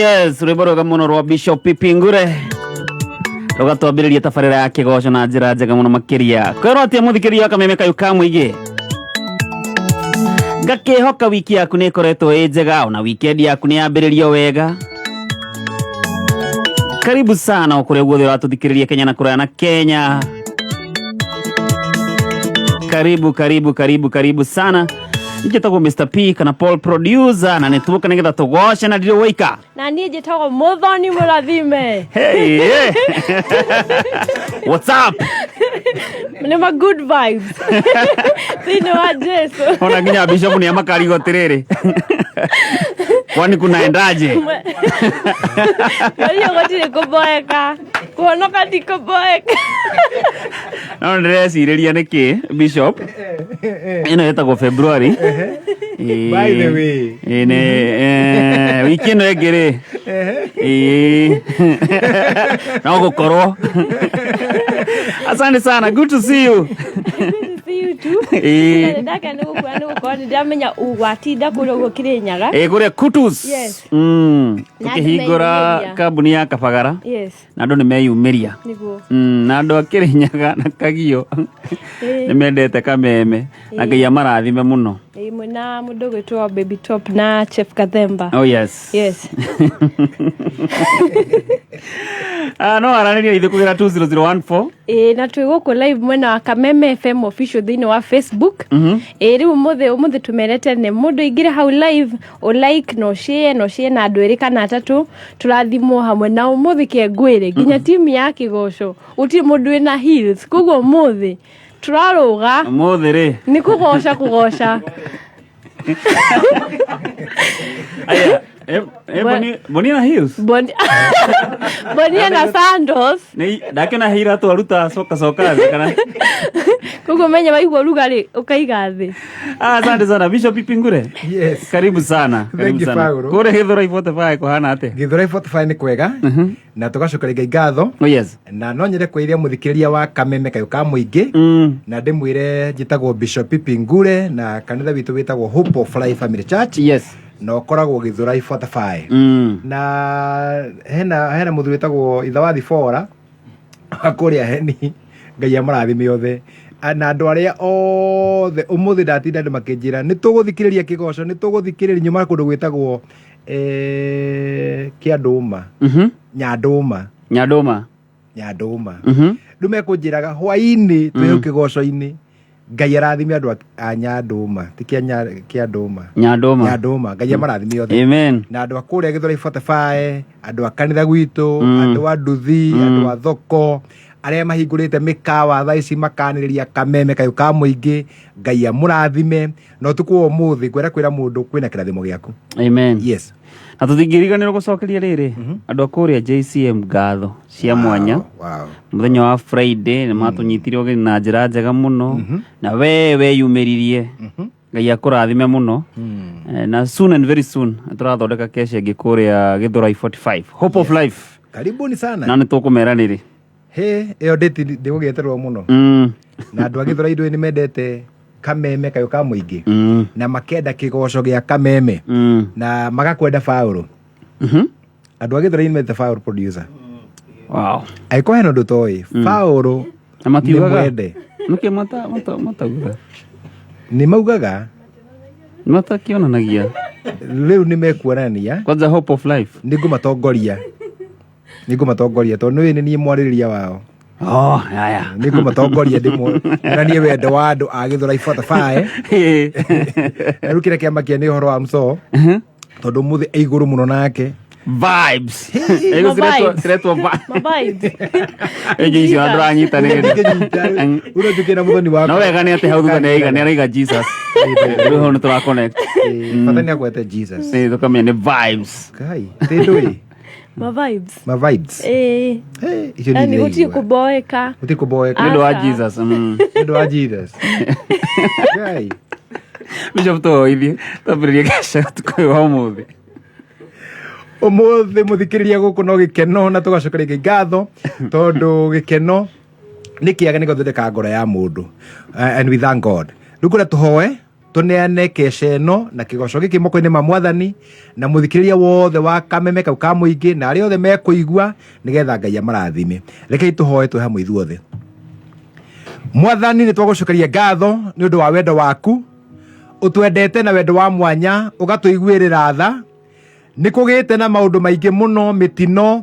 Yes, rwĩmbo rwega mũno rwa Bishop Pipi Ngure rũgatwambĩrĩria tabarĩra ya kĩgoco na njĩra njega mũno makĩria. Kwĩrwo atĩa mũthikĩrĩria wa kameme kayũ ka mũingĩ? Ngakĩhoka wiki yaku nĩ ĩkoretwo ĩ njega ona weekend yaku nĩ yambĩrĩrio wega. Karibu sana o kũrĩa guothe ũratũthikĩrĩria Kenya na kũraya na Kenya. Karibu, karibu, karibu, karibu sana. Njĩtagwo Mr. P kana Paul producer na nĩtuoka nĩgetha tũgoce na ndirĩ waika. Na niĩ njĩtagwo Mũthoni Mũrathime. Hey, hey. What's up? Nĩ ma good vibes thĩinĩ wa Jesu. Ona nginya Bishop nĩ amakarigo atĩrĩrĩ. Kwani kunaendaje? Maria gũtirĩ kũboeka, kũhonoka ti kũboeka. No ndĩrecirĩria nĩkĩ Bishop ĩno ĩtagwo February. Ĩĩ. By the way. Ĩĩ, nĩ wiki ĩno ĩngĩ rĩ. Ĩĩ. No gũkorwo. Asante sana. Good to see you. See you too. Ĩĩ. Na ndakena nĩ gũkuona nĩ gũkorwo nĩ ndamenya watinda kũrĩa ũguo Kĩrĩnyaga. Ĩĩ kũrĩa Kutus. Yes. Na andũ Tũkĩhingũra meyumĩria. kambuni ya Kabagara Yes, na andũ nĩ meyumĩria. nĩguo. Na andũ a Kĩrĩnyaga na Kagio Ĩĩ. nĩ mendete kameme na Ngai amarathime mũno. Ĩĩ, mwĩna mũndũ ũgwĩtwo Baby Top na Chef Kathemba. Oh yes. Yes. Ah, no aranĩria ithuĩ kũgera 20014. Ĩĩ, na twĩ gũkũ live mwena wa Kameme FM official thĩinĩ wa Facebook. Ĩĩ, rĩu ũmũthĩ tũmerete nĩ mũndũ aingĩre hau live, ũ like na ũshare na ũshare na andũ erĩ kana atatũ, tũrathimwo hamwe na ũmũthĩ ke ngwĩre nginya timu ya kĩgoco gũtirĩ mũndũ wĩna heels, koguo ũmũthĩ tũrarũga. Ũmũthĩ rĩ. Nĩ kũgoca kũgoca. Aya, Boni na heels. Bonia na sandals. Nĩ ndakĩona he iratũ aruta coka coka thĩ kana. Koguo menye waigua ũrugarĩ ũkaiga thĩ. Ah, asante sana Bishop Pipi Ngure. Yes. Karibu sana. Thank Karibu you, sana. Paulo. Kũrĩa Gĩthũrai 45 kũhana atĩa? Gĩthũrai 45 nĩ kwega na tũgacokeria Ngai ngatho. Oh yes. Na no nyende kwĩria mũthikĩrĩria wa kameme kayũ ka mũingĩ na ndĩmwĩre njĩtagwo Bishop Pipi Ngure na kanitha witũ wĩtagwo Hope of Life Family Church. Yes. Na ũkoragwo Gĩthũrai 45. Na hena mũthuri wĩtagwo Itha wa Thibora wa kũrĩa Heni, Ngai amũrathime othe. Na andũ arĩa othe ũmũthĩ ndatinda andũ makĩnjĩra nĩ tũgũthikĩrĩria kĩgoco, nĩ tũgũthikĩrĩria, nyuma kũndũ gwĩtagwo Kĩandũma. Nyandũma. Nyandũma. Nyandũma. Rĩu mekũnjĩraga hwainĩ twĩ hau kĩgoco-inĩ, Ngai arathime andũ a Nyandũma, ti Kĩandũma. Nyandũma. Nyandũma. Ngai amarathime othe. Amen. Na andũ a kũrĩa Gĩthũrai 45, andũ a kanitha gwitũ, andũ a nduthi, andũ a thoko, arĩa mahingũrĩte mĩkawa thaa ici makanĩrĩria kameme kayũ ka mũingĩ, Ngai amũrathime. Na ũtukũ wa ũmũthĩ ngwenda kwĩra mũndũ kwĩna kĩrathimo gĩaku. Amen. Yes. Na tũtingĩriganĩrwo gũcokeria rĩrĩ andũ a kũrĩa JCM ngatho cia mwanya. Wow. Mũthenya wa Friday nĩ matũnyitire ũgeni na njĩra njega mũno na we weyumĩririe. Ngai akũrathime mũno. Na soon and very soon tũrathondeka kesha ĩngĩ kũrĩa Gĩthũrai 45 Hope of Life. Karibuni sana. Na nĩ tũkũmera nĩrĩ. He, ĩyo ndĩti ndĩgũgĩeterwo mũno. Na andũ a Gĩthũrai ndũĩ nĩ mendete kameme kayũ ka mũingĩ. Na makenda kĩgoco gĩa kameme. Na magakwenda Paũlũ. Andũ a Gĩthũrai nĩ mendete Paũlũ producer. Wow. Angĩkorwo hena ũndũ ũtoĩ, Paũlũ Na matiugaga? nĩ mwende. Nĩkĩ mataugaga? Nĩ maugaga. Matakĩonanagia. Rĩu nĩ mekuonania. Kwanza Hope of Life. Nĩ ngũmatongoria. Nĩ ngũmatongoria tondũ nĩ niĩ mwarĩrĩria wao. Oh, haya. Nĩ ngũmatongoria ndĩmonanie wendo wa andũ a Gĩthũrai 45. Na rĩu kĩrĩa kĩamakia nĩ ũhoro wa Msoo. Tondũ ũmũthĩ e igũrũ mũno nake. Vibes. Hey. Ego Vibes. siretwo Ma vibes. Ĩngĩ icio andũ aranyita nĩ hĩndĩ. Ura njũkĩ na mũthoni wakwa. No wega nĩ atĩ hau thutha nĩ araiga Jesus. Rĩu hau nĩ tũra connect. Bata nĩ agwete Jesus. Ĩĩ, tũkamenya nĩ vibes. Kai, tĩ ndũĩ. Ma vibes. Ma vibes. Ĩĩ. Hey, icio nĩ Yaani gũtirĩ ndĩraigua. kũboeka. Gũtirĩ kũboeka. Nĩ ũndũ wa Aca. Jesus. Nĩ ũndũ wa Jesus. Kai. Bishop tũhoithie twambĩrĩrie kesha ũtukũ ũyũ wa ũmũthĩ. Ũmũthĩ mũthikĩrĩria gũkũ no gĩkeno na tũgacokeria Ngai ngatho tondũ gĩkeno nĩ kĩaga nĩ gũthondeka ngoro ya mũndũ. And we thank God. Rĩu kũrĩa tũhoe Tũneane keca ĩno na kĩgoco gĩkĩ moko-inĩ ma Mwathani na mũthikĩrĩria wothe wa Kameme kau ka mũingĩ na arĩa othe mekũigua, nĩgetha Ngai amarathime. Rekei tũhoe twĩ hamwe ithuothe. Mwathani, nĩ twagũcokeria ngatho nĩ ũndũ wa wendo waku. Ũtwendete na wendo wa mwanya, ũgatũiguĩrĩra tha. Nĩ kũgĩte na maũndũ maingĩ mũno, mĩtino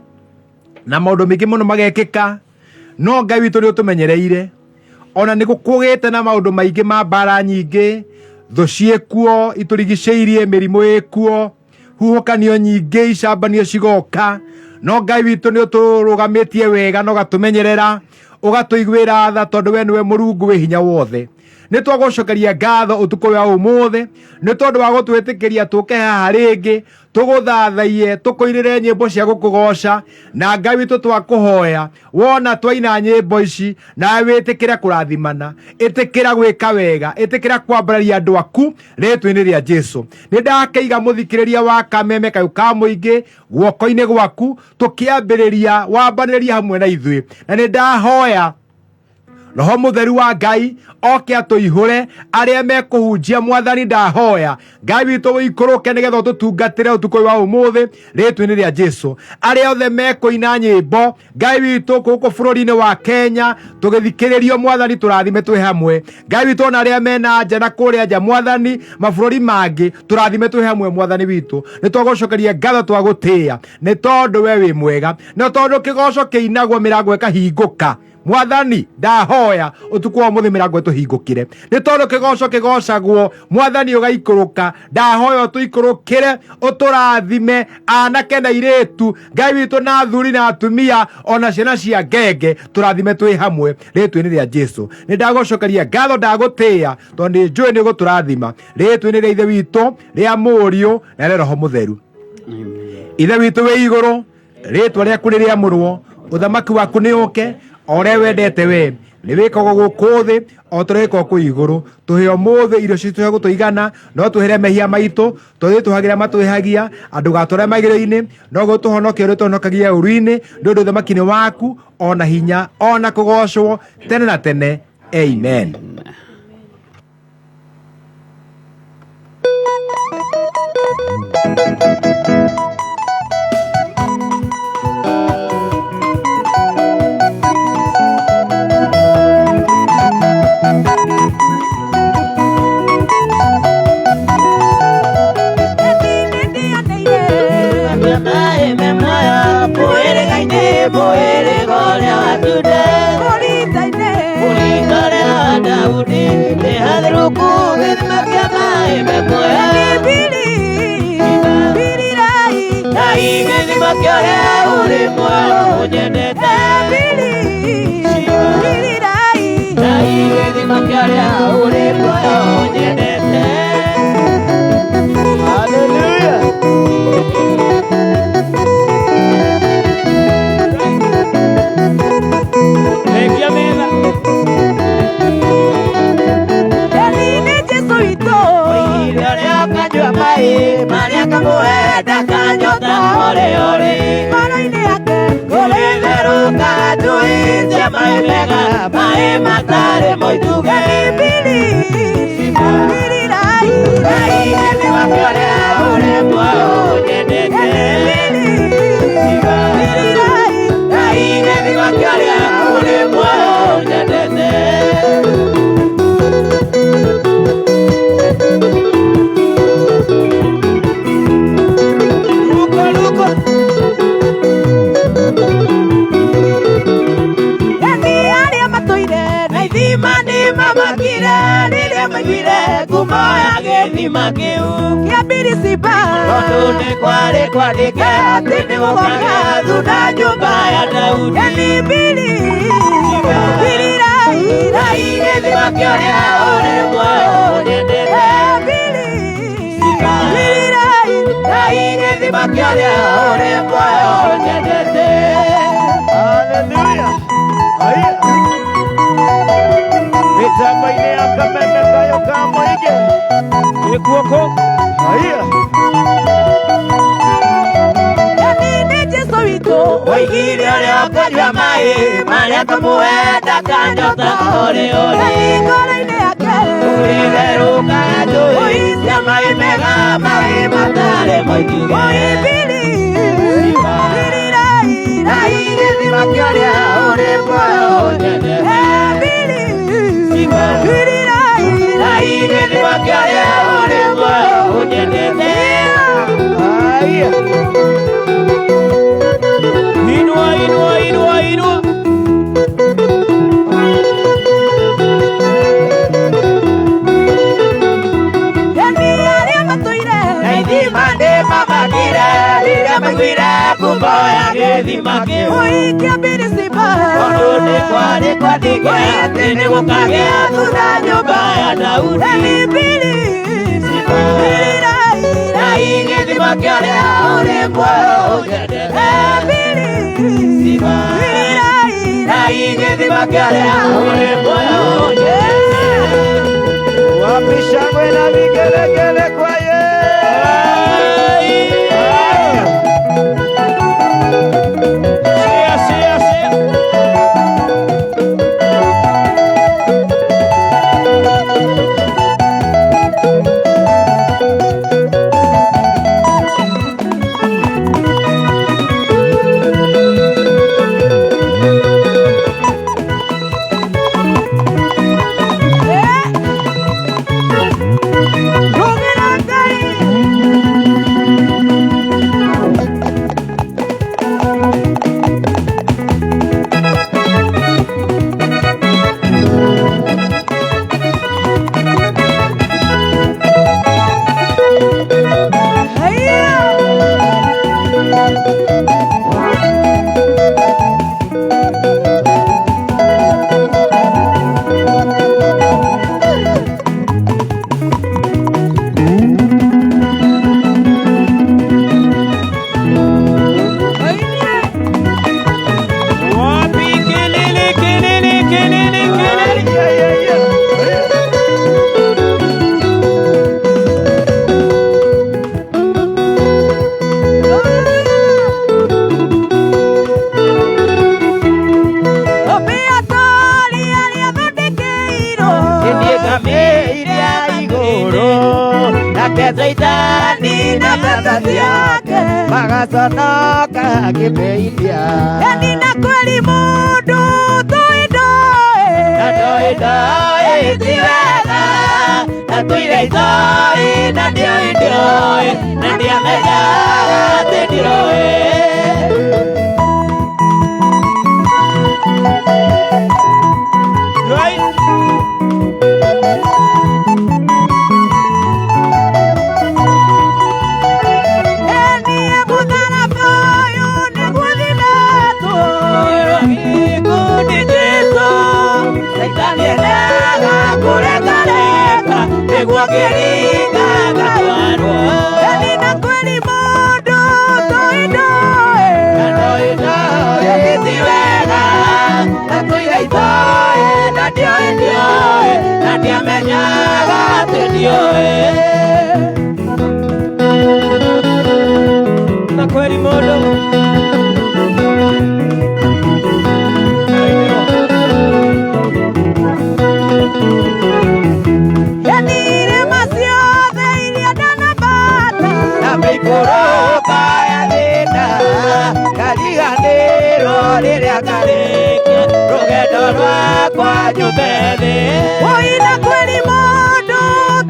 na maũndũ maingĩ mũno magekĩka, no Ngai witũ nĩ ũtũmenyereire. Ona nĩ kũgĩte na maũndũ maingĩ ma mbara nyingĩ, thũ ciĩkuo itũrigicĩirie, mĩrimũ ĩkuo, huhũkanio nyingĩ, icambanio cigoka, no Ngai witũ nĩ ũtũrũgamĩtie wega na ũgatũmenyerera, ũgatũiguĩra tha, tondũ we nĩwe Mũrungu wĩ hinya wothe. Nĩ twagũcokeria ngatho ũtukũ wa ũmũthĩ nĩ tondũ wa gũtwĩtĩkĩria tũke haha rĩngĩ tũgũthathaiye, tũkũinĩre nyĩmbo cia gũkũgoca. Na Ngai witũ, twakũhoya wona twaina nyĩmbo ici, nawe wĩtĩkĩre kũrathimana, ĩtĩkĩra gwĩka wega, ĩtĩkĩra kwambararia andũ aku rĩtwa-inĩ rĩa Jesu. Nĩ ndakĩiga mũthikĩrĩria wa Kameme kayũ ka mũingĩ guoko-inĩ gwaku, tũkĩambĩrĩria wambanĩrĩria hamwe na ithuĩ, na nĩ ndahoya Roho Mũtheru wa Ngai oke atũihũre arĩa mekũhunjia. Mwathani, ndahoya Ngai witũ ũikũrũke nĩgetha ũtũtungatĩre ũtukũ ũyũ wa ũmũthĩ rĩtwa-inĩ rĩa Jesu. Arĩa othe mekũina nyĩmbo, Ngai witũ, gũkũ bũrũri-inĩ wa Kenya tũgĩthikĩrĩrio, Mwathani, tũrathime twĩ hamwe. Ngai witũ, ona arĩa mena nja na kũrĩa nja, Mwathani, mabũrũri mangĩ, tũrathime twĩ hamwe. Mwathani witũ, nĩ twagũcokeria ngatho, twagũtĩĩa nĩ tondũ we wĩ mwega, na tondũ kĩgoco kĩinagwo mĩrango ĩkahingũka. Mwathani, ndahoya ũtukũ wa ũmũthĩ mĩrango ĩtũhingũkĩre, nĩ tondũ kĩgoco kĩgocagwo, Mwathani, ũgaikũrũka. Ndahoya ũtũikũrũkĩre, ũtũrathime, anake na irĩtu, Ngai witũ, na athuri na atumia, ona ciana cia ngenge, tũrathime twĩ hamwe rĩtwa-inĩ rĩa Jesu. Nĩ ndagũcokeria ngatho, ndagũtĩĩa, tondũ nĩ njũĩ nĩ ũgũtũrathima rĩtwa-inĩ rĩa Ithe witũ, rĩa Mũriũ na rĩa Roho Mũtheru. Ithe witũ wĩ igũrũ, rĩtwa rĩaku nĩ rĩamũrwo, ũthamaki waku nĩ ũke, o ũrĩa wendete we nĩ wĩkagwo gũkũ thĩ o ta ũrĩa wĩkagwo kũu igũrũ. Tũhe ũmũthĩ irio citũ cia gũtũigana, no twĩhere mehia maitũ tondũ tũhagĩra matwĩhagia, andũgatware magĩrĩo-inĩ, no gũtũhonokia ũrĩa ũtũhonokagia ũru-inĩ, nĩ ũndũ ũthamaki nĩ waku, ona hinya, ona kũgocwo tene na tene. Amen. Rekia metha. Marĩa maĩ marĩa kamũhe ndakanyota ore ore ngoro-inĩ yake kũrĩtherũka njũĩ cia maĩ mega, maĩ matarĩ moituge. Gĩthima kĩrĩa ũrĩ muoyo nyendete. Gĩthima kĩrĩa ũrĩ muoyo nyendete. Luko, luko. Eni arĩa matũire na ithima nĩ mamakire rĩrĩa maiguire ngumo ya gĩthima kĩu kĩa Birisiba, tondũ nĩ kwarĩ kwandĩke atĩ nĩ gũkagĩa thuna nyũmba ya Daudi. Eni biri birirai. Ngai gĩthima kĩrĩa ũrĩ muoyo nyendete. Biri birirai. Ngai gĩthima kĩrĩa ũrĩ muoyo nyendete. Haleluya. Haya. Mitambo-inĩ ya Kameme kayo ka mũingĩ. Gĩkuoko. Haya. Eni nĩ Jesu witũ. Oigire ũrĩa ũkanyua maĩ marĩa tũmũhe ndakanyota ore ore. Eni ngoro-inĩ yake. Ũrĩtherũka njũĩ cia maĩ mega, maĩ matarĩ moingĩ. Oibili Na igĩthima kĩrĩa ũrĩ muoyo ũnyendete. Ebili Na igĩthima kĩrĩa ũrĩ muoyo ũnyendete. Haya. Inua, inua, inua, inua. Yani arĩa matũire Na ithima nĩmamakire rĩrĩa maiguire ngumo ya gĩthima kĩu. Ũikia mbiri ciba Tondũ nĩ kwarĩ kwandĩke atĩ nĩgũkagĩa thutha nyũmba ya Daudi. Ebili Na igĩthima kĩrĩa ũrĩ muoyo ũnyendete. Ebili Na igĩthima kĩrĩa ũrĩ muoyo ũnyendete. Wapi shangwe na vigelegele kwa Yesu? Share, share, share. Rũgĩra Ngai. Wapi kelele, kelele, kelele, kelele. Niĩ ngamĩire igũrũ nake Caitani na mbeca ciake Magaconoka akĩmeithia. Yani na kweli mundu toindoe na ndoĩ ndoĩ ti wega na tũire itoĩ na ndioĩ ndioĩ na ndiamenyaga atĩ ndiroĩ. Right. Eni mũtharaba ũyũ nĩguo thimetwo. Gĩkundi Jesũ Caitani endaga kũrekareka nĩguo ngĩringa ngatwarwo. Yani na kweli mundu toindoe Na ndoĩ ndoĩ ti wega na tũire itoĩ na ndioĩ ndioĩ na ndiamenyaga atĩ ndiũĩ. Na kweli modo. Yani irĩma ciothe iria ndanambata Na mĩikũrũka ya thĩna ngariganĩrwo rĩrĩa ngarĩkia rũgendo rwakwa nyume thĩ. Oi na kweli mundu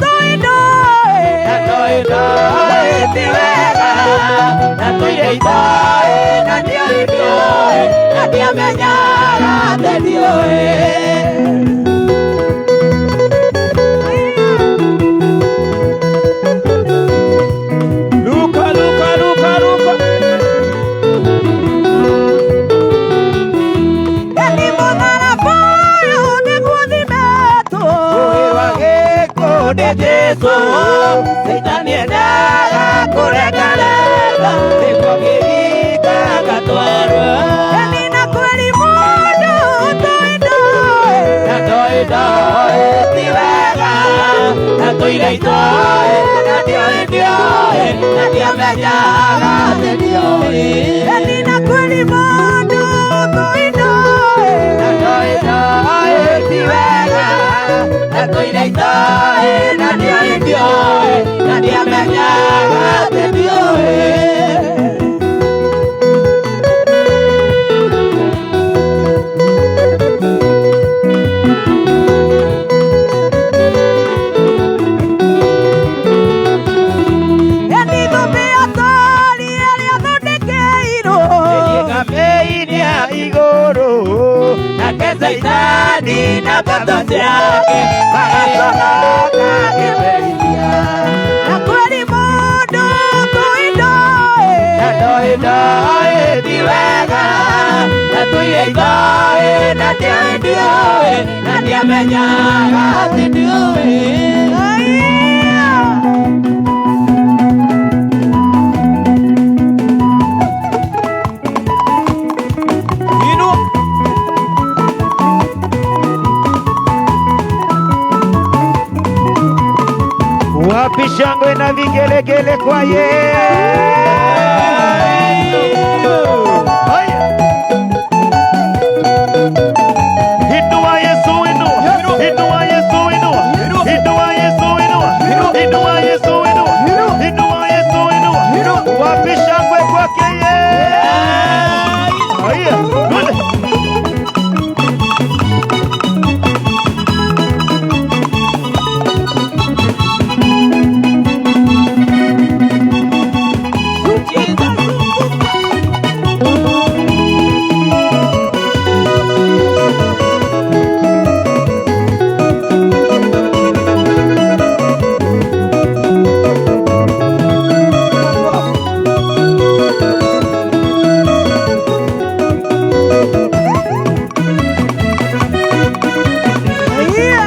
toindoe Na ndoĩ ndoĩ ti wega na tũire itoĩ na ndioĩ ndioĩ na ndiamenyaga atĩ ndiũĩ. Luka, luka, luka, luka. Yani mũtharaba ũyũ nĩguo thimetwo. Rũĩ rwa gĩkuũ nĩ Jesũ Caitani endaga kũrekareka nĩguo ngĩringa ngatwarwo. Yani na kweli mundu toindoe Na ndoĩ ndoĩ ti wega na tũire itoĩ na ndioĩ ndioĩ na ndiamenyaga atĩ ndiũĩ. Yani na kweli mundu toindoe Na ndoĩ ndoĩ ti wega na Ndatũire itoĩ na ndiarĩ ndiũĩ na ndiamenyaga atĩ ndiũĩ. Saitani na mbũtũ ciake magaconoka akĩmerithia. Na kweri mũndũ tũĩ ndoĩ. Na ndoĩ ndoĩ ti wega, na tũire itoĩ na ndiarĩ ndiũĩ na ndiamenyaga atĩ ndiũĩ. Aiya. Inua. Wapi shangwe na vigelegele kwa Yesu? Haya. Inua Yesu, inua. Inua Yesu, inua. Inua Yesu, inua. Inua Yesu, inua. Inua Yesu, inua. Wapi shangwe kwake Yesu? Haya. Twende. Aiya.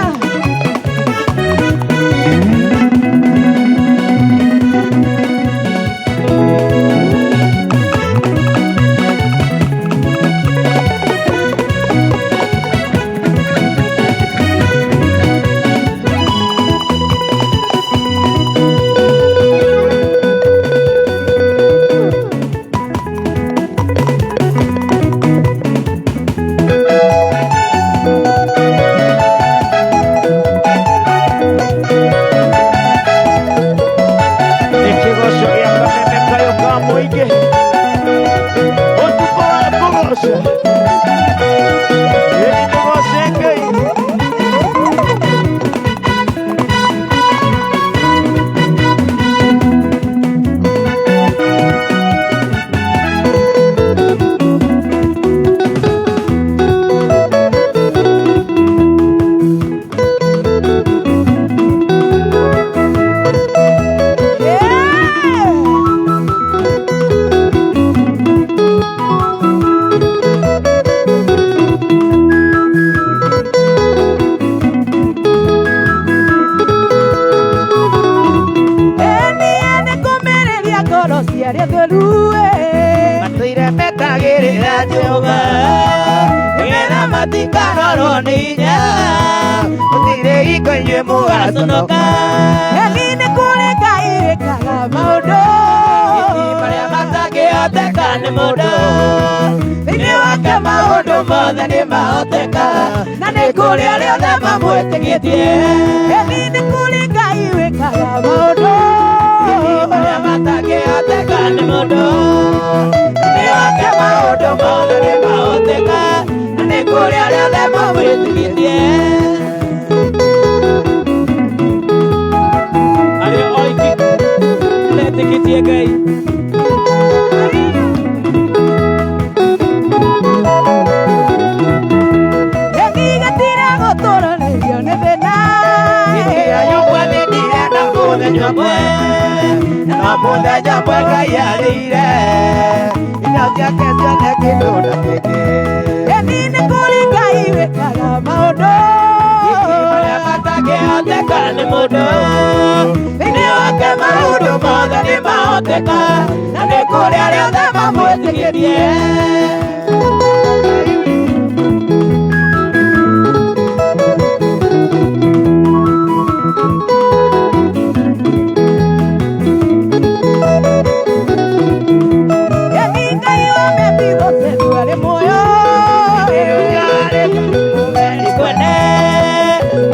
Nĩ kĩgoco gĩa kameme kayũ ka mũingĩ ũtukũ wa kũgoca ĩni tũgoce Ngai. Yeah. Eni ene kũmĩrĩria ngoro cia arĩa theru ĩ. Matũire metagĩrĩra Jehova nĩgetha matikarorwo nĩ hinya gũtirĩ hingo inyuĩ mũgaconoka. Eni nĩ kũrĩ Ngai wĩkaga maũndũ. Marĩa matangĩhoteka nĩ mũndũ thĩinĩ wake maũndũ mothe nĩ mahoteka na nĩ kũrĩ arĩa othe mamwĩtĩkĩtie. Eni nĩ kũrĩ Ngai wĩkaga maũndũ. Marĩa matangĩhoteka nĩ mũndũ thĩinĩ wake maũndũ mothe nĩ mahoteka na nĩ kũrĩ arĩa othe mamwĩtĩkĩtie. Arĩa oiki metĩkĩtie Ngai. Eni gĩtira gũtũranĩrio nĩ thĩna. Ayubu athĩnire na mũthenya ũmwe na mũthenya ũmwe Ngai arĩire indo ciake ciothe kĩndũ na kĩngĩ. Eni nĩ kũrĩ Ngai wĩkaga maũndũ. Marĩa matangĩhoteka nĩ mũndũ thĩinĩ wake maũndũ mothe nĩ mahoteka na nĩ kũrĩ arĩa othe mamwĩtĩkĩtie. Eni Ngai wa Mefiboshethu arĩ muoyo.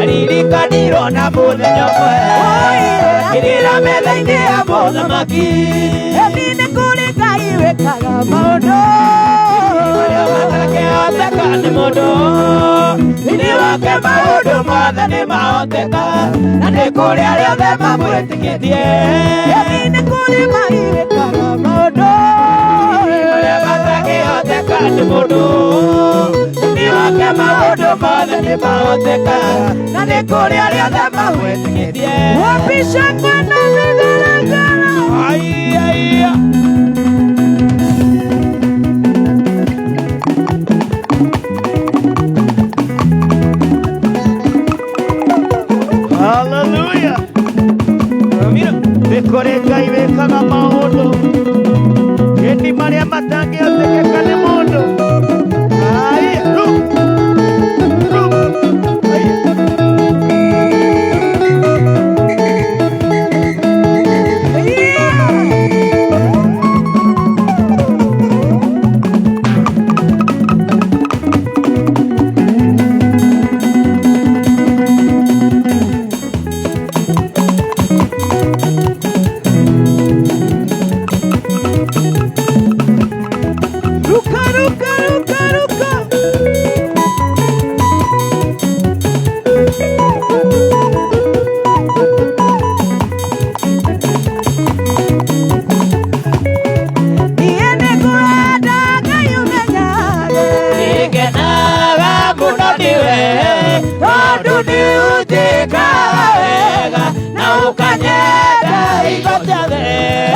Riri Aririkanirwo na mũthenya ũmwe akĩrĩra metha-inĩ ya mũthamaki. Eni nĩ kũrĩ Ngai wĩkaga maũndũ. Marĩa matangĩhoteka nĩ mũndũ, thĩinĩ wake maũndũ mothe nĩ mahoteka, na nĩ kũrĩ arĩa othe mamwĩtĩkĩtie. Eni nĩ kũrĩ Ngai wĩkaga maũndũ. Marĩa matangĩhoteka nĩ mũndũ, thĩinĩ wake maũndũ mothe nĩ mahoteka, na nĩ kũrĩ arĩa othe mamwĩtĩkĩtie. Wapisha kwenda vigelegele. Ai, ai, ai. Hallelujah. Nĩ kũrĩ Ngai wĩkaga maũndũ ĩndĩ marĩa matangĩhotekeka nĩ mũndũ. Ai, ru, ru, ai. Ruka, ruka, ruka, ruka. Niĩ nĩngwenda Ngai ũmenyage. Nĩngenaga mũno nĩwe, tondũ nĩũnjĩkaga wega na ũkanyenda hingo ciothe.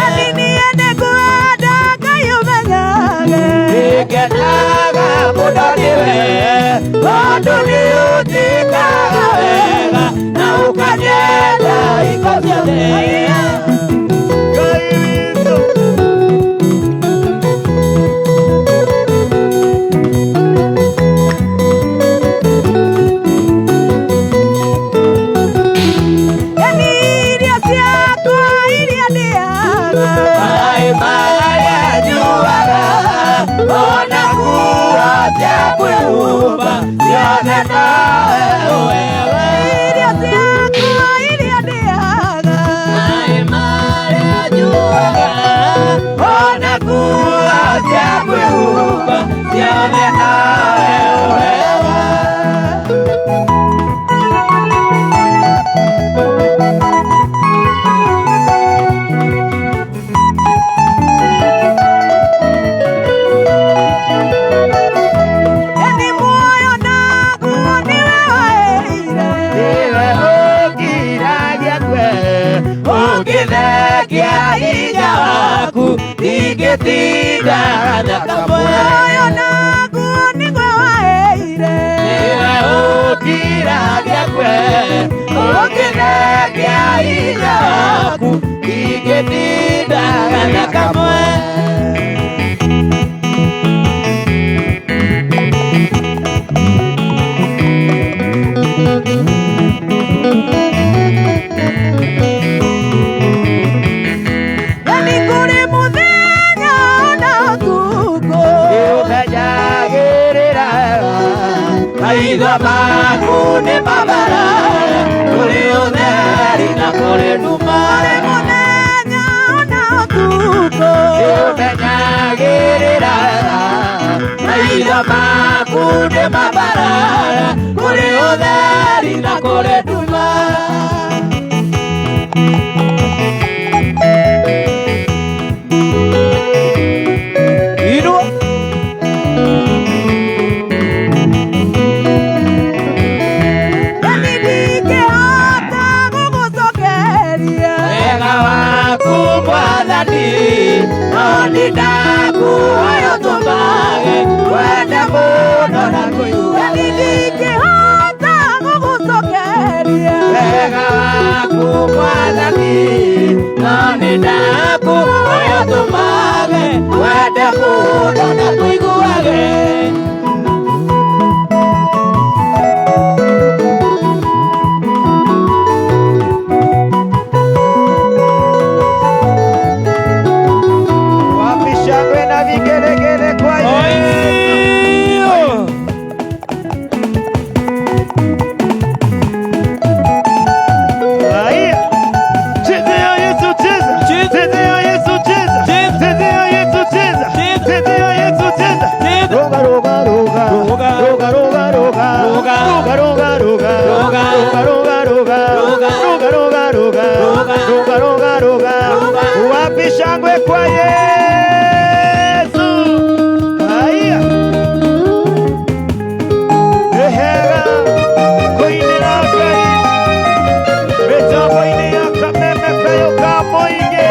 Eni niĩ nĩngwenda Ngai ũmenyage. Nĩngenaga mũno nĩwe, tondũ nĩũnjĩkaga wega na ũkanyenda hingo ciothe. Ngai witũ. Eni irio ciakwa iria ndĩaga. Maĩ marĩa nyuaga, ona nguo cia kwĩhumba, ciothe nowe ũheaga. Irio ciakwa iria ndĩaga. Maĩ marĩa nyuaga, ona nguo cia kwĩhumba, ciothe nowe ũheaga. Eni muoyo naguo nĩwe waheire. Niwe ũngiragia kwe, ũngĩthengia hinya waku, ndingĩtinda na kamwe. Muoyo naguo nĩwe waheire. Niwe ũngiragia kwe, ũngĩthengia hinya waku, ndingĩtinda na kamwe. Eni kũrĩ mũthenya na ũtukũ. Nĩũmenyagĩrĩra maitho maku nĩ mabara, kũrĩ ũtheri na kũrĩ nduma. Kũrĩ mũthenya na ũtukũ. Nĩũmenyagĩrĩra maitho maku nĩ mabara, kũrĩ ũtheri na kũrĩ nduma. Inua. Eni ndingĩhota gũgũcokeria. Wega waku Mwathani, no nĩndakũhoya ũtũmage kwenda mũno na kũigua. Eni ndingĩhota gũgũcokeria. kwa Yesu. Haya. Nĩ hega kũinĩra Ngai mĩtambo-inĩ ya Kameme kayũ ka mũingĩ.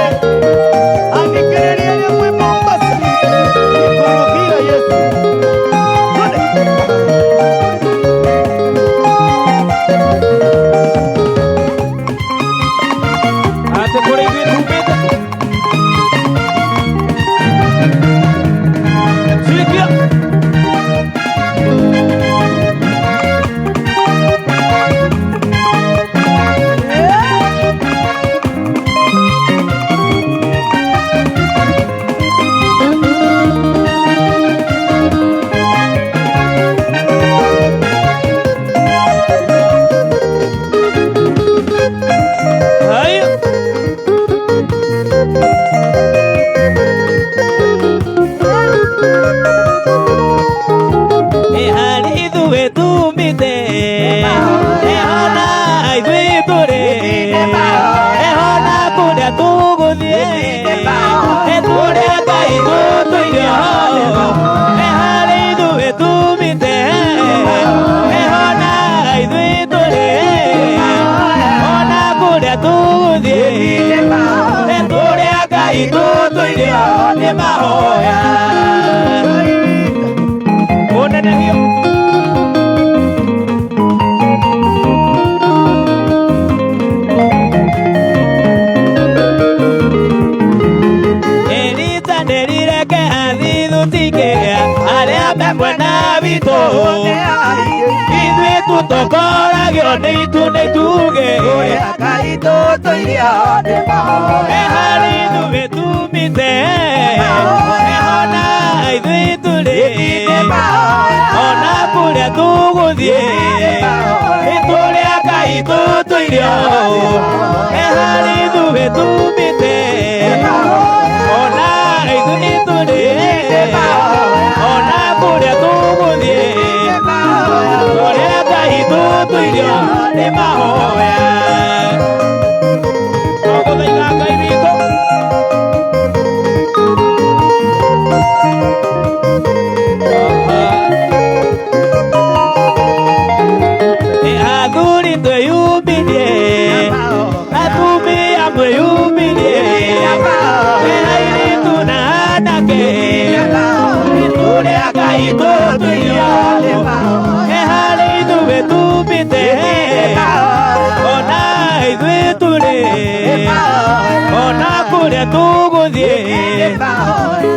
Athikĩrĩria arĩa mwĩ Mombasa, ikũrũkĩra Yesu. Twende. Atĩ kũrĩ ithuĩ tumĩte. Sikia. Haya. Nĩ harĩ ithuĩ tumĩte, ĩhona ithuĩ tũrĩ, ĩhona kũrĩa tũgũthiĩ, nĩ kũrĩa Ngai tũtũire ho. Nĩ harĩ ithuĩ tumĩte, ĩhona ithuĩ tũrĩ, ona kũrĩa tũgũthiĩ, nĩ kũrĩa Ngai tũtũire ho. Nĩ mahoya ũnenehio. Ĩritanĩrireke athithutike arĩa me mwena witũ, ithuĩ tũtongoragio nĩ itu nĩ ituge. Nĩ harĩ ithuĩ tumĩte, ĩhona ithuĩ tũrĩ, ona kũrĩa tũgũthiĩ, nĩ kũrĩa Ngai tũtũire ho. Nĩ harĩ ithuĩ tumĩte, ona ithuĩ tũrĩ, ona kũrĩa tũgũthiĩ, kũrĩa Ngai tũtũire ho. Nĩ mahoya tũgũthaitha Ngai witũ. Nĩ athuri twĩyumithie, atumia mwĩyumithie, nĩ airĩtu na anake, nĩ kũrĩa Ngai tũtũire ho. Nĩ harĩ ithuĩ tumĩte, ona ithuĩ tũrĩ, ona kũrĩa tũgũthiĩ,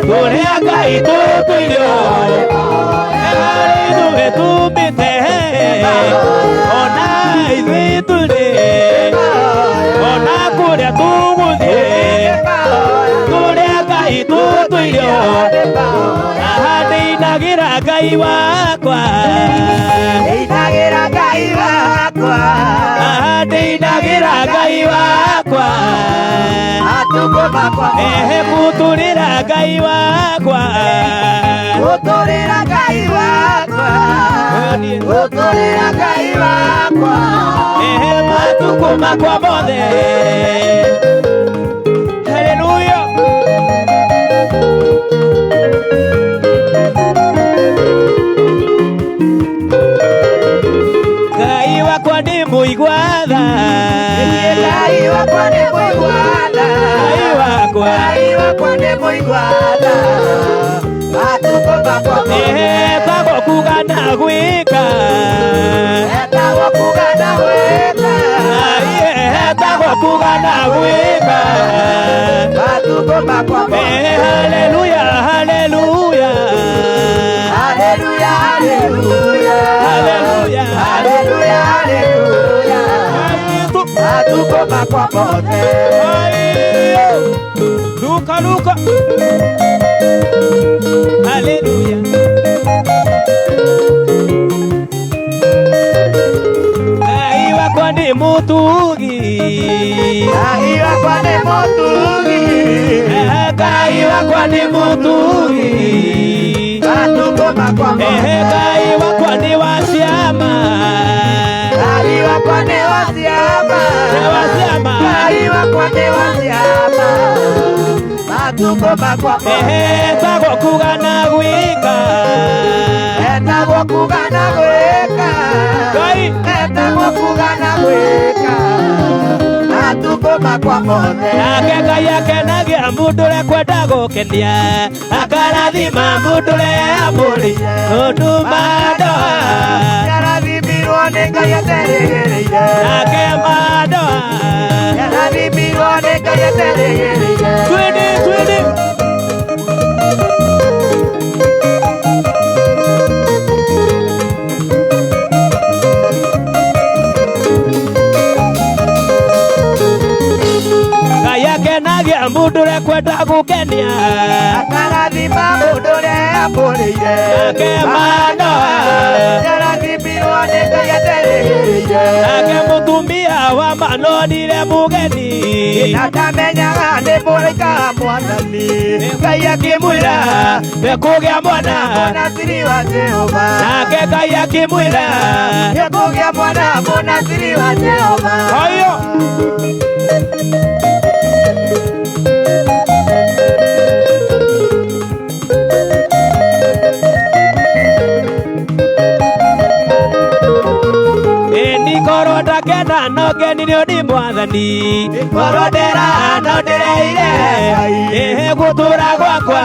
kũrĩa Ngai tũtũire ho. Nĩ harĩ ithuĩ tumĩte, ona ithuĩ tũrĩ, ona kũrĩa tũgũthiĩ, kũrĩa Ngai tũtũire ho. Haha ndĩinagĩra Ngai wakwa. Ndĩinagĩra Ngai wakwa. Haha ndĩinagĩra Ngai wakwa. Matukũ makwa. Ehe gũtũrĩra Ngai wakwa. Gũtũrĩra Ngai wakwa. Gũtũrĩra Ngai wakwa. Ehe matukũ makwa mothe. Haleluya. Ngai wakwa nĩ mũigua tha. Ngai wakwa nĩ mũigua tha. Ngai wakwa. Ngai wakwa nĩ mũigua tha. Matukũ makwa mothe. Etagwo kuga na gwĩka. Etagwo kuga na gwĩka. Etagwo kuga na gwĩka. Matukũ makwa mothe. Haleluya, haleluya. Haleluya, haleluya. Haleluya. Haleluya, haleluya. Matukũ makwa mothe. Luka, luka. Haleluya. Ngai wakwa nĩ mũtugi. Ngai wakwa nĩ mũtugi. Ngai wakwa nĩ mũtugi. Matukũ makwa mothe. Ngai wakwa nĩ wa ciama. Ngai wakwa nĩ wa ciama. Nĩ wa ciama. Ngai wakwa nĩ wa ciama. Matukũ makwa mothe. Etagwo kuga na gwĩka. Etagwo kuga na gwĩka. Ngai. Etagwo kuga na gwĩka. Matukũ makwa mothe. Nake Ngai akenagia mũndũ ũrĩa kwenda gũkenia, akarathima mũndũ ũrĩa amũrĩire ũndũ mandoa. Nĩarathimirwo nĩ Ngai aterĩgĩrĩire. Nake mandoa. Nĩarathimirwo nĩ Ngai aterĩgĩrĩire. Twende, twende. Ngai akenagia mũndũ ũrĩa kwenda gũkenia, Akarathima mũndũ ũrĩa amũrĩire. Nake mandoa. Nĩarathimirwo nĩ Ngai aterĩgĩrĩire. Nake mũtumia wa manonire mũgeni, Na ndamenyaga nĩ mũraika wa Mwathani. Ngai akĩmwĩra nĩkũgĩa mwana. Mũnathiri wa Jehova. Nake Ngai akĩmwĩra Nĩkũgĩa mwana mũnathiri wa Jehova. Haya. Ĩni korwo ndakena no ngenirio nĩ Mwathani, korwo ndĩraha no ndĩreire, ĩhĩ gũtũra gwakwa,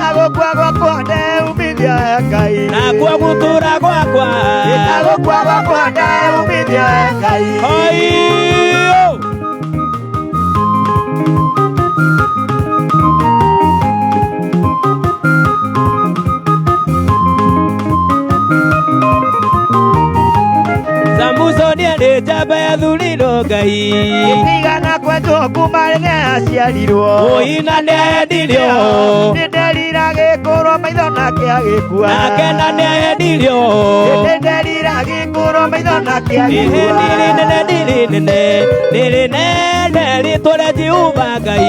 Na gũkua gwakwa ndeumithia Ngai. Nakuo gũtũra gwakwa. Na gũkua gwakwa ndeumithia Ngai. Haiyo. Samusoni arĩ njamba yathurirwo Ngai, Ndigana kwendwo kuma rĩrĩa aciarirwo. Mũina nĩendirio, Nĩnderira gĩkũrwo maitho nake agĩkua. Nake na nĩendirio. Nĩnderira gĩkũrwo maitho nake Ihe agĩkua. nĩrĩ nene nĩrĩ nene nĩrĩ nene rĩtwa rĩa Jehova Ngai.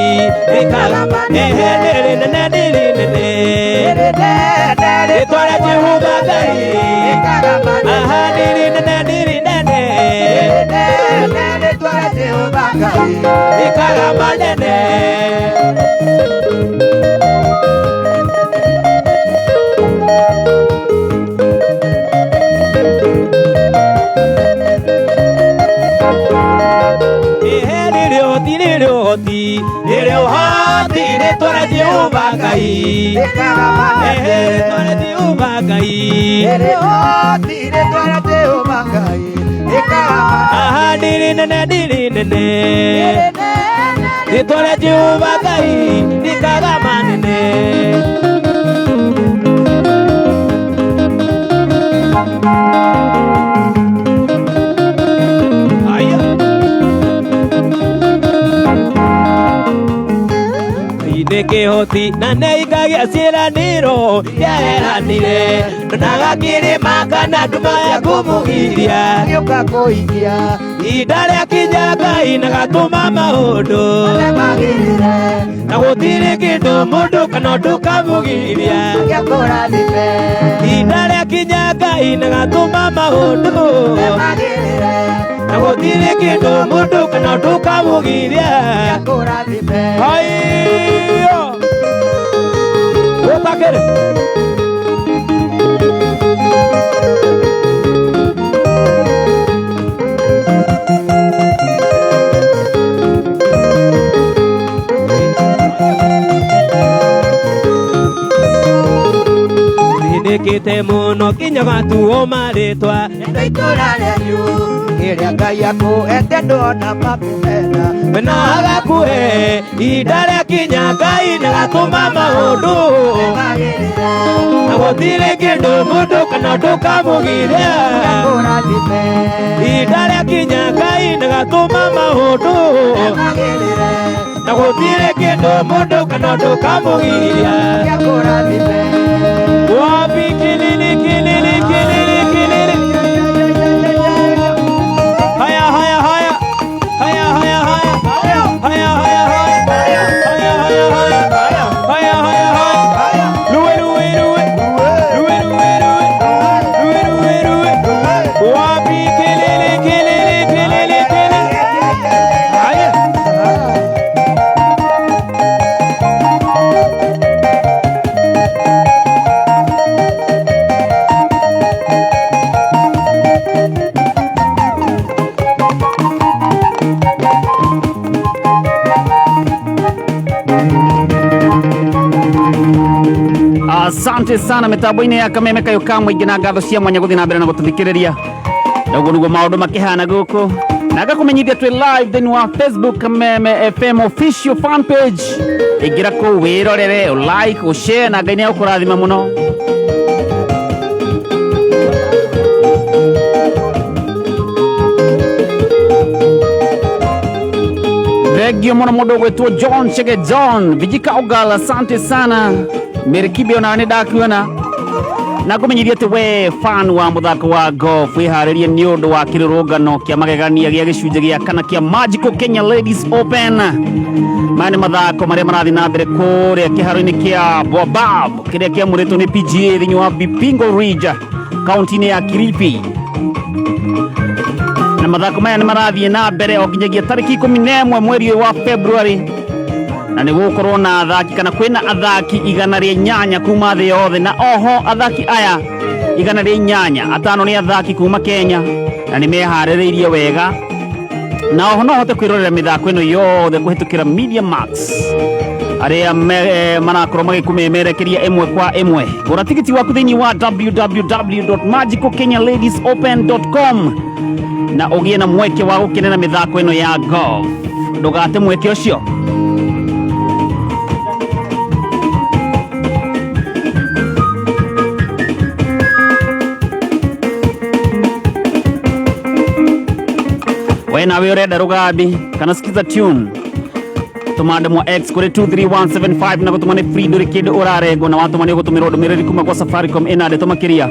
Ihe nĩrĩ nene nĩrĩ nene rĩtwa rĩa Jehova Ngai. Aha nĩrĩ nene nĩrĩ nene rĩkaga manene. Ihe nĩrĩ ũhoti nĩrĩ ũhoti nĩrĩ ũhoti rĩtwa rĩa Jehova Ngai. Ihe rĩtwa rĩa Jehova Ngai. Aha nĩrĩ nene nĩrĩ nene rĩtwa rĩa Jehova Ngai rĩkaga manene. Aya. Nĩ kĩhoti na nĩikagia ciĩranĩro yaheanire, ndonaga kĩrĩma kana nduma ya kũmũgiria. Gĩũka kũhingia. Ihinda rĩakinya Ngai na gatũma maũndũ Magĩrĩre. na gũtirĩ kĩndũ mũndũ kana ũndũ kamũgiria. Gĩakũrathime. Ihinda rĩakinya Ngai na gatũma maũndũ Magĩrĩre. na gũtirĩ kĩndũ mũndũ kana ũndũ kamũgiria. Gĩakũrathime. Haiyo. Ũtakĩrĩ. Thĩnĩkĩte mũno nginya gatuo marĩtwa. Enda itũra rĩanyu ĩrĩa Ngai akũhete ndona makũmena. Na agakũhe ihinda rĩakinya Ngai na gatũma maũndũ Magĩrĩre. na gũtirĩ kĩndũ mũndũ kana ũndũ kamũgiria. Gĩakũrathime. Ihinda rĩakinya Ngai na gatũma maũndũ Magĩrĩre. na gũtirĩ kĩndũ mũndũ kana ũndũ kamũgiria. Gĩakũrathime. Wapi kilili kilili kilili kilili. Haya haya haya haya haya haya haya haya haya haya haya haya haya haya haya. Luwe luwe luwe luwe luwe luwe luwe luwe luwe. Wapi kilili kilili kilili kilili. Haya. Asante sana mitambo-inĩ ya Kameme Kayũ ka mũingĩ na ngatho cia mwanya gũthiĩ na mbere na gũtũthikĩrĩria. Na ũguo nĩguo maũndũ makĩhana gũkũ. Na ngakũmenyithia twĩ live thĩinĩ wa Facebook Kameme FM official fan page. Ingĩra kũu wĩrorere, ũ like, ũ share na Ngai nĩ egũkũrathima mũno. Thengio mũno mũndũ ũgwĩtwo John Chege John Vijika Ogal, asante sana. Mary Kibe ona nĩ ndakuona na ngũmenyithia atĩ we fan wa mũthako wa golf wĩharĩrie nĩ ũndũ wa kĩrũrũngano kĩa magegania gĩa gĩcunjĩ gĩa kana kĩa Magical Kenya Ladies Open. Maya nĩ mathako marĩa marathiĩ na mbere kũrĩa kĩharo-inĩ kĩa Boabab kĩrĩa kĩamũrĩtwo nĩ PGA thĩinĩ wa Bipingo Ridge kaunti-inĩ ya Kilifi. Na mathako maya nĩ marathiĩ na mbere o nginyagia tarĩki 11 mweri ũyũ wa February, na nĩ gũgũkorwo na athaki kana kwĩna athaki 108 kuma thĩ yothe, na oho athaki aya 108 atano nĩ athaki kuma Kenya na nĩ meharĩrĩirie wega, na oho no hote kwĩrorera mĩthako ĩno yothe kũhĩtũkĩra Media Max arĩa marakorwo magĩkũmemerekeria ĩmwe kwa ĩmwe. Gũra tigiti waku thĩinĩ wa www.magicalkenyaladisopen.com na ũgĩe na mweke wa gũkenera mĩthako ĩno ya golf. Ndũgate mweke ũcio. We nawe ũrenda rũgambi kana sikiza tune, tũma ndemwa X kũrĩ 23175 na gũtũma nĩ free, ndũrĩ kĩndũ ũrarengwo, na watũma nĩ ũgũtũmĩrwo ndũmĩrĩri kuma kwa Safaricom ĩna ndeto makĩria.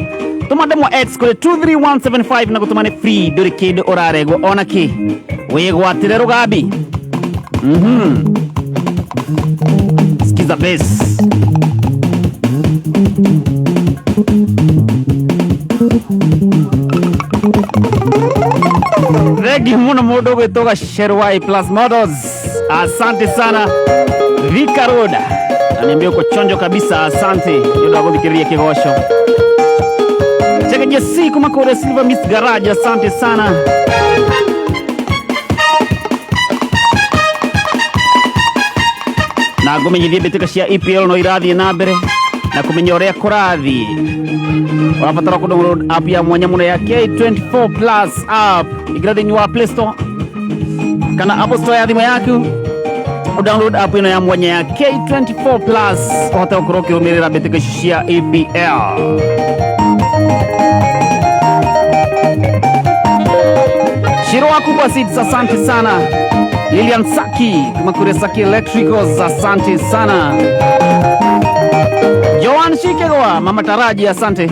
Tũma ndemwa X kũrĩ 23175 na gũtũma nĩ free, ndũrĩ kĩndũ ũrarengwo ona kĩ. Wĩgwatĩre rũgambi. Sikiza bass. Thengi muno mũndũ ũgwĩtwo Gacerwa A Plus Models. Asante sana. Thika Road. Aniambia uko chonjo kabisa, asante. Nĩ ũndũ wa gũthikĩrĩria kĩgoco. Chege Jesse kuma kũrĩa Silver Mist Garage, asante sana. Na ngũmenyithie mbĩtĩka cia EPL no irathiĩ na mbere na kũmenya ũrĩa kũrathiĩ. Ũrabatara kũ download app ya mwanya mũno ya K24 Plus app. Ingĩra thĩinĩ wa Play Store kana Apple Store ya thimũ yaku, download app ĩno ya mwanya ya K24 Plus ũhote gũkorwo ũkĩrũmĩrĩra mbĩtĩka ici cia EPL. Shiro Wakubwa Seeds, asante sana. Lilian Saki kuma kule Saki Electricals, asante sana. Joan Shikegoa, Mama Taraji, asante.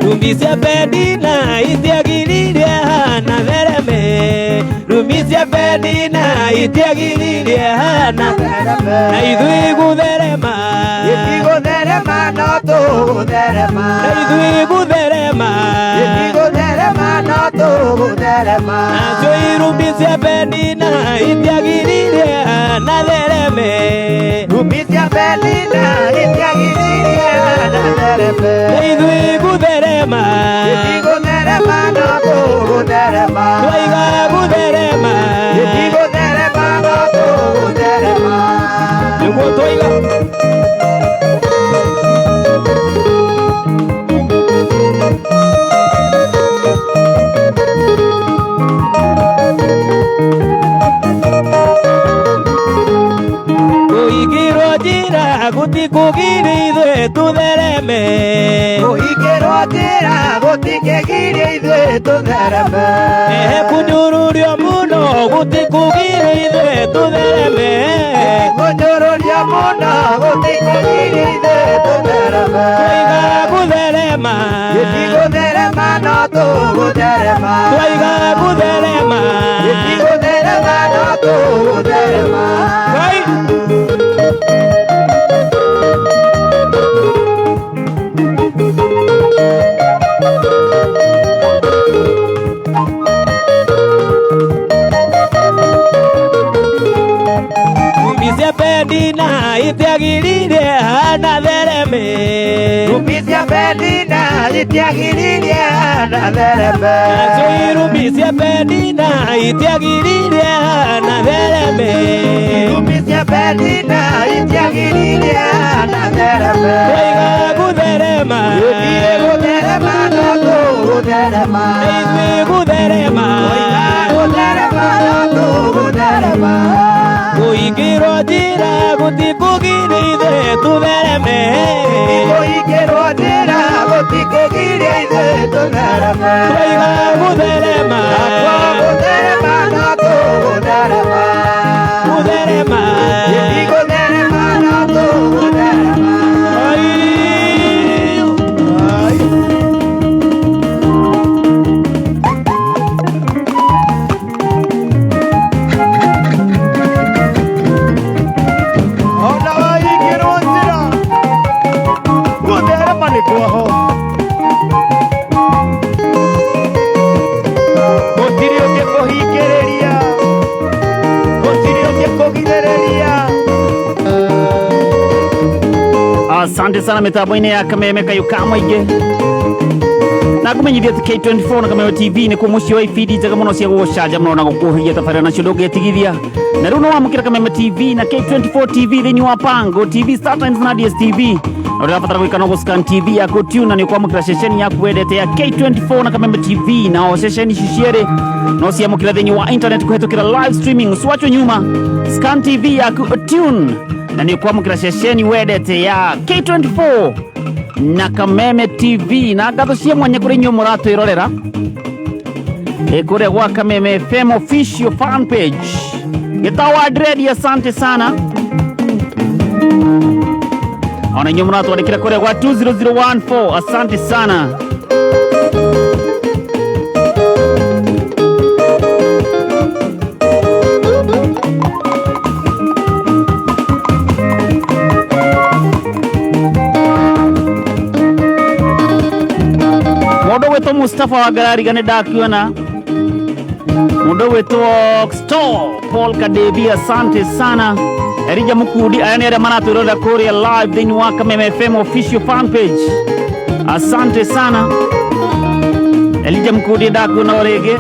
Rumisia Bedina itiagiririe hana thereme, Rumisia Bedina itiagiririe hana na ithuĩ gũtherema, Itigũtherema no tũgũtherema, na ithuĩ gũtherema, itigũtherema no tũgũtherema, nacio irumbi cia Bedina itiagiririe hana thereme, Rumbi cia Bedina itiagiririe hana thereme, na ithuĩ gũtherema, itigũtherema no tũgũtherema, twaiga gũtherema, itigũtherema no tũgũtherema, nĩguo twaiga. Kũhingĩrwo njĩra gũtikũgiria ithuĩ tũthereme, Kũhingĩrwo njĩra gũtikĩgiria ithuĩ tũthereme, ehe kũnyũrũrio mũno gũtikũgiria ithuĩ tũthereme, Kũnyũrũrio mũno gũtikũgiria ithuĩ tũthereme, twaiga gũtherema, Gĩtigũtherema no tũgũtherema, twaiga gũtherema, Gĩtigũtherema no tũgũtherema. Ngai. Rupisia Penina itiagirire na thereme. Rupisia Penina itiagirire na thereme. Nacio irupisia Penina itiagirire na thereme. Rupisia Penina itiagirire na thereme. Twaiga gutherema. Ithiĩ gutherema no tũgũtherema. Ithuĩ gutherema. Twaiga gutherema no tũgũtherema. Kũingĩrwo njĩra gũtikũgiria ithuĩ tũthereme. Kũingĩrwo njĩra gũtikũgiria ithuĩ tũthereme. Twaiga gũtherema. Nakuo gũtherema no tũgũtherema. Gũtherema. Ithiĩ gũtherema no tũgũtherema. Ai. Ai. Ona waingĩrwo njĩra gũtherema nĩ kwaho. Gũtirĩ ũngĩ kũhingĩrĩria, gũtirĩ ũngĩ kũgirĩrĩria. Asante sana mitambo-inĩ ya Kameme Kayũ ka Mũingĩ na ngũmenyithia atĩ K24 na Kameme TV nĩ kuo mũciĩ wa ibindi njega mũno cia gũgũcanjamũra na gũkuohĩria tabarĩra nacio ndũngĩtigithia. Na rĩu no wamũkĩra Kameme TV na K24 TV thĩinĩ wa Pango TV, Star Times na DSTV. Na ũrĩa ũrabatara gwĩka no gũscan TV yaku tune na nĩ ũkwamũkĩra ceceni yaku wendete ya K24 na Kameme TV. Nao ceceni ici cierĩ no ciamũkĩra thĩinĩ wa internet kũhetũkĩra live streaming. Usiwachwe nyuma, scan TV yaku tune na nĩ ũkwamũkĩra ceceni wendete ya K24 na Kameme TV. Na ngatho cia mwanya kũrĩ inyuĩ mũratwĩrorera kũrĩa gwa Kameme FM official fan page. Gĩtawa Dread, asante sana. Ona inyuĩ mũratwandĩkĩra kũrĩa gwa 20014, asante sana. Mũndũ gwĩtwo Mustafa wa Ngarariga nĩ ndakuona. Mũndũ gwĩtwo Store Paul Kadebi, asante sana. Erija Mukundi, aya nĩ arĩa maratwĩrorera kũrĩa live thĩinĩ wa Kameme FM official fan page, asante sana. Elija Mukundi, ndakuona o rĩngĩ.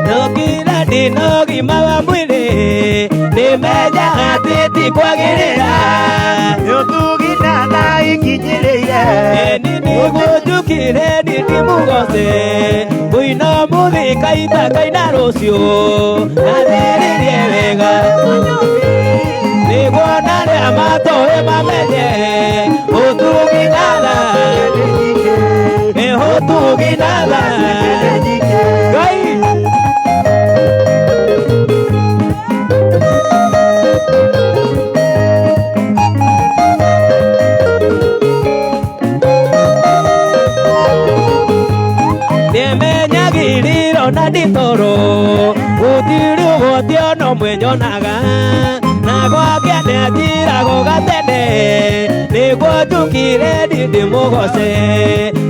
Ndokĩra ndĩna ũgima wa mwĩrĩ nĩmenyaga atĩ ti kwagĩrĩra. Nĩ ũtugi na tha ikinyĩrĩire. Ĩni nĩguo njũkĩre ndĩmũgoce ngũina ũmũthĩ kaita kaina rũciũ athĩrĩrie wega nĩguo na arĩa matoĩ mamenye ũtugi na tha nĩ ũtugi na tha Ngai. Nĩmenyagĩrĩrwo na nditoro gũtirĩ ũgwati ona ũmwe nyonaga na gwake nĩanjiragwo gatene nĩguo njũkire ndĩmũgoce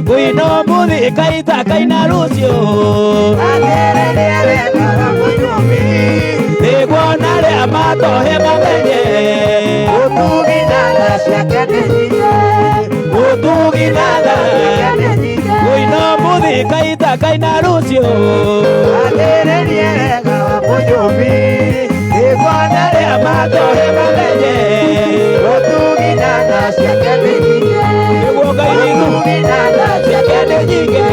ngũina ũmũthĩ kaita kaina rũciũ Athĩrĩrie wega wa mũnyũmbi. nĩguo na arĩa matoĩ mamenye Ũtugi na tha ciake nĩ nyingĩ. ũtugi na tha Ciake nĩ nyingĩ. ngũina ũmũthĩ kaita kaina rũciũ Athĩrĩrie wega wa mũnyũmbi. Nĩguo na arĩa matoĩ mamenye ũtugi na tha ciake nĩ nyingĩ. nĩguo Ngai witũ Ũtugi na tha ciake nĩ nyingĩ.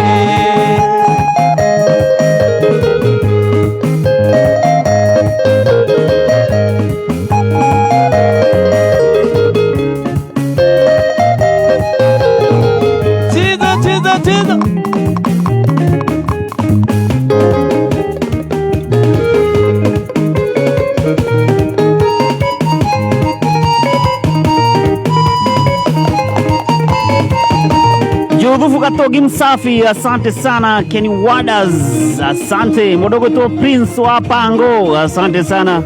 Gatogi Msafi, asante sana. Kenny Wadas, asante. Mudogo to Prince wa Pango, asante sana.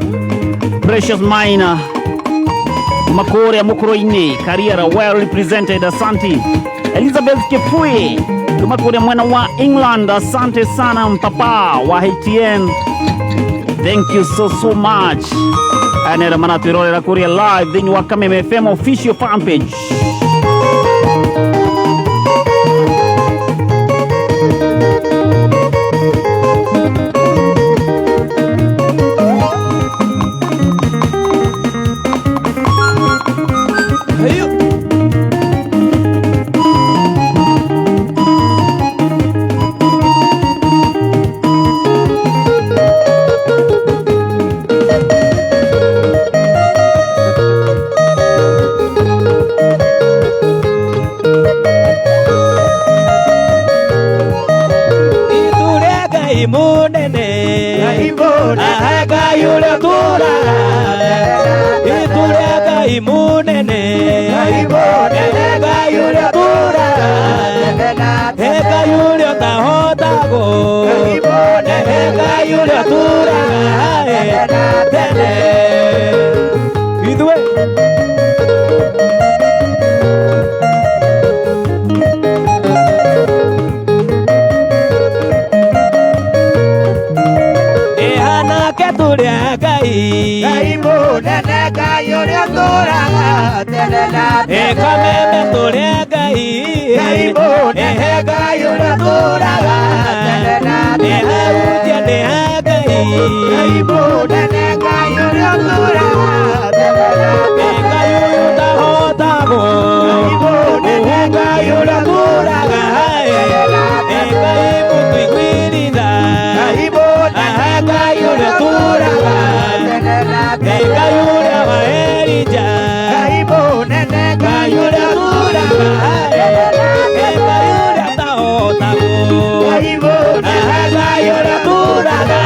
Precious Maina Makore Mukoroine Kariera, well represented, asante. Elizabeth Kepui Kumakore mwana wa England, asante sana mpapa wa HTN. Thank you so so much. Anera mana twirorera kuria live thĩinĩ wa Kameme FM official fan page. Ithure Ngai munene Ngai ũrĩa ũtũũraga Ithure Ngai munene Ngai ũrĩa ũtũũraga Ngai ũrĩa ũtahotagwo Ngai ũrĩa ũtũũraga tene Ithuĩ Ihanake tũrĩ a Ngai Ngai mũnene Ngai ũrĩa ũtũũraga tene na tene. Kameme tũrĩ a Ngai Ngai mũnene Ngai ũrĩa ũtũũraga tene na tene. Ahunjia nĩ a Ngai Ngai mũnene Ngai ũrĩa ũtũũraga tene na tene. Ngai ũyũ ũtahotagwo Ngai mũnene Ngai ũrĩa ũtũũraga tene na tene. Ngai mũtũiguĩri tha Ngai mũnene Ngai ũrĩa ũtũũraga tene na tene. Ngai ũrĩa wa Elija Ngai mũnene Ngai ũrĩa ũtũũraga tene na tene. Ngai ũrĩa ũtahotagwo Ngai mũnene Ngai ũrĩa ũtũũraga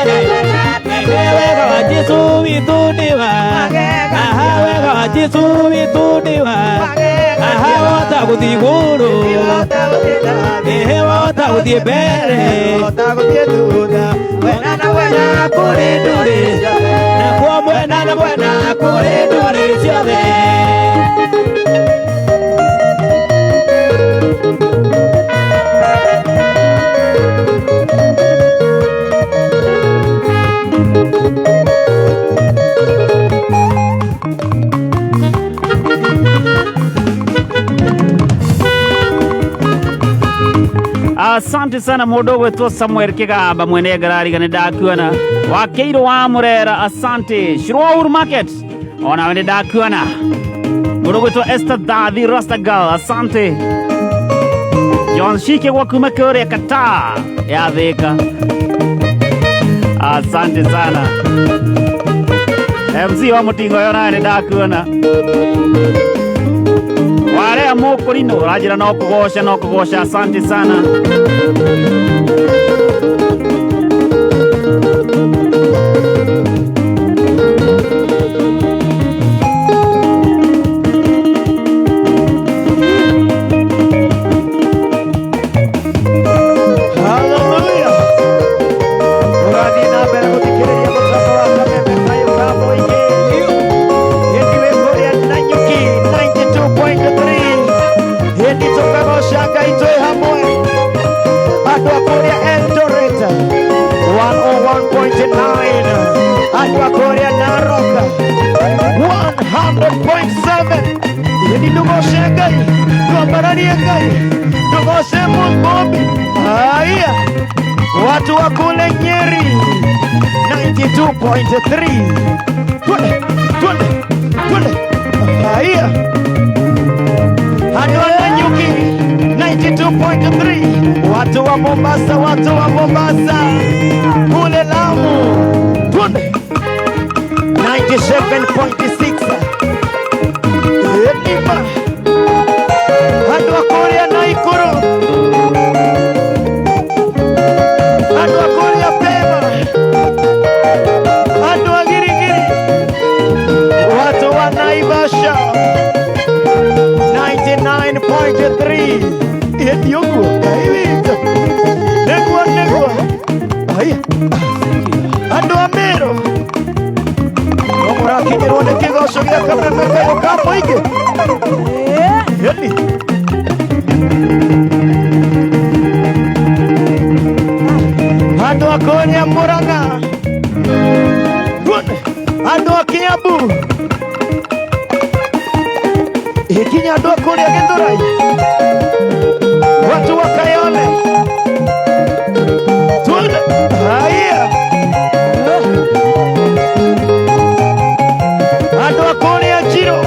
tene na tene. Wega wa Jesũ witũ nĩ wa Aha, wega wa Jesũ witũ nĩ wa Aha, wahota gũthiĩ igũrũ Ehe, wahota gũthiĩ mbere Mwena na mwena kũrĩ ndũrĩrĩ ciothe. Nakuo mwena na mwena kũrĩ ndũrĩrĩ ciothe. Asante sana mũndũ ũgwĩtwo Samuel Kĩgamba mwene ngarariga nĩ ndakuona wakeirwo wa Mũrera, asante. Shirwa Uhuru Market onawe nĩ ndakuona. Mũndũ ũgwĩtwo Esther Dathi Rastagal, asante. John Shike gwa kuma kũrĩa Qatar ya Thika, asante sana. MC wa mũtingo ũyũ nawe nĩ ndakuona. Warea mũkũrinũ ũranjĩra no kũgoca no kũgoca, asante sana. Hallelujah. Ũrathiĩ na mbere gũthikĩrĩria mũtambo wa Kameme kayũ ka mũingĩ. Hĩndĩ wĩ kũrĩa Nanyuki 92.3. Hĩndĩ tũkagoca Ngai twĩ hamwe. Andũ a kũrĩa Eldoret 101.9. Andũ a kũrĩa Narok 100.7. Hĩndĩ ndũgoce Ngai, twambararie Ngai, ndũgoce Mũmbi. Haya, watu wa kule Nyeri 92.3. Twende, twende, twende. Haya, andũ a Nanyuki 92.3. Watu wa Mombasa, watu wa Mombasa kule Lamu, twende 97.6. Edima, andũ a kũrĩa Naikuru, andũ a kũrĩa Pema, andũ a Girigiri, watu wa Naivasha 99.3. Ĩthiũguo. Nĩwakinyĩrwo nĩ kĩgoco gĩa Kameme kayũ ka mũingĩ. Ĩni. Andũ a kũrĩa Mũrang'a, tuone andũ a Kiambu, ikinya andũ a kũrĩa Gĩthũrai, watu wa Kayole, tuone haya andũ a kũrĩa Njirũ,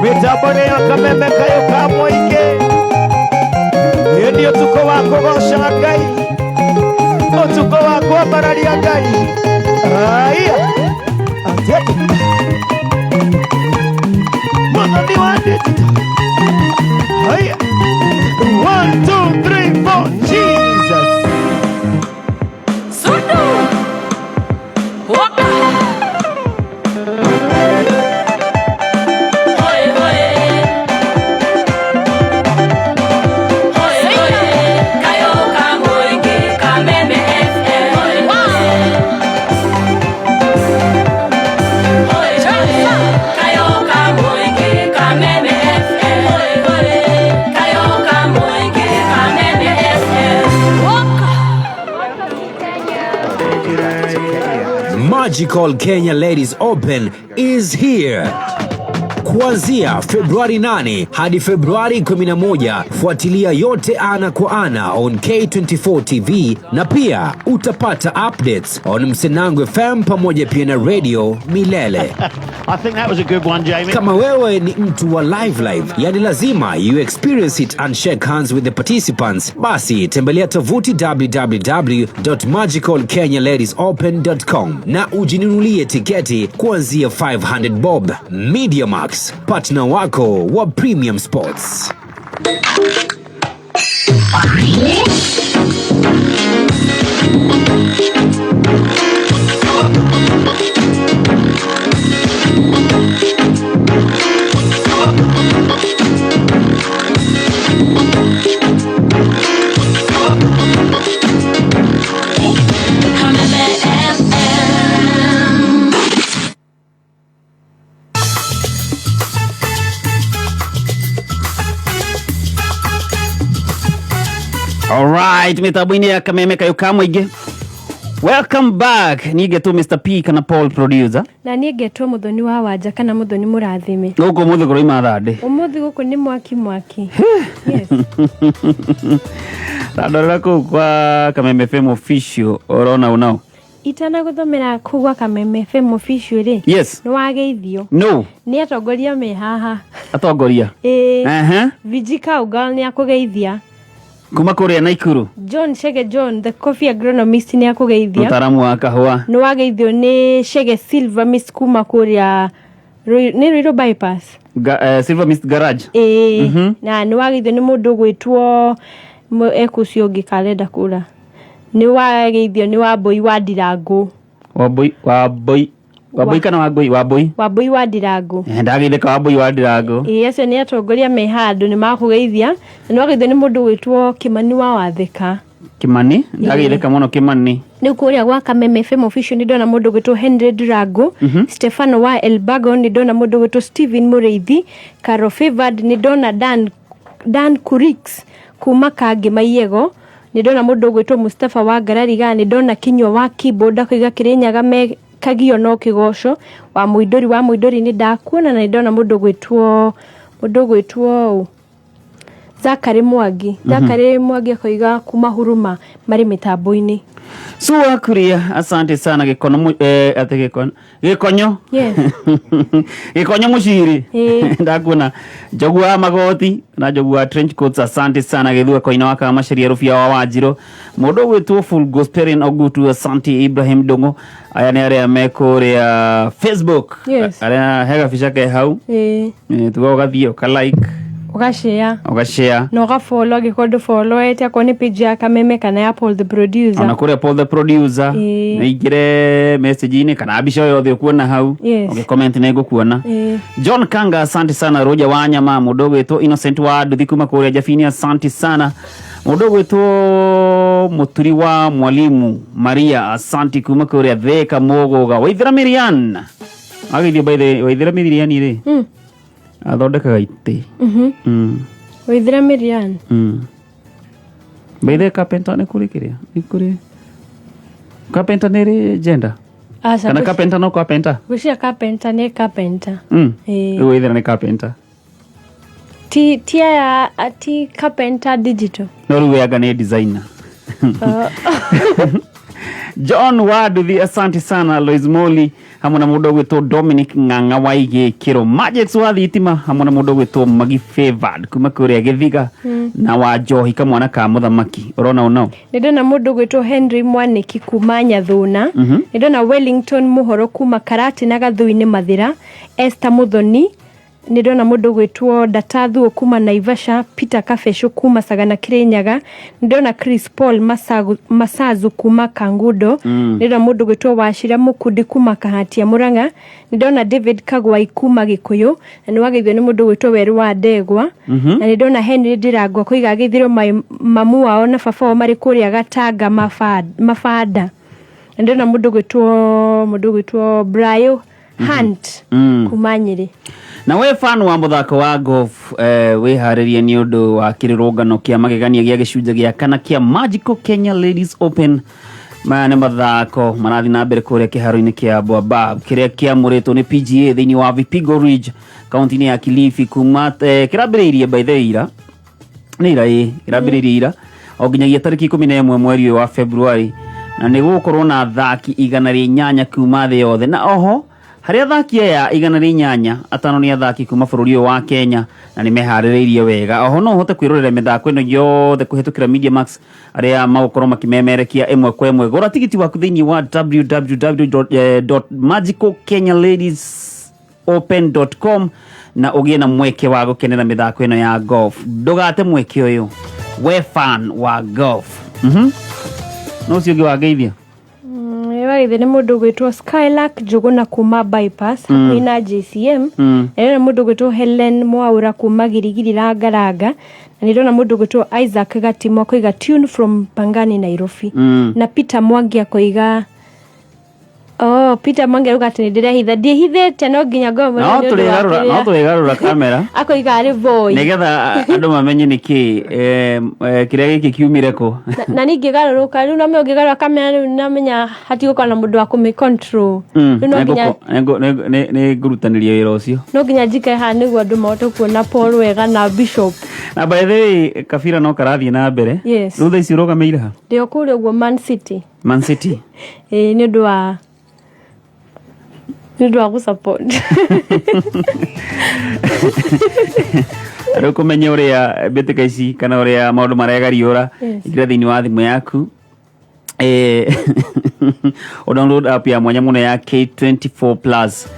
mĩtambo-inĩ ya Kameme kayũ ka mũingĩ. Ĩni ũtukũ wa kũgoca Ngai, ũtukũ wa kwambararia Ngai. Haya atete Mwathani wa digital. Haya, 1 2 3 4, Jesus. Sundu. Waka. Hoi hoi. Hoi hoi. Kayo ka mũingĩ Kameme FM. Hoi hoi. Hoi hoi. Kayo ka mũingĩ Kameme FM. Hoi hoi. Kayo ka mũingĩ Kameme FM. Waka. Magical Kenya Ladies Open is here. Kuanzia Februari 8 hadi Februari 11, fuatilia yote ana kwa ana on K24 TV na pia utapata updates on Msenango FM pamoja pia na Radio Milele. I think that was a good one, Jamie. Kama wewe ni mtu wa live live, yani lazima you experience it and shake hands with the participants, basi tembelea tovuti www.magicalkenyaladisopen.com na ujinunulie tiketi kuanzia 500 bob. MediaMax, partner wako wa Premium Sports. Kameme FM. Alright, mitambo-inĩ ya Kameme kayũ ka mũingĩ. Welcome back. Niĩ ngetwo Mr. P kana Paul producer. Na niĩ ngetwo Mũthoni wa Wanja kana Mũthoni Mũrathime. Gũkũ ũmũthĩ kũroima thandĩ. Ũmũthĩ gũkũ nĩ mwaki mwaki. Yes. Ndandorera kũu kwa Kameme FM official ũrona ũnao. Itanagũthomera kũu gwa Kameme FM official rĩ, Yes. nĩ wageithio No. nĩ atongoria me haha. Atongoria. Ĩĩ. Ehe. Viji Kaugal nĩ akũgeithia. Kuma kũrĩa Naikuru. John Shege John the coffee agronomist nĩ akũgeithia. Mũtaaramu wa kahũa. Nĩ wageithio nĩ Shege Silver Miss kuma kũrĩa nĩ Ruiru bypass. Silver Mist Garage. Ĩĩ. Na nĩ wageithio nĩ mũndũ ũgwĩtwo ekũcio ũngĩ karenda kũra. Nĩ wageithio nĩ Wambũi wa Ndirangũ. Wambũi Wambũi Wambũi kana Wangũi Wambũi. Wambũi wa Ndirangũ. Ndageithĩka Wambũi wa Ndirangũ. Ĩĩ, acio nĩ atongoria me handũ nĩ makũgeithia. Na nĩ wageithio nĩ mũndũ ũgwĩtwo Kĩmani wa Wathĩka. Kimani, ndageithĩka mũno Kimani. Rĩu kũrĩa gwa Kameme FM official nĩ ndona mũndũ ũgwĩtwo Henry Ndirango, Stefano wa Elbago, nĩ ndona mũndũ ũgwĩtwo Steven Mũrĩithi, Caro Favored, nĩ ndona Dan Kurix kuma Kangĩ Maiyego, nĩ ndona mũndũ ũgwĩtwo Mustafa wa Ngarariga, nĩ ndona Kinyua wa Keyboard akoiga Kĩrĩnyaga me kagio no kĩgoco, wa Mũindũri wa Mũindũri nĩ ndakuona, na nĩ ndona mũndũ ũgwĩtwo ũ Zakary Mwangi. Zakary Mwangi akoiga kuma Huruma marĩ mĩtambo-inĩ. Sua Kuria, asante sana gĩkono atĩ gĩkono gĩkonyo. Yes. Gĩkonyo mũciri. Ndakuona njogu wa magoti na njogu wa trench coats, asante sana gĩthua koina wa kamacaria rũbia wa Wanjirũ, mũndũ ũgwĩtwo Full Gospelin Ogutu, asante Ibrahim Ndung'u. Aya nĩ arĩa me kũrĩa Facebook. Arĩa he gabica ke hau. Tuga ũgathiĩ ũka like, Ũgashare, ũgashare, na ũgafollow angĩkorwo ndũfollowete, akorwo nĩ page ya Kameme kana ya Paul the producer. Ona kũrĩa Paul the producer. Nĩingĩre message-inĩ kana mbica o yothe ũkuona hau. Ũgĩ-comment nĩ ngũkuona. John Kanga, asante sana. Roja wa Nyama, mũndũ ũgwĩtwo Innocent wa Nduthi kuma kũrĩa Jabini, asante sana. Mũndũ ũgwĩtwo Mũturi wa Mwalimu Maria, asante kuma kũrĩa Thika Mũgũga Waithera Mirian. Ageithio by the Waithera Miriani rĩ, athondekaga itĩ. Waithera Mirian. By the way, carpenter nĩ kũrĩ kĩrĩa nĩ kũrĩ carpenter nĩ rĩ gender? Aca. Kana carpenter no carpenter? Gwĩciria carpenter nĩ carpenter. Ĩĩ. Rĩu Waithera nĩ carpenter. Ti aya ti carpenter digital. No rĩu we anga nĩ designer. John Waduthi, asante sana. Lois Moli hamwe na mũndũ ũgwĩtwo Dominic Ng'ang'a wa Igĩkĩro, Majex wa thitima hamwe na mũndũ ũgwĩtwo Magi Favored kuma kũrĩa Gĩthiga, na wa Njohi kamwana ka mũthamaki ũrona ũnao. Nĩ ndona mũndũ ũgwĩtwo Henry Mwanĩki kuma Nyathũna. Nĩ ndona Wellington Mũhoro kuma Karati na Gathui-inĩ Mathĩra, Esther Mũthoni. Nĩ ndona mũndũ ũgwĩtwo Ndatathuo kuma Naivasha, Peter Kabecũ kuma Sagana Kĩrĩnyaga. Nĩ ndona Chris Paul Masazu kuma Kangundo. Nĩ ndona mũndũ ũgwĩtwo Wachira Mũkundi kuma Kahatia Mũrang'a. Nĩ ndona David Kagwai kuma Gĩkũyũ, na nĩ wageithio nĩ mũndũ ũgwĩtwo Werũ wa Ndegwa. Na nĩ ndona Henry Ndirangwa koiga ageithirio mamu wao na baba wao marĩ kũrĩa Gatanga Mabanda. Na ndona mũndũ ũgwĩtwo Brayo Hunt kuma Nyĩrĩ. Na we fan wa mũthako wa golf, wĩharĩrie nĩ ũndũ wa kĩrũrũngano kĩa magegania gĩa gĩcunjĩ gĩa kana kĩa Magical Kenya Ladies Open. Maya nĩ mathako marathiĩ na mbere kũrĩa kĩharo-inĩ kĩa Boabab kĩrĩa kĩamũrĩtwo nĩ PGA thĩinĩ wa Vipigo Ridge, kaunti-inĩ ya Kilifi, kuma kĩrambĩrĩirie by the way ira, nĩ ira, ĩ kĩrambĩrĩirie ira o nginyagia tarĩki 11 mweri ũyũ wa February, na nĩ gũgũkorwo na athaki 108 kuma thĩ yothe. Na oho harĩ athaki aya 108, atano nĩ athaki kuma bũrũri ũyũ wa Kenya, na nĩ meharĩrĩirie wega. Oho no ũhote kwĩrorera mĩthako ĩno yothe kũhĩtũkĩra Media Max arĩa magũkorwo makĩmemerekia ĩmwe kwa ĩmwe. Gũra tigiti waku thĩinĩ wa www.magicalkenyaladies.open.com na ũgĩe na mweke wa gũkenera mĩthako ĩno ya golf. Ndũgate mweke ũyũ, we fan wa golf. No ũcio ũngĩ wangeithia. Wagithĩ nĩ mũndũ ũgwĩtwo Skylark Njũgũna kuma Bypass hakuhĩ na JCM. Na ndĩrona mũndũ ũgwĩtwo Helen Mwaura kuma Girigiri Rangaranga, na nĩ ndĩrona mũndũ ũgwĩtwo Isaac Gatimo akoiga tune from Pangani, Nairobi. Na Peter Mwangi akoiga, oh, Peter Mwangi arauga atĩ nĩ ndĩrehitha. Ndiĩhithĩte, no nginya ngorwo no mũno nĩ ũndũ wa tũrĩgarũra no kĩrĩa- tũrĩgarũra kamera akoiga arĩ boy. Nĩgetha andũ mamenye nĩkĩ kĩrĩa gĩkĩ kiumire kũ. Na ningĩ garũrũka rĩu, name ũngĩgarũra kamera rĩu namenya hatigũkorwo na mũndũ wa kũmĩ control. Rĩu no nginya Nĩ ngũrutanĩria wĩra ũcio. No nginya njikare haha nĩguo andũ mahote kuona Paul wega na Bishop. Na by the way, kabira no karathiĩ na mbere. Yes. Rĩu thaa ici ũrũgamĩire ha? Ndĩ o kũrĩa ũguo Man City. Man City. Ĩĩ, nĩ ũndũ wa gũsupport. Rĩu kũmenya ũrĩa mbĩtĩka ici kana ũrĩa maũndũ maregariũra, ingĩra thĩinĩ wa thimũ yaku, download app ya mwanya mũno ya K24 Plus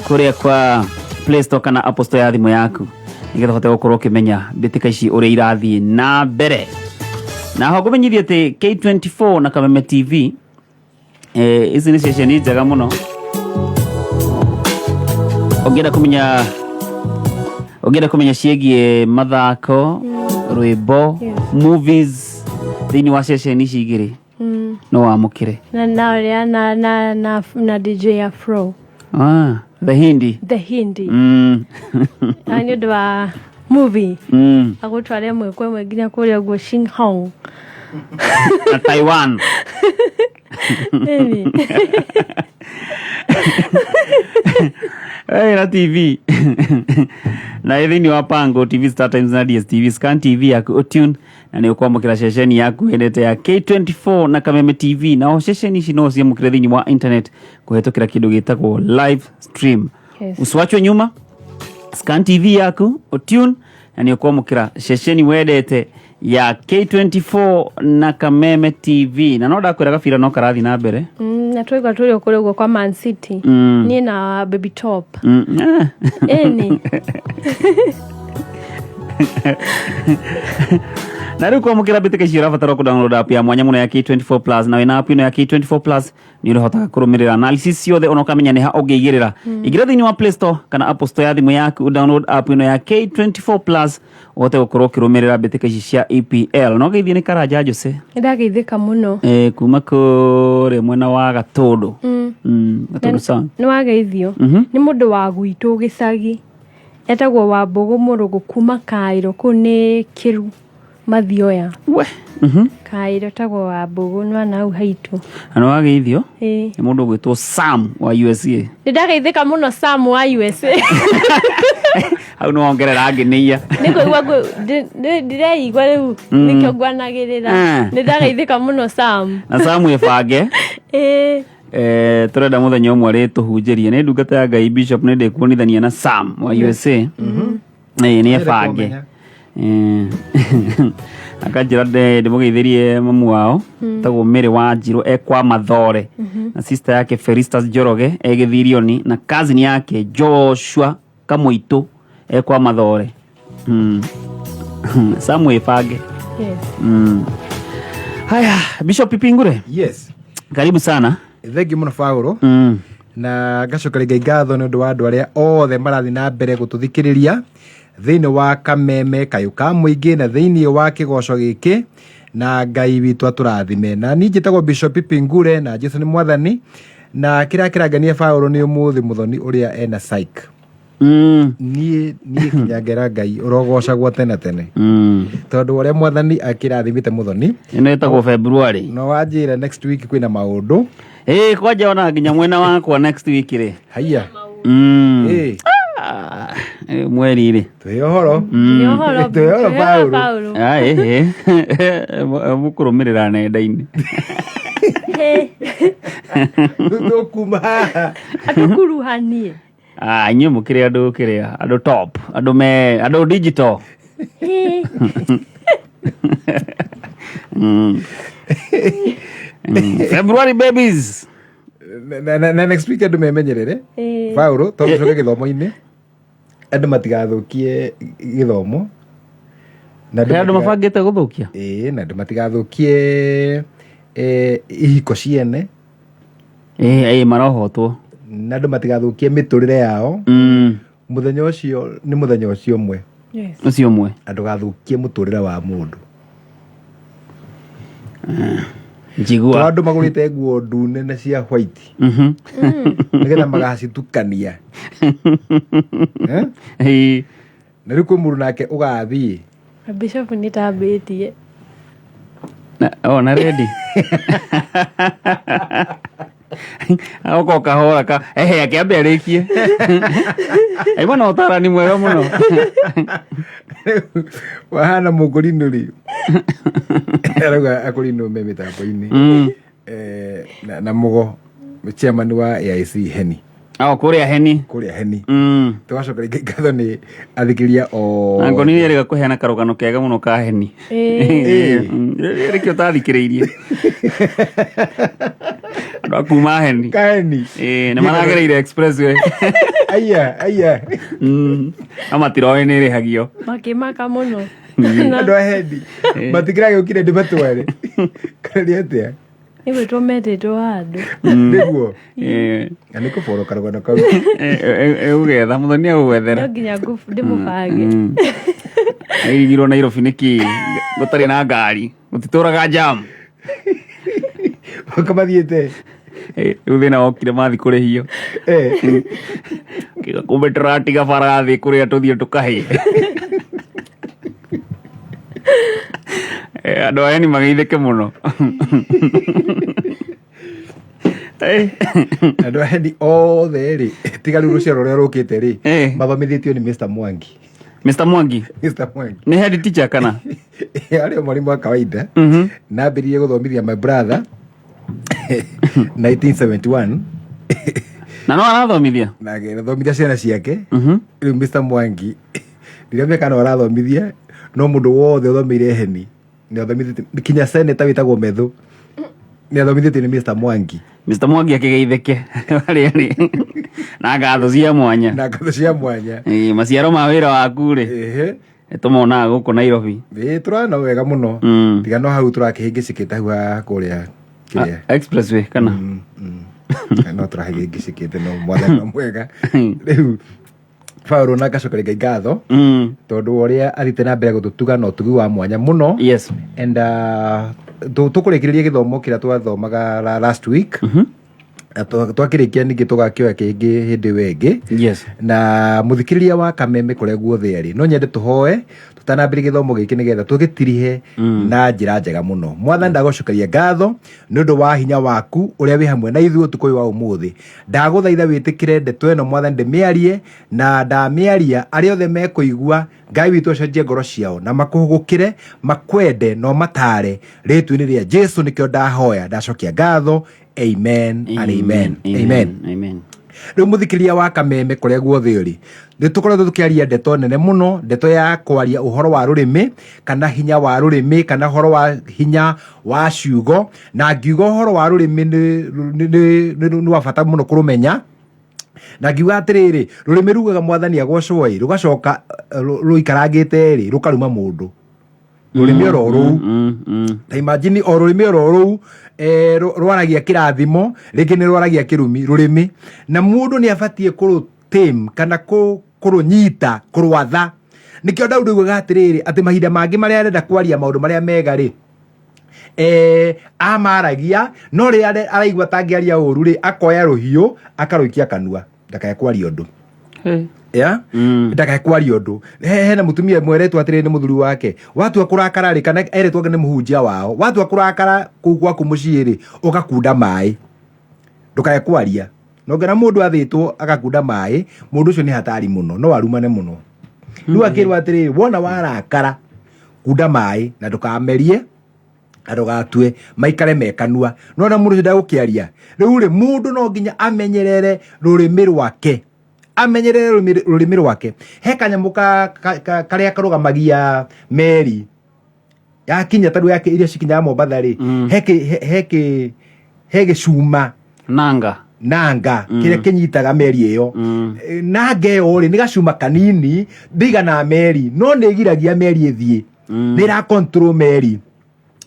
kũrĩa kwa Play Store kana Apple Store ya thimũ yaku, nĩgetha ũhote gũkorwo ũkĩmenya mbĩtĩka ici ũrĩa irathiĩ na mbere. Na ho ngũmenyithie atĩ K24 na Kameme TV, ici nĩ ceceni njega mũno. Ũngĩenda kũmenya ciĩgiĩ mathako, rwĩmbo, movies thĩinĩ wa ceceni ici igĩrĩ, no wamũkĩre. Na ũrĩa na DJ Afro. Ah, the Hindi. The Hindi. Na nĩ ũndũ wa movie agũtware ĩmwe kwa ĩmwe nginya kũrĩa ũguo Shinghong. Na Taiwan. Ĩni. Hey, na TV na ĩ thĩinĩ wa Pango TV, Star Times na DSTV. Scan TV yaku, ũtune, na nĩ ũkwamũkĩra ceceni yaku wendete ya K24 na Kameme TV. Na o ceceni ici no ciamũkĩre thĩinĩ wa internet kũhetũkĩra kĩndũ gĩtagwo live stream. Usiwachwe nyuma. Scan TV yaku, ũtune, na nĩ ũkwamũkĩra ceceni wendete ya K24 na Kameme TV. Na no ndakwĩra gabira no karathiĩ na mbere. Na twaigua tũrĩ o kũrĩa ũguo kwa Man City. Niĩ na Baby Top. Ĩni. Na rĩu kwamũkĩra mbĩtĩka icio ũrabatara kũ download app ya mwanya mũno ya K24 Plus. Na wĩna app ĩno ya K24 Plus. Nĩ ũrĩhotaga kũrũmĩrĩra analysis ciothe ona ũkamenya nĩ ha ũngĩigĩrĩra. Ingĩra thĩinĩ wa Play Store kana Apple Store ya thimũ yaku, download app ĩno ya K24 Plus ũhote gũkorwo ũkĩrũmĩrĩra mbĩtĩka ici cia EPL. No geithie nĩ Karanja Jose. Nĩndageithĩka mũno. Kuma kũrĩa mwena wa Gatũndũ. Gatũndũ sound. Nĩ wageithio nĩ mũndũ wa gwitũ gĩcagi etagwo Wambũgũ Mũrũgũ kuma Kaĩro, kũu nĩ Kĩru Mathioya. We. Kaĩro etagwo Wambũgũ, nĩ wana hau haitũ. Na nĩ wageithio Ĩĩ. nĩ mũndũ ũgwĩtwo Sam wa USA. Nĩndageithĩka mũno Sam wa USA. Hau nĩ wongerera ngĩnĩia. Nĩ kũigua ndĩreigua rĩu nĩkĩo ngwanagĩrĩra. Nĩndageithĩka mũno Sam. Na Sam ĩbange. Ĩĩ. Tũrenda mũthenya ũmwe arĩtũhunjĩrie. Nĩ ndungata ya Ngai Bishop, nĩ ndĩkuonithania na Sam wa USA. Nĩ ebange. Akanjĩra ndĩmũgeithĩrie mamu wao tagwo Mary wa Njirũ e kwa Mathore, na sister yake Felistas Njoroge e Gĩthirioni, na cousin yake Joshua Kamũitũ e kwa Mathore. Sam ĩbange. Yes. Haya, Bishop Pingure. Yes. Karibu sana. Thengi mũno Paũlũ. Na ngacokeria Ngai ngatho nĩ ũndũ wa andũ arĩa othe marathiĩ na mbere gũtũthikĩrĩria thĩinĩ wa Kameme Kayũ ka Mũingĩ na thĩinĩ wa kĩgoco gĩkĩ, na Ngai witũ atũrathime. Na niĩ njĩtagwo Bishop Pingure na Jesu nĩ mwathani, na kĩrĩa kĩrangenia Paũlũ nĩ ũmũthĩ mũthoni ũrĩa ena psych. Niĩ kinya ngera Ngai ũrogocagwo tene tene. Tondũ ũrĩa mwathani akĩrathimĩte mũthoni. Ĩno ĩtagwo February. No wanjĩra next week kwĩna maũndũ. Kwanja ona nginya mwena wakwa next week rĩ. Haiya. Mweri rĩ. Twĩ ũhoro. Twĩ ũhoro. Twĩ ũhoro, Twĩ ũhoro, Paũlũ. Paũlũ. Mũkũrũmĩrĩra nenda-inĩ. Tũkuma haha. Atũkuruhanie. Inyuĩ mũkĩrĩ andũ kĩrĩa, andũ top, andũ me, andũ digital. February babies. Na next week andũ memenyerere. Paũlũ, tondũ tũcoke gĩthomo-inĩ. Andũ matigathũkie gĩthomo. Na He andũ mabangĩte gũthũkia? Ĩĩ, na andũ matigathũkie, ihiko ciene. Marohotwo. Na andũ matigathũkie mĩtũrĩre yao. Mũthenya ũcio nĩ mũthenya ũcio ũmwe. Yes. Ũcio ũmwe. Andũ gathũkie mũtũrĩre wa mũndũ. Njigua. Tondũ andũ magũrĩte nguo ndune na cia white. Nĩgetha magacitukania. Na rĩu kwĩ mũndũ nake ũgathiĩ. Bishop nĩ tambĩtie. Na, oh, na ready. Agoka kahora ka ehe akĩambe arĩkie. Aima na ũtarani mwega mũno. Wahana mũkũrinũ rĩ. Arauga akũrinũ me mĩtambo-inĩ. Na mũgo chairman wa AIC Heni. Oh, kũrĩa Heni. Kũrĩa Heni. Tũgacokeria Ngai ngatho nĩ athikĩria o. Na ngoni nĩ erĩga kũheana karũgano kega mũno ka Heni. Rĩkĩo ũtathikĩrĩirie. Andũ a kuma Heni. Ka Heni. Nĩ maragereire expressway. Aya, aya. No matiroĩ nĩ ĩrĩhagio. Makĩmaka mũno. Andũ a Heni. Matikĩragĩũkire ndĩmatware. Kana nĩ atĩa? Nĩ gwĩtwo metĩtwo handũ. Nĩguo. Na nĩ kũboro karũgano kau. Egũgetha, mũthoni egũgwethera. No nginya ndĩmũbange. Airigirwo Nairobi nĩkĩ? Gũtarĩ na ngari. Gũtitũraga jam. Ũkamathiĩte. Rĩu thĩna wokire mathi kũrĩhio. Kiuga kumbe tũratiga bara thĩ kũrĩa tũthiĩ tũkahĩe. Andũ aya nĩ mageithĩke mũno. Andũ aya ni othe rĩ, tiga rĩu rũciaro rũrĩa rũkĩte rĩ, mathomithĩtio nĩ Mr. Mwangi. Mr. Mwangi? Mr. Mwangi. Nĩ head teacher kana? Arĩ o mwalimu wa kawaida. Nambĩrĩirie gũthomithia my brother 1971. Na no arathomithia? Na agĩthomithia ciana ciake. Rĩu Mr. Mwangi, ndiramenya kana no arathomithia, no mũndũ wothe ũthomeire Heni, nĩ athomithĩtie, kinya senator wĩtagwo Methu, nĩ athomithĩtio nĩ Mr. Mwangi. Mr. Mwangi akĩgeithĩke harĩa arĩ. Na ngatho cia mwanya. Na ngatho cia mwanya. Maciaro ma wĩra waku rĩ. Nĩ tũmonaga gũkũ Nairobi. Tũrona wega mũno. Tiga no hau tũrakĩhĩngĩcĩkĩte hau ha kũrĩa Kĩrĩa Expressway kana no tũrahĩgĩngĩcĩkĩte no mwathani no mwega rĩu Paũlũ na ngacokeria Ngai ngatho tondũ wa ũrĩa athiĩte na mbere gũtũtuga na ũtugi wa mwanya mũno. Yes. And tũkũrĩkĩrĩria gĩthomo kĩrĩa twathomaga last week. Na twakĩrĩkia ningĩ tũgakĩoya kĩngĩ hĩndĩ ĩyo ĩngĩ. Yes. Na mũthikĩrĩria wa Kameme kũrĩa guothe arĩ, no nyende tũhoe tũtanambĩrĩria gĩthomo gĩkĩ nĩgetha tũgĩtirihe na njĩra njega mũno. Mwathani, ndagũcokeria ngatho nĩ ũndũ wa hinya waku ũrĩa wĩ hamwe na ithuĩ ũtukũ ũyũ wa ũmũthĩ. Ndagũthaitha wĩtĩkĩre ndeto ĩno Mwathani ndĩmĩarie, na ndamĩaria arĩa othe mekũigua Ngai witũ acenjie ngoro ciao na makũhũgũkĩre, makwende na ũmataare rĩtwa-inĩ rĩa Jesu nĩkĩo ndahoya ndacokia ngatho. Amen and amen. Amen. Amen. Rĩu mũthikĩria wa Kameme kũrĩa guothe ũrĩ, nĩ tũkoretwo tũkĩaria ndeto nene mũno, ndeto ya kwaria ũhoro wa rũrĩmĩ kana hinya wa rũrĩmĩ kana ũhoro wa hinya wa ciugo. Na ngiuga ũhoro wa rũrĩmĩ nĩ wa bata mũno kũrũmenya, na ngiuga atĩrĩrĩ, rũrĩmĩ rugaga Mwathani agocwo ĩ, rũgacoka rũikarangĩte rĩ, rũkaruma mũndũ. Rũrĩmĩ oro rũu, ta imagine, o rũrĩmĩ oro rũu rwaragia kĩrathimo, rĩngĩ nĩ rwaragia kĩrumi. Rũrĩmĩ na mũndũ nĩ abatiĩ kũrũ-tame kana kũrũnyita, kũrwatha. Nĩkĩo Daudi augaga atĩrĩrĩ, atĩ mahinda mangĩ marĩa arenda kwaria maũndũ marĩa mega rĩ, amaragia, no rĩrĩa araigua tangĩaria ũru rĩ, akoya rũhiũ akarũikia kanua ndakae kwaria ũndũ. Hey. Ya, ndakae kwaria ũndũ. Hena mũtumia mweretwo atĩrĩrĩ nĩ mũthuri wake, watua kũrakara rĩ, kana eretwo nĩ mũhunjia wao, watua kũrakara kũu gwaku mũciĩ rĩ, ũgakunda maĩ, ndũkae kwaria. Na ũngĩona mũndũ athĩtwo agakunda maĩ, mũndũ ũcio nĩ hatari mũno, no arumane mũno. Rĩu akĩrwo atĩrĩrĩ, wona warakara, kunda maĩ na ndũkamerie na ndũgatue, maikare me kanua. Nona mũndũ ũcio ndagũkĩaria. Rĩu rĩ, mũndũ no nginya amenyerere rũrĩmĩ rwake, amenyerere rũrĩmĩ rwake. He kanyamũ karĩa karũgamagia meri yakinya, tarĩu yake iria cikinyaga Mombatha rĩ, he gĩcuma. Nanga. Nanga kĩrĩa kĩnyitaga meri ĩyo. Nanga ĩyo rĩ, nĩ gacuma kanini, ndĩigana meri, no nĩ ĩgiragia meri ĩthiĩ, nĩ ĩra control meri.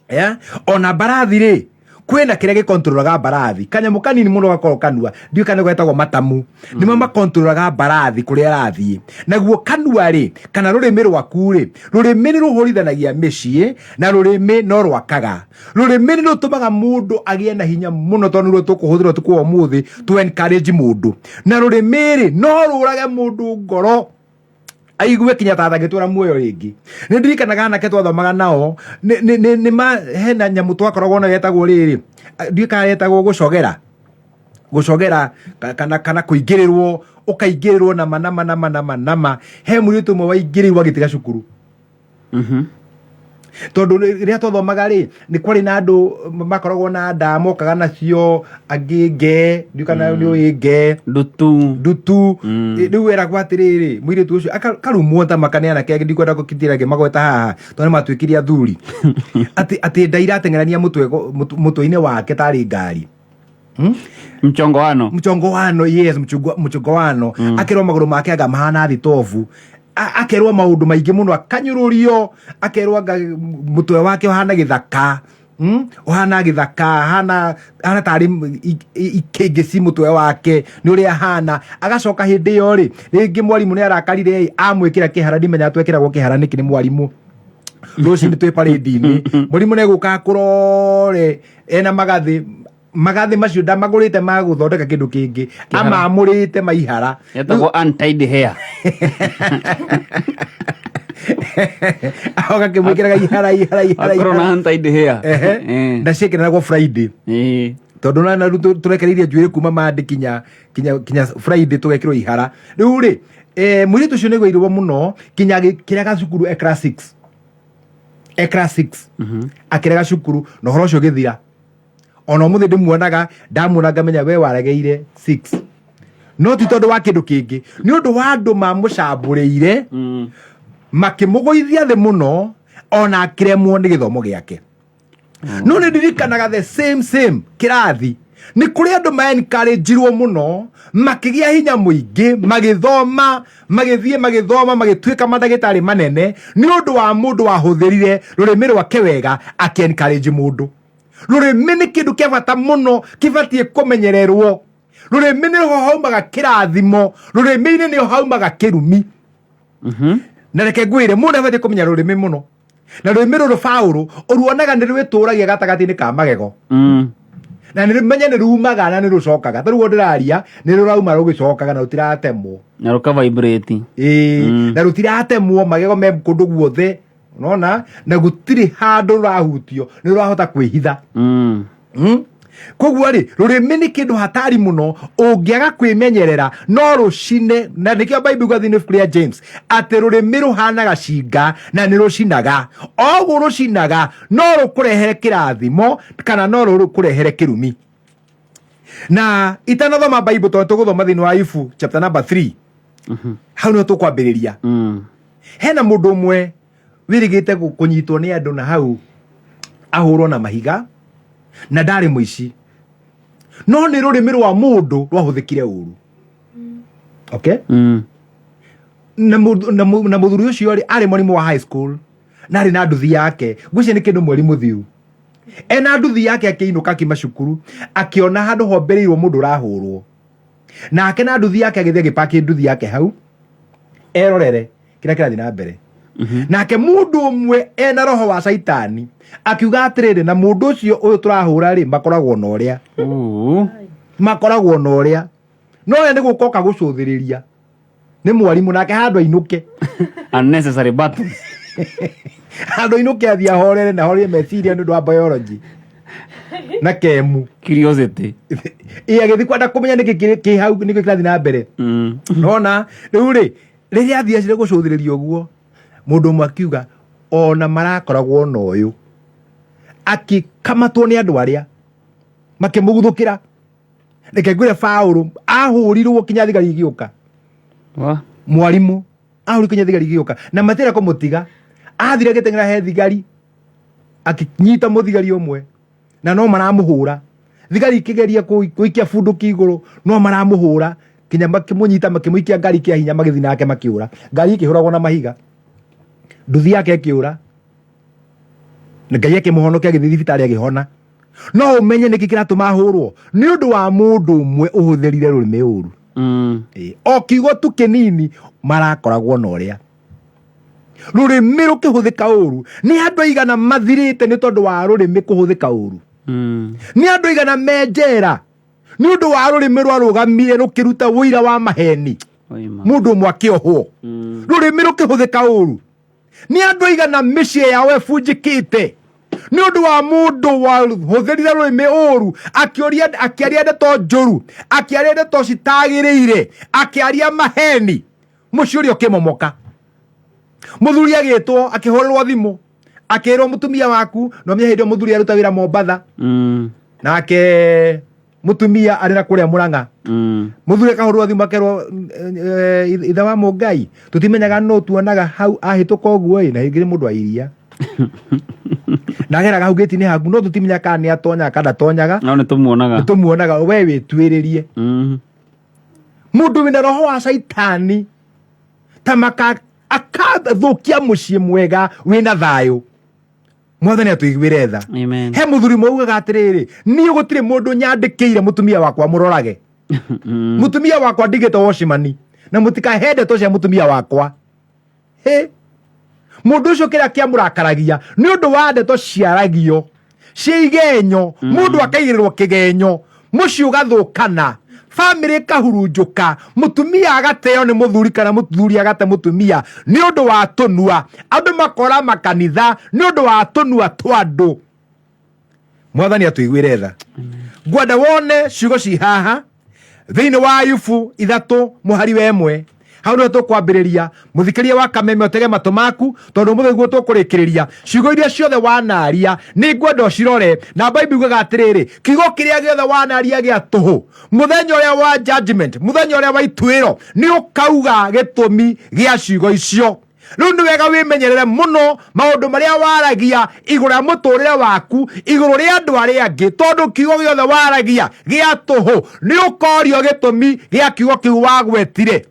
Yeah? Ona mbarathi rĩ, kwĩna kĩrĩa gĩkontrolaga mbarathi, kanyamũ kanini mũno gakorwo kanua, ndiũĩ kana getagwo matamu, nĩmo makontrolaga mbarathi kũrĩa ĩrathiĩ. Naguo kanua rĩ, kana rũrĩmĩ rwaku rĩ, rũrĩmĩ nĩ rũhũrithanagia mĩciĩ na rũrĩmĩ no rwakaga. Rũrĩmĩ nĩ rũtũmaga mũndũ agĩe na hinya mũno, tondũ nĩruo tũkũhũthĩra ũtukũ wa ũmũthĩ to encourage mũndũ. Na rũrĩmĩ rĩ, no rũrage mũndũ ngoro aigue kinya ta atangĩtũra muoyo rĩngĩ. Nĩ ndirikanaga anake twathomaga nao, hena nyamũ twakoragwo nayo yetagwo rĩrĩ, ndiũĩ kana yetagwo gũcogera, gũcogera kana kũingĩrĩrwo, ũkaingĩrĩrwo nama nama nama nama nama. He mũirĩtu ũmwe waingĩrĩirwo agĩtiga cukuru. Tondũ rĩrĩa twathomaga rĩ, nĩ kwarĩ na andũ makoragwo na nda mokaga nacio, angĩ nge, ndiũĩ kana nĩ ũĩ nge. Ndutu. Ndutu. Rĩu weragwo atĩrĩrĩ, mũirĩtu ũcio akarumwo ta maka nĩ anake angĩ, ndikwenda gũkitĩra ngĩmagweta haha tondũ nĩ matuĩkire athuri, atĩ nda irateng'erania mũtwe-inĩ wake tarĩ ngari. Mchongoano. Mchongoano, yes, mchongoano. Akerwo magũrũ make anga mahana thitobu. Akerwo maũndũ maingĩ mũno, akanyũrũrio, akerwo anga mũtwe wake ũhana gĩthaka. Ũhana gĩthaka, hana tarĩ ikĩngĩci mũtwe wake nĩ ũrĩa ahana. Agacoka hĩndĩ ĩyo rĩ, rĩngĩ mwarimũ nĩ arakarire ĩ, amwĩkĩra kĩhara, ndimenya twekĩragwo kĩhara nĩkĩ nĩ mwarimũ rũcinĩ twĩ parade-inĩ. Mũrimũ nĩ egũka akũrore ena magathĩ, magathĩ macio ndamagũrĩte ma gũthondeka kĩndũ kĩngĩ, amamũrĩte maihara. Yetagwo untied hair. Agakĩmwĩkĩraga ihara ihara ihara. Akorwo na ihara. Untied hair. Ehe. Na ciĩkĩragwo Friday. Tondũ na rĩu tũrekereirie njuĩrĩ kuma Monday kinya Friday tũgekĩrwo ihara. Rĩu rĩ, mũirĩtu ũcio nĩaiguirwo mũno kinya agĩkĩrega cukuru e class 6. E class 6. Akĩrega cukuru na ũhoro ũcio ũgĩthira. Ona ũmũthĩ ndĩmuonaga, ndamuona ngamenya we waregeire 6. No ti tondũ wa kĩndũ kĩngĩ, nĩ ũndũ wa andũ mamũcambũrĩire, makĩmũgũithia thĩ mũno, ona akĩremwo nĩ gĩthomo gĩake. No nĩ ndirikanaga the same same kĩrathi, nĩ kũrĩ andũ ma encourage-irwo mũno, makĩgĩa hinya mũingĩ, magĩthoma, magĩthiĩ magĩthoma, magĩtuĩka mandagĩtarĩ manene, nĩ ũndũ wa mũndũ wahũthĩrire rũrĩmĩ rwake wega akĩ encourage mũndũ. Rũrĩmĩ nĩ kĩndũ kĩa bata mũno kĩbatiĩ kũmenyererwo. Rũrĩmĩ nĩho haumaga kĩrathimo, rũrĩmĩ-inĩ nĩho haumaga kĩrumi. Na reke ngwĩre, mũndũ abatiĩ kũmenya rũrĩmĩ mũno. Na rũrĩmĩ rũrũ Paũlũ ũruonaga nĩ rwĩtũragia gatagatĩ-inĩ ka magego. Na nĩ menye nĩ rumaga na nĩ rũcokaga. Ta rĩu ũguo ndĩraria nĩ rũrauma rũgĩcokaga na rũtiratemwo. Na rũka vibrate. Ĩĩ, na rũtiratemwo, magego me kũndũ guothe. Unaona? Na gũtirĩ handũ rũrahutio, nĩ rũrahota kwĩhitha. Koguo rĩ, rũrĩmĩ nĩ kĩndũ hatari mũno, ũngĩaga kwĩmenyerera no rũcine. Na nĩkĩo Bible yugaga thĩinĩ ibuku rĩa James atĩ rũrĩmĩ rũhanaga cinga na nĩ rũcinaga. Oguo rũcinaga no rũkũrehere kĩrathimo kana no rũkũrehere kĩrumi. Na itanathoma Bible, tondũ tũgũthoma thĩinĩ wa Ayubu chapter number 3, hau nĩho tũkwambĩrĩria. Hena mũndũ ũmwe wĩrĩgĩte kũnyitwo nĩ andũ na hau ahũrwo na mahiga, na ndarĩ mũici, no nĩ rũrĩmĩ rwa mũndũ rwahũthĩkire ũru. Okay? Na mũthuri ũcio rĩ, arĩ mwarimũ wa high school na arĩ na nduthi yake. Ngwĩciria nĩ kĩndũ mweri mũthiru. Ena nduthi yake akĩinũka akiuma cukuru, akĩona handũ hombereirwo mũndũ ũrahũrwo. Nake na nduthi yake agĩthiĩ agĩpaki nduthi yake hau erorere kĩrĩa kĩrathiĩ na mbere. Nake mũndũ ũmwe ena roho wa caitani akiuga atĩrĩrĩ, na mũndũ ũcio ũyũ tũrahũra rĩ, makoragwo na ũrĩa. Makoragwo na ũrĩa. No we nĩ gũka oka gũcũthĩrĩria. Nĩ mwarimũ nake handũ ainũke. Unnecessary battles. Handũ ainũke athiĩ ahorere na ahorerie meciria nĩ ũndũ wa biology na kemu. Curiosity. Ĩ, agĩthiĩ kwenda kũmenya nĩkĩ kĩ hau, nĩkĩ kĩrathiĩ na mbere. Nona rĩu rĩ, rĩrĩa athiĩ acire gũcũthĩrĩria ũguo, mũndũ ũmwe akiuga ona marakoragwo na ũyũ, akĩkamatwo nĩ andũ arĩa makĩmũguthũkĩra. Reke ngwĩre, Paũlũ ahũrirwo kinya thigari igĩũka. Wa? Mwarimũ ahũrirwo kinya thigari igĩũka na matira kũmũtiga. Athire agĩteng'era he thigari, akĩnyita mũthigari ũmwe na no maramũhũra. Thigari ikĩgeria gũikia bunduki igũrũ, no maramũhũra kinya makĩmũnyita, makĩmũikia ngari kĩa hinya, magĩthiĩ nake makĩũra. Ngari ĩkĩhũragwo na mahiga, nduthi yake ĩkĩũra, na Ngai akĩmũhonokia agĩthiĩ thibitarĩ agĩhona. No ũmenye nĩkĩ kĩratũma ahũrwo? Nĩ ũndũ wa mũndũ ũmwe ũhũthĩrire rũrĩmĩ ũru. O kiugo tu kĩnini, marakoragwo na ũrĩa. Rũrĩmĩ rũkĩhũthĩka ũru, nĩ andũ aigana mathirĩte nĩ tondũ wa rũrĩmĩ kũhũthĩka ũru. Nĩ andũ aigana me njera nĩ ũndũ wa rũrĩmĩ rwarũgamire rũkĩruta ũira wa maheni. Oima. Mũndũ ũmwe akĩohwo. Rũrĩmĩ rũkĩhũthĩka ũru, nĩ andũ aigana mĩciĩ yao ĩbunjĩkĩte nĩ ũndũ wa mũndũ wahũthĩrire rũrĩmĩ ũru, akĩaria ndeto njũru, akĩaria ndeto citagĩrĩire, akĩaria maheni, mũciĩ ũrĩa ũkĩmomoka. Mũthuri agĩtwo, akĩhũrĩrwo thimũ, akĩrwo mũtumia waku, no menya hĩndĩ ĩyo mũthuri aruta wĩra Mombatha. Nake mũtumia arĩ na kũrĩa Mũrang'a. Mũthuri akahũrwo thimũ akerwo, ithe wa Mũngai, tũtimenyaga nũ tuonaga hau ahĩtũka ũguo ĩ, na hĩngĩ nĩ mũndũ wa iria na ageraga hau gĩti-inĩ haku, no tũtimenya kana nĩ atonyaga kana ndatonyaga. No nĩ tũmuonaga. Nĩ tũmuonaga, we wĩtuĩrĩrie. Mũndũ wĩna roho wa caitani ta maka akathũkia mũciĩ mwega wĩna thayũ. Mwathani atũiguĩre tha. Amen. He mũthuri maugaga atĩrĩrĩ, niĩ gũtirĩ mũndũ nyandĩkĩire mũtumia wakwa mũrorage. Mũtumia wakwa ndigĩte wocimani na mũtikahe ndeto cia mũtumia wakwa. Hĩ, mũndũ ũcio kĩrĩa kĩamũrakaragia nĩ ũndũ wa ndeto ciaragio cia igenyo, mũndũ akaigĩrĩrwo kĩgenyo, mũciĩ ũgathũkana, bamĩrĩ ĩkahurunjũka, mũtumia agateo nĩ mũthuri kana mũthuri agate mũtumia nĩ ũndũ wa tũnua. Andũ makora makanitha nĩ ũndũ wa tũnua twa andũ. Mwathani atũiguĩre tha. Ngwenda wone ciugo ci haha thĩinĩ wa Ayubu 3 mũhari wa 1. Hau nĩho tũkwambĩrĩria. Mũthikĩria wa Kameme, ũtege matũ maku, tondũ ũmũthĩ nĩguo tũkũrĩkĩrĩria. Ciugo iria ciothe wanaria nĩ ngwenda ũcirore, na Bible yugaga atĩrĩrĩ, kiugo kĩrĩa gĩothe wanaria gĩa tũhũ, mũthenya ũrĩa wa judgment, mũthenya ũrĩa wa ituĩro, nĩ ũkauga gĩtũmi gĩa ciugo icio. Rĩu nĩ wega wĩmenyerere mũno maũndũ marĩa waragia igũrũ rĩa mũtũrĩre waku, igũrũ rĩa andũ arĩa angĩ, tondũ kiugo gĩothe waragia gĩa tũhũ nĩ ũkorio gĩtũmi gĩa kiugo kĩu wagwetire.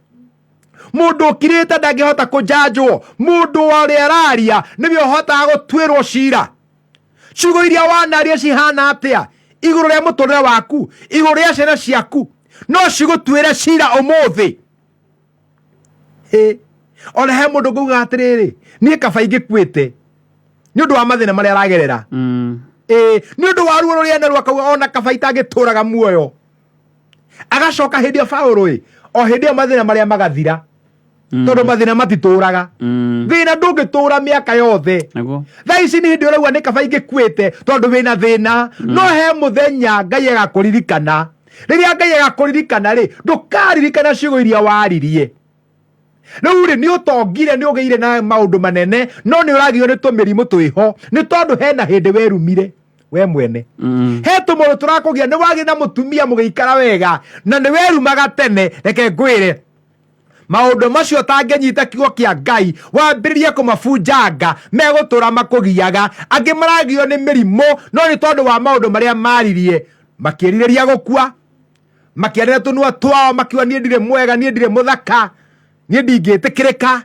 Mũndũ ũkirĩte ndangĩhota kũnjanjwo, mũndũ ũrĩa araria nĩwe ũhotaga gũtuĩrwo cira. Ciugo iria wanaria cihana atĩa igũrũ rĩa mũtũrĩre waku, igũrũ rĩa ciana ciaku, no cigũtuĩre cira ũmũthĩ. Hĩ, ona he mũndũ ngauga atĩrĩrĩ, niĩ kaba ingĩkuĩte nĩ ũndũ wa mathĩna marĩa aragerera. Ĩĩ, nĩ ũndũ wa ruo rũrĩa naruo, akauga ona kaba itangĩtũraga muoyo. Agacoka hĩndĩ ĩyo Paũlũ ĩ, o hĩndĩ ĩyo mathĩna marĩa magathira, tondũ mathĩna matitũraga. Thĩna ndũngĩtũra mĩaka yothe. Nĩguo. Thaa ici nĩ hĩndĩ ũrauga nĩ kaba ingĩkuĩte tondũ wĩna thĩna, no he mũthenya Ngai agakũririkana. Rĩrĩa Ngai agakũririkana rĩ, ndũkaririkana ciugo iria waririe. Rĩu rĩ, nĩ ũtongire, nĩ ũgĩire na maũndũ manene, no nĩ ũragio nĩ tũmĩrimũ twĩho, nĩ tondũ hena hĩndĩ werumire we mwene. He tũmũndũ tũrakũgia, nĩ wagĩ na mũtumia mũgĩikara wega na nĩ werumaga tene. Reke ngwĩre, maũndũ macio ũtangĩnyita kiugo kĩa Ngai wambĩrĩrie kũmabunjanga, megũtũra makũgiaga. Angĩ maragio nĩ mĩrimũ, no nĩ tondũ wa maũndũ marĩa maririe, makĩrirĩria gũkua, makĩarĩra tũnua twao, makiuga niĩ ndirĩ mwega, niĩ ndirĩ mũthaka, niĩ ndingĩtĩkĩrĩka,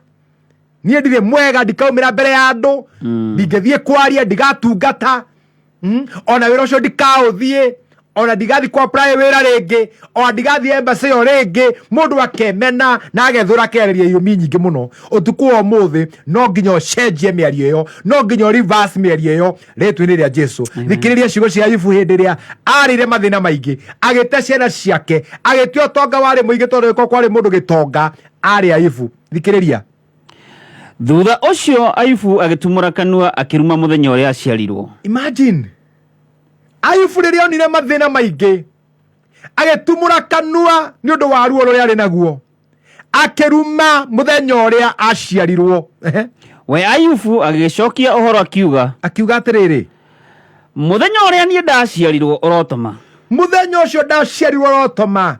niĩ ndirĩ mwega, ndikaumĩra mbere ya andũ, ndingĩthiĩ kwaria, ndigatungata, ona wĩra ũcio ndikaũthiĩ, ona ndigathiĩ kwa apply wĩra rĩngĩ, ona ndigathiĩ embassy ĩyo rĩngĩ. Mũndũ akemena na agethũra, akereria irumi nyingĩ mũno. Ũtukũ wa ũmũthĩ no nginya ũcenjie mĩario ĩyo, no nginya reverse mĩario ĩyo rĩtwa-inĩ rĩa Jesu. Thikĩrĩria ciugo cia Ayubu hĩndĩ ĩrĩa arĩire mathĩna maingĩ, agĩte ciana ciake, agĩte ũtonga warĩ mũingĩ, tondũ gĩkorwo kwarĩ mũndũ gĩtonga arĩ Ayubu. Thikĩrĩria. Thutha ũcio Ayubu agĩtumũra kanua akĩruma mũthenya ũrĩa aciarirwo. Imagine Ayubu rĩrĩa onire mathĩna maingĩ, agĩtumũra kanua nĩ ũndũ wa ruo rũrĩa arĩ naguo, akĩruma mũthenya ũrĩa aciarirwo. Ehe. We Ayubu agĩgĩcokia ũhoro akiuga, Akiuga atĩrĩrĩ, mũthenya ũrĩa niĩ ndaciarirwo ũrotoma, mũthenya ũcio ndaciarirwo ũrotoma,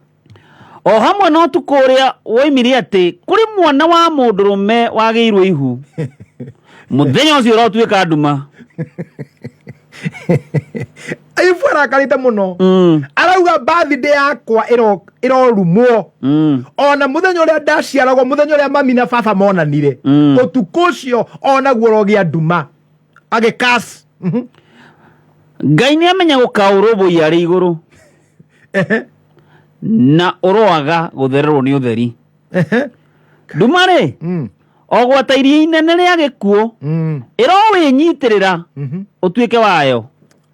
o hamwe na ũtukũ ũrĩa woimire atĩ kũrĩ mwana wa mũndũrũme wagĩirwo ihu, mũthenya ũcio ũrotuĩka nduma. Ayubu arakarĩte mũno. Arauga birthday yakwa ĩrorumwo, ona mũthenya ũrĩa ndaciaragwo, mũthenya ũrĩa mami na baba monanire, ũtukũ ũcio onaguo ũrogĩa nduma, agĩkas. Ngai nĩ amenya gũkaũrũmbũiya arĩ igũrũ, na ũroaga gũthererwo nĩ ũtheri. Nduma rĩ, o gwata iria inene rĩa gĩkuũ, ĩrowĩnyitĩrĩra ũtuĩke wayo,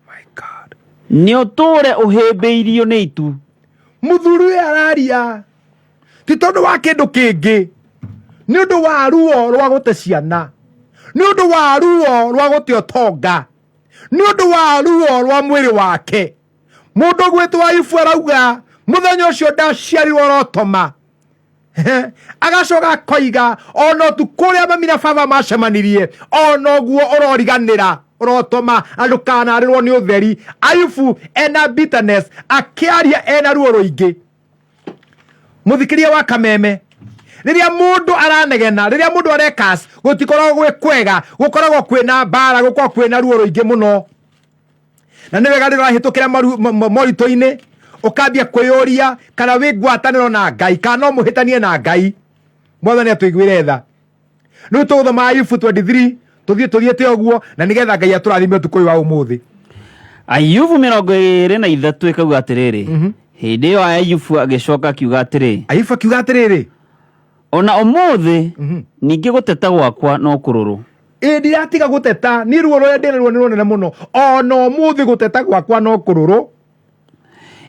My God. Nĩ ũtũũre ũhĩmbĩirio nĩ itu. Mũthuri ũyũ araria ti tondũ wa kĩndũ kĩngĩ, nĩ ũndũ wa ruo rwa gũte ciana, nĩ ũndũ wa ruo rwa gũte ũtonga, nĩ ũndũ wa ruo rwa mwĩrĩ wake. Mũndũ gwĩtwo Ayubu arauga mũthenya ũcio ndaciarirwo ũrotoma. Agacoka akoiga ona ũtukũ ũrĩa mami na baba macemanirie, ona ũguo ũroriganĩra, ũrotoma, na ndũkanarĩrwo nĩ ũtheri. Ayubu ena bitterness, akĩaria ena ruo rũingĩ. Mũthikĩria wa Kameme, rĩrĩa mũndũ aranegena, rĩrĩa mũndũ arekas, gũtikoragwo gwĩ kwega, gũkoragwo kwĩna mbara, gũkoragwo kwĩna ruo rũingĩ mũno. Na nĩ wega rĩrĩa ũrahĩtũkĩra moritũ-inĩ, ũkambia kwĩyũria kana wĩ ngwatanĩro na Ngai, kana no mũhĩtanie na Ngai. Mwathani atũiguĩre tha. Rĩu tũgũthoma Ayubu 23, tũthiĩ tũthiĩte ũguo, na nĩgetha Ngai atũrathime ũtukũ ũyũ wa ũmũthĩ. Ayubu 23 ĩkauga atĩrĩrĩ, hĩndĩ ĩyo Ayubu agĩcoka akiuga atĩrĩ, Ayubu akiuga atĩrĩrĩ, ona ũmũthĩ ningĩ gũteta gwakwa no kũrũrũ. Ĩ ndiratiga gũteta, niĩ ruo rũrĩa ndĩ naruo nĩ rũnene mũno, ona ũmũthĩ gũteta gwakwa no kũrũrũ.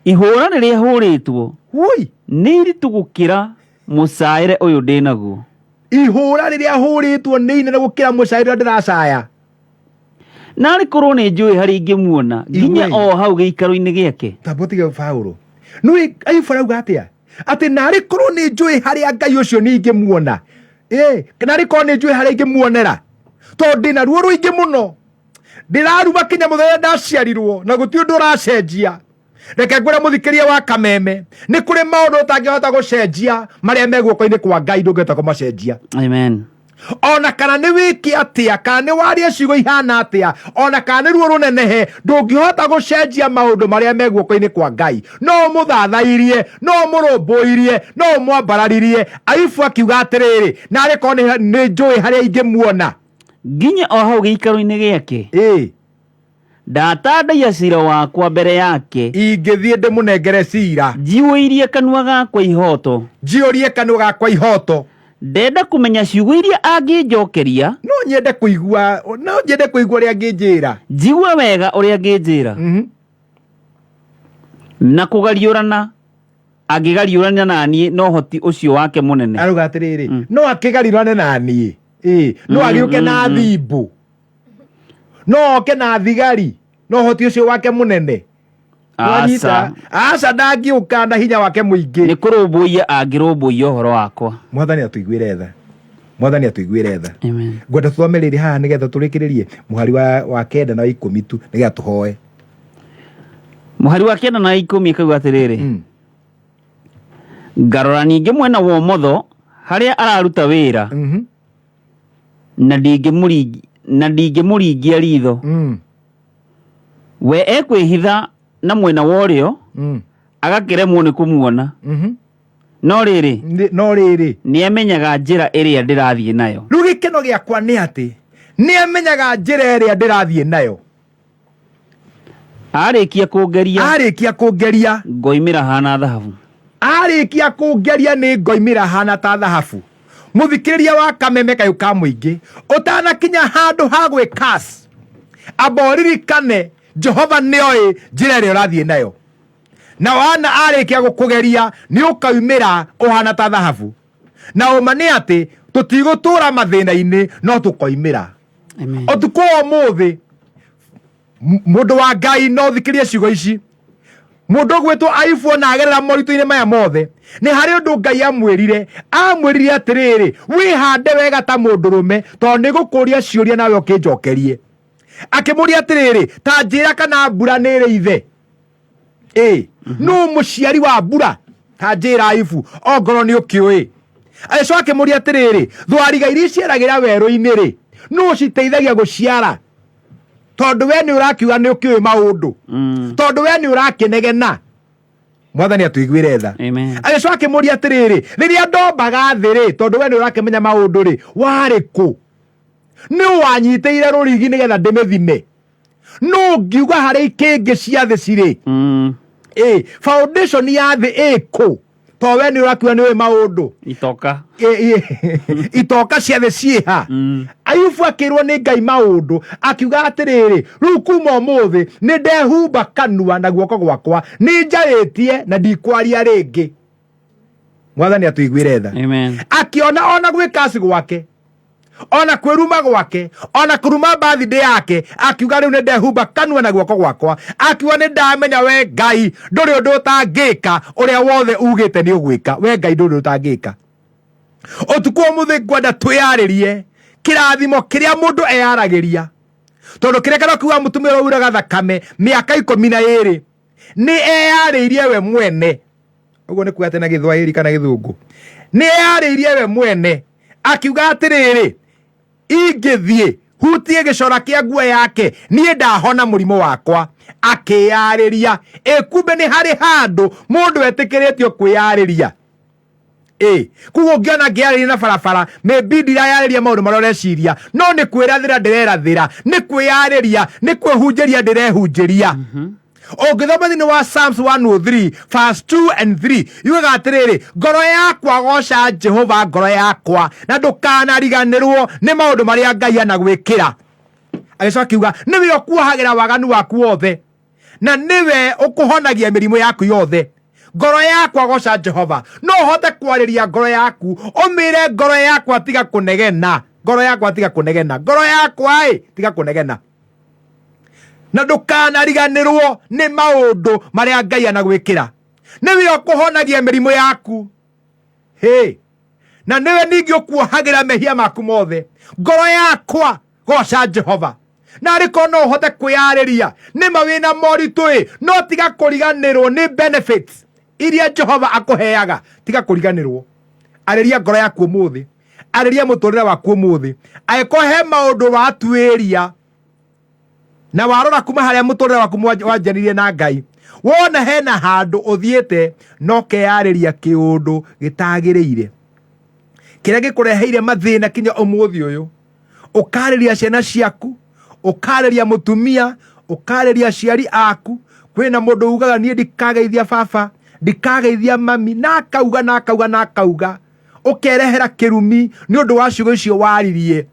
Ihũra rĩrĩa hũrĩtwo Woi, nĩ iritũ gũkĩra mũcaĩre ũyũ ndĩ naguo. Ihũra rĩrĩa hũrĩtwo nĩ inene gũkĩra mũcaĩre ũrĩa ndĩracaya. Narĩ korwo nĩ njũĩ harĩa ingĩmuona nginya Igwe. o hau gĩikaro-inĩ gĩake. Tamba ũtige Paũlũ. Nĩũĩ Ayubu arauga atĩa? Atĩ narĩ korwo nĩ njũĩ harĩa Ngai ũcio nĩ ingĩmuona. Ĩ, narĩ korwo nĩ njũĩ harĩa ingĩmuonera. Tondũ ndĩna ruo rũingĩ mũno. Ndĩraruma kinya mũthenya ndaciarirwo na gũtirĩ ũndũ ũracenjia. Reke ngwĩre mũthikĩria wa Kameme, nĩ kũrĩ maũndũ ũtangĩhota gũcenjia marĩa me guoko-inĩ kwa Ngai, ndũngĩhota kũmacenjia. Amen. Ona kana nĩ wĩke atĩa, kana nĩ warie ciugo ihana atĩa, ona kana nĩ ruo rũnenehe, ndũngĩhota gũcenjia maũndũ marĩa me guoko-inĩ kwa Ngai. No ũmũthathairie, no ũmũrũmbũirie, no ũmwambararirie. Ayubu akiuga atĩrĩrĩ, narĩ korwo nĩ njũĩ harĩa ingĩmuona nginya o hau gĩikaro-inĩ gĩake, Ĩ. Ndatandaia cira wakwa mbere yake. Ingĩthiĩ ndĩmũnengere cira. Njiyũirie kanua gakwa ihoto. Njiyũrie kanua gakwa ihoto. Ndenda kũmenya ciugo iria angĩnjokeria. No nyende kũigua, no nyende kũigua ũrĩa angĩnjĩra. Njigue wega ũrĩa angĩnjĩra. Na kũgariũrana angĩgariũrana na niĩ na ũhoti ũcio wake mũnene. Arauga atĩrĩrĩ, no akĩgariũrane na niĩ. Ĩĩ, no agĩũke na thimbũ. No oke na thigari na ũhoti ũcio wake mũnene. Wanyita? Aca. Aca, ndangĩũka na hinya wake mũingĩ. Nĩ kũrũmbũiya angĩrũmbũiya ũhoro wakwa. Mwathani atũiguĩre tha. Mwathani atũiguĩre tha. Amen. Ngwenda tũthome rĩrĩ haha nĩgetha tũrĩkĩrĩrie mũhari wa 9 na wa 10 tu nĩgetha tũhoe. Mũhari wa 9 na 10 ĩkauga atĩrĩrĩ, ngarora ningĩ mwena wa ũmotho harĩa araruta wĩra, na ndingĩmũringia ritho. We ekwĩhitha na mwena wa ũrĩo, agakĩremwo nĩ kũmuona. No rĩrĩ, no rĩrĩ, nĩamenyaga njĩra ĩrĩa ndĩrathiĩ nayo. Rĩu gĩkeno gĩakwa nĩ atĩ nĩamenyaga njĩra ĩrĩa ndĩrathiĩ nayo. Arĩkia kũngeria, arĩkia kũngeria, ngoimĩra hana thahabu. Arĩkia kũngeria nĩ ngoimĩra hana ta thahabu. Mũthikĩrĩria wa Kameme Kayũ ka Mũingĩ, ũtanakinya handũ ha gwĩkas, amba ũririkane Jehova nĩoĩ njĩra ĩrĩa ũrathiĩ nayo. Na wana arĩkia gũkũgeria nĩ ũkaumĩra ũhana ta thahabu. Na ũma nĩ atĩ tũtigũtũra mathĩna-inĩ no tũkoimĩra. Amen. Ũtukũ wa ũmũthĩ mũndũ wa Ngai no thikĩrie ciugo ici. Mũndũ ũgwĩtwo Ayubu ona agerera moritũ-inĩ maya mothe, nĩ harĩ ũndũ Ngai amwĩrire. Amwĩrire atĩrĩrĩ, wĩhande wega ta mũndũrũme, tondũ nĩ ngũkũria ciũria nawe ũkĩnjokerie. Akĩmũria atĩrĩrĩ, ta njĩra kana mbura nĩ ĩrĩ ithe. Ĩ, nũ mũciari wa mbura? Ta njĩra Ayubu, ongorwo nĩ ũkĩũĩ. Agĩcoka akĩmũria atĩrĩrĩ, thwariga iria iciaragĩra werũ-inĩ rĩ, nũ ũciteithagia gũciara? Tondũ we nĩ ũrakiuga nĩ ũkĩũĩ maũndũ. Tondũ we nĩ ũrakĩnegena. Mwathani atũiguĩre tha. Amen. Agĩcoka akĩmũria atĩrĩrĩ, rĩrĩa ndombaga thĩ rĩ, tondũ we nĩ ũrakĩmenya maũndũ rĩ, warĩ kũ? Nĩ wanyitĩire rũrigi nĩgetha ndĩmĩthime. Nũ ngiuga harĩ ikĩngĩ cia thĩ cirĩ? Ĩ, foundation ya thĩ ĩkũ? Tondũ we nĩ ũrakiuga nĩ ũĩ maũndũ. Itoka. Itoka cia thĩ ciĩha. Ayubu akĩrwo nĩ Ngai maũndũ, akiuga atĩrĩrĩ, rĩu kuma ũmũthĩ nĩ ndehumba kanua na guoko gwakwa, nĩ njarĩtie na ndikwaria rĩngĩ. Mwathani atũiguĩre tha. Amen. Akĩona ona gwĩkaci gwake, ona kwĩruma gwake, ona kũruma birthday yake, akiuga rĩu nĩ ndehumba kanua na guoko gwakwa. Akiuga nĩ ndamenya we Ngai ndũrĩ ũndũ ũtangĩka, ũrĩa wothe ugĩte nĩ ũgwĩka. We Ngai ndũrĩ ũndũ ũtangĩka. Ũtukũ ũmũthĩ ngwenda twĩyarĩrie kĩrathimo kĩrĩa mũndũ eyaragĩria, tondũ kĩrĩa kĩrĩa kiuga mũtumia ũrĩa uraga thakame mĩaka 12 nĩ eyarĩirie we mwene. Ũguo nĩ kuga atĩ na Gĩthwaĩri kana Gĩthũngũ, nĩ eyarĩirie we mwene, akiuga atĩrĩrĩ, ingĩthiĩ hutie gĩcora kĩa nguo yake niĩ ndahona mũrimũ wakwa. Akĩyarĩria. Ĩ kumbe nĩ harĩ handũ mũndũ etĩkĩrĩtio kwĩyarĩria. Ĩ koguo ũngĩona ngĩarĩria na barabara, maybe ndirayarĩria maũndũ marĩa ũreciria, no nĩ kwĩrathĩra ndĩrerathĩra, nĩ kwĩyarĩria, nĩ kwĩhunjĩria ndĩrehunjĩria. Ũngĩthoma thĩinĩ wa Psalms 103 verse 2 and 3, yugaga atĩrĩrĩ, ngoro yakwa goca Jehova, ngoro yakwa, na ndũkanariganĩrwo nĩ maũndũ marĩa Ngai anagwĩkĩra. Agĩcoka akiuga, nĩwe ũkuohagĩra waganu waku wothe, na nĩwe ũkũhonagia mĩrimũ yaku yothe. Ngoro yakwa goca Jehova. No ũhote kwarĩria ngoro yaku, ũmĩre ngoro yakwa tiga kũnegena, ngoro yakwa tiga kũnegena, ngoro yakwa ĩ tiga kũnegena, na ndũkanariganĩrwo nĩ maũndũ marĩa Ngai anagwĩkĩra. Nĩwe ũkũhonagia mĩrimũ yaku, hĩ, na nĩwe ningĩ ũkuohagĩra mehia maku mothe. Ngoro yakwa goca Jehova. Na arĩkorwo no ũhote kwĩyarĩria, nĩ ma wĩna moritũ ĩ, no tiga kũriganĩrwo nĩ benefits iria Jehova akũheaga. Tiga kũriganĩrwo. Arĩria ngoro yaku ũmũthĩ, arĩria mũtũrĩre waku ũmũthĩ. Angĩkorwo he maũndũ watuĩria na warora kuma harĩa mũtũrĩre waku wanjanirie na Ngai, wona hena handũ ũthiĩte no keyarĩria kĩũndũ gĩtagĩrĩire, kĩrĩa gĩkũreheire mathĩna kinya ũmũthĩ ũyũ. Ũkarĩria ciana ciaku, ũkarĩria mũtumia, Ũkarĩria aciari aku. Kwĩna mũndũ ugaga niĩ ndikageithia baba, ndikageithia mami, na akauga na akauga na akauga, ũkerehera kĩrumi nĩ ũndũ wa ciugo icio waririe.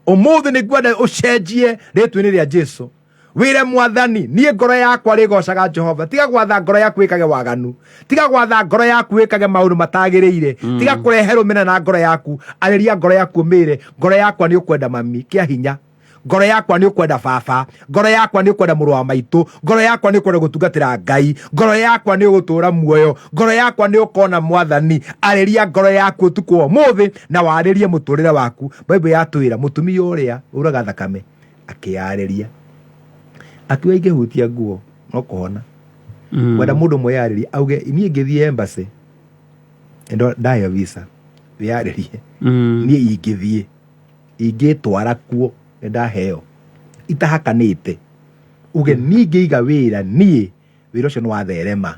Ũmũthĩ nĩ ngwenda ũcenjie rĩtwa-inĩ rĩa Jesu. Wĩre Mwathani, niĩ ngoro yakwa rĩgocaga Jehova. Tiga gwatha ngoro yaku ĩkage waganu, tiga gwatha ngoro yaku ĩkage maũndũ matagĩrĩire, tiga kũrehe rũmena na ngoro yaku. Arĩria ngoro yaku, ũmĩre, ngoro yakwa nĩ ũkwenda mami kĩa hinya, ngoro yakwa nĩ ũkwenda baba, ngoro yakwa nĩ ũkwenda mũrũ wa maitũ, ngoro yakwa nĩ ũkwenda gũtungatĩra Ngai, ngoro yakwa nĩ ũgũtũra muoyo, ngoro yakwa nĩ ũkona Mwathani. Arĩria ngoro yaku ũtukũ wa ũmũthĩ na warĩrie mũtũrĩre waku. Bible yatwĩra mũtumia ũrĩa uraga thakame akĩyarĩria, akiuga ingĩhutia nguo no kũhona. Wenda mũndũ mwĩyarĩrie auge niĩ ngĩthiĩ embassy ndaheo visa, wĩyarĩrie, niĩ ingĩthiĩ ingĩtwara kuo nĩ ndaheo itahakanĩte. Uge niĩ ingĩiga wĩra, niĩ wĩra ũcio nĩ watherema.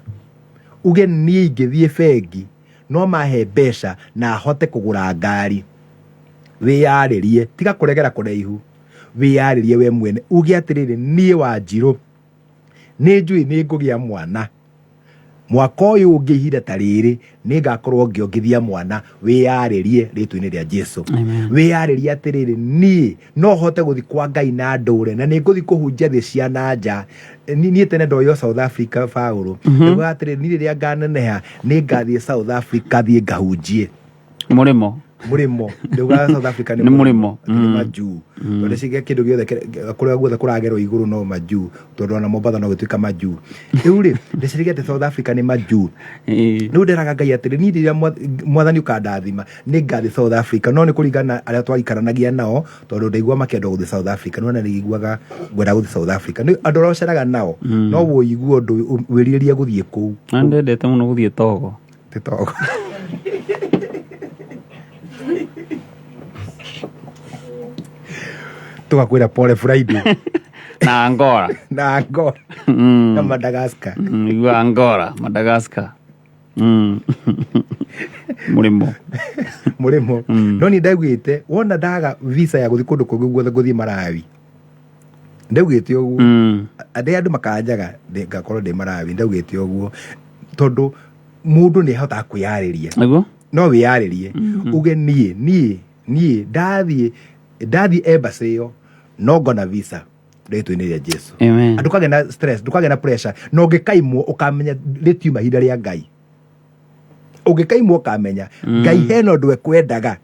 Uge niĩ ingĩthiĩ bengi no mahe mbeca na hote kũgũra ngari. Wĩyarĩrie, tiga kũregera kũraihu, wĩyarĩrie we mwene, uge atĩrĩrĩ, niĩ Wanjirũ nĩ njũĩ nĩ ngũgĩa mwana mwaka ũyũ ũngĩ ihinda ta rĩrĩ, nĩ ngakorwo ngĩongithia mwana. Wĩyarĩrie rĩtwa-inĩ rĩa Jesu. Wĩyarĩrie atĩrĩrĩ, niĩ no hote gũthiĩ kwa Ngai na ndũre, na nĩ ngũthiĩ kũhunjia thĩ cia na nja. Niĩ tene ndoywo South Africa, Paũlũ, ndaugaga atĩrĩrĩ, niĩ rĩrĩa nganeneha nĩ ngathiĩ South Africa, thiĩ ngahunjie. Mũrĩmo. Mũrĩmo, ndaugaga South Africa nĩ mũrĩmo. Atĩ nĩ majuu, tondũ ciga kĩndũ gĩothe kũrĩa guothe kũragerwo igũrũ no majuu, tondũ ona Mombatha no gĩtuĩka majuu. Rĩu rĩ, ndĩciragia atĩ South Africa nĩ majuu. Rĩu nderaga Ngai atĩrĩ, niĩ rĩrĩa Mwathani ũkandathima nĩ ngathiĩ South Africa, no nĩ kũringana na arĩa twaikaranagia nao, tondũ ndaigua makĩenda gũthiĩ South Africa, nĩwona nĩiguaga ngwenda gũthiĩ South Africa nĩ andũ arĩa ũceraga nao, no wũigue ũndũ wĩrirĩrie gũthiĩ kũu. Na ndendete mũno gũthiĩ Togo. Ti Togo. Tugakwĩra pole Friday. Na Angola. Na Angola. Na Madagascar. Igua Angola, Madagascar. Mũrĩmo. Mũrĩmo. No niĩ ndaugĩte wona ndaga visa ya gũthiĩ kũndũ kũngĩ guothe ngũthiĩ Malawi. Ndaugĩte ũguo. Andĩ andũ makanjaga ngakorwo ndĩ Malawi, ndaugĩte ũguo tondũ mũndũ nĩ ahotaga kwĩyarĩria. Nĩguo? No wĩyarĩrie uge niĩ niĩ niĩ ndathiĩ embassy ĩyo no ngona visa rĩtwa-inĩ rĩa Jesu. Amen. Ndũkagĩa na stress, ndũkagĩa na pressure, na ũngĩkaimwo ũkamenya rĩtiuma ihinda rĩa Ngai. Ũngĩkaimwo ũkamenya Ngai hena ũndũ ekwendaga.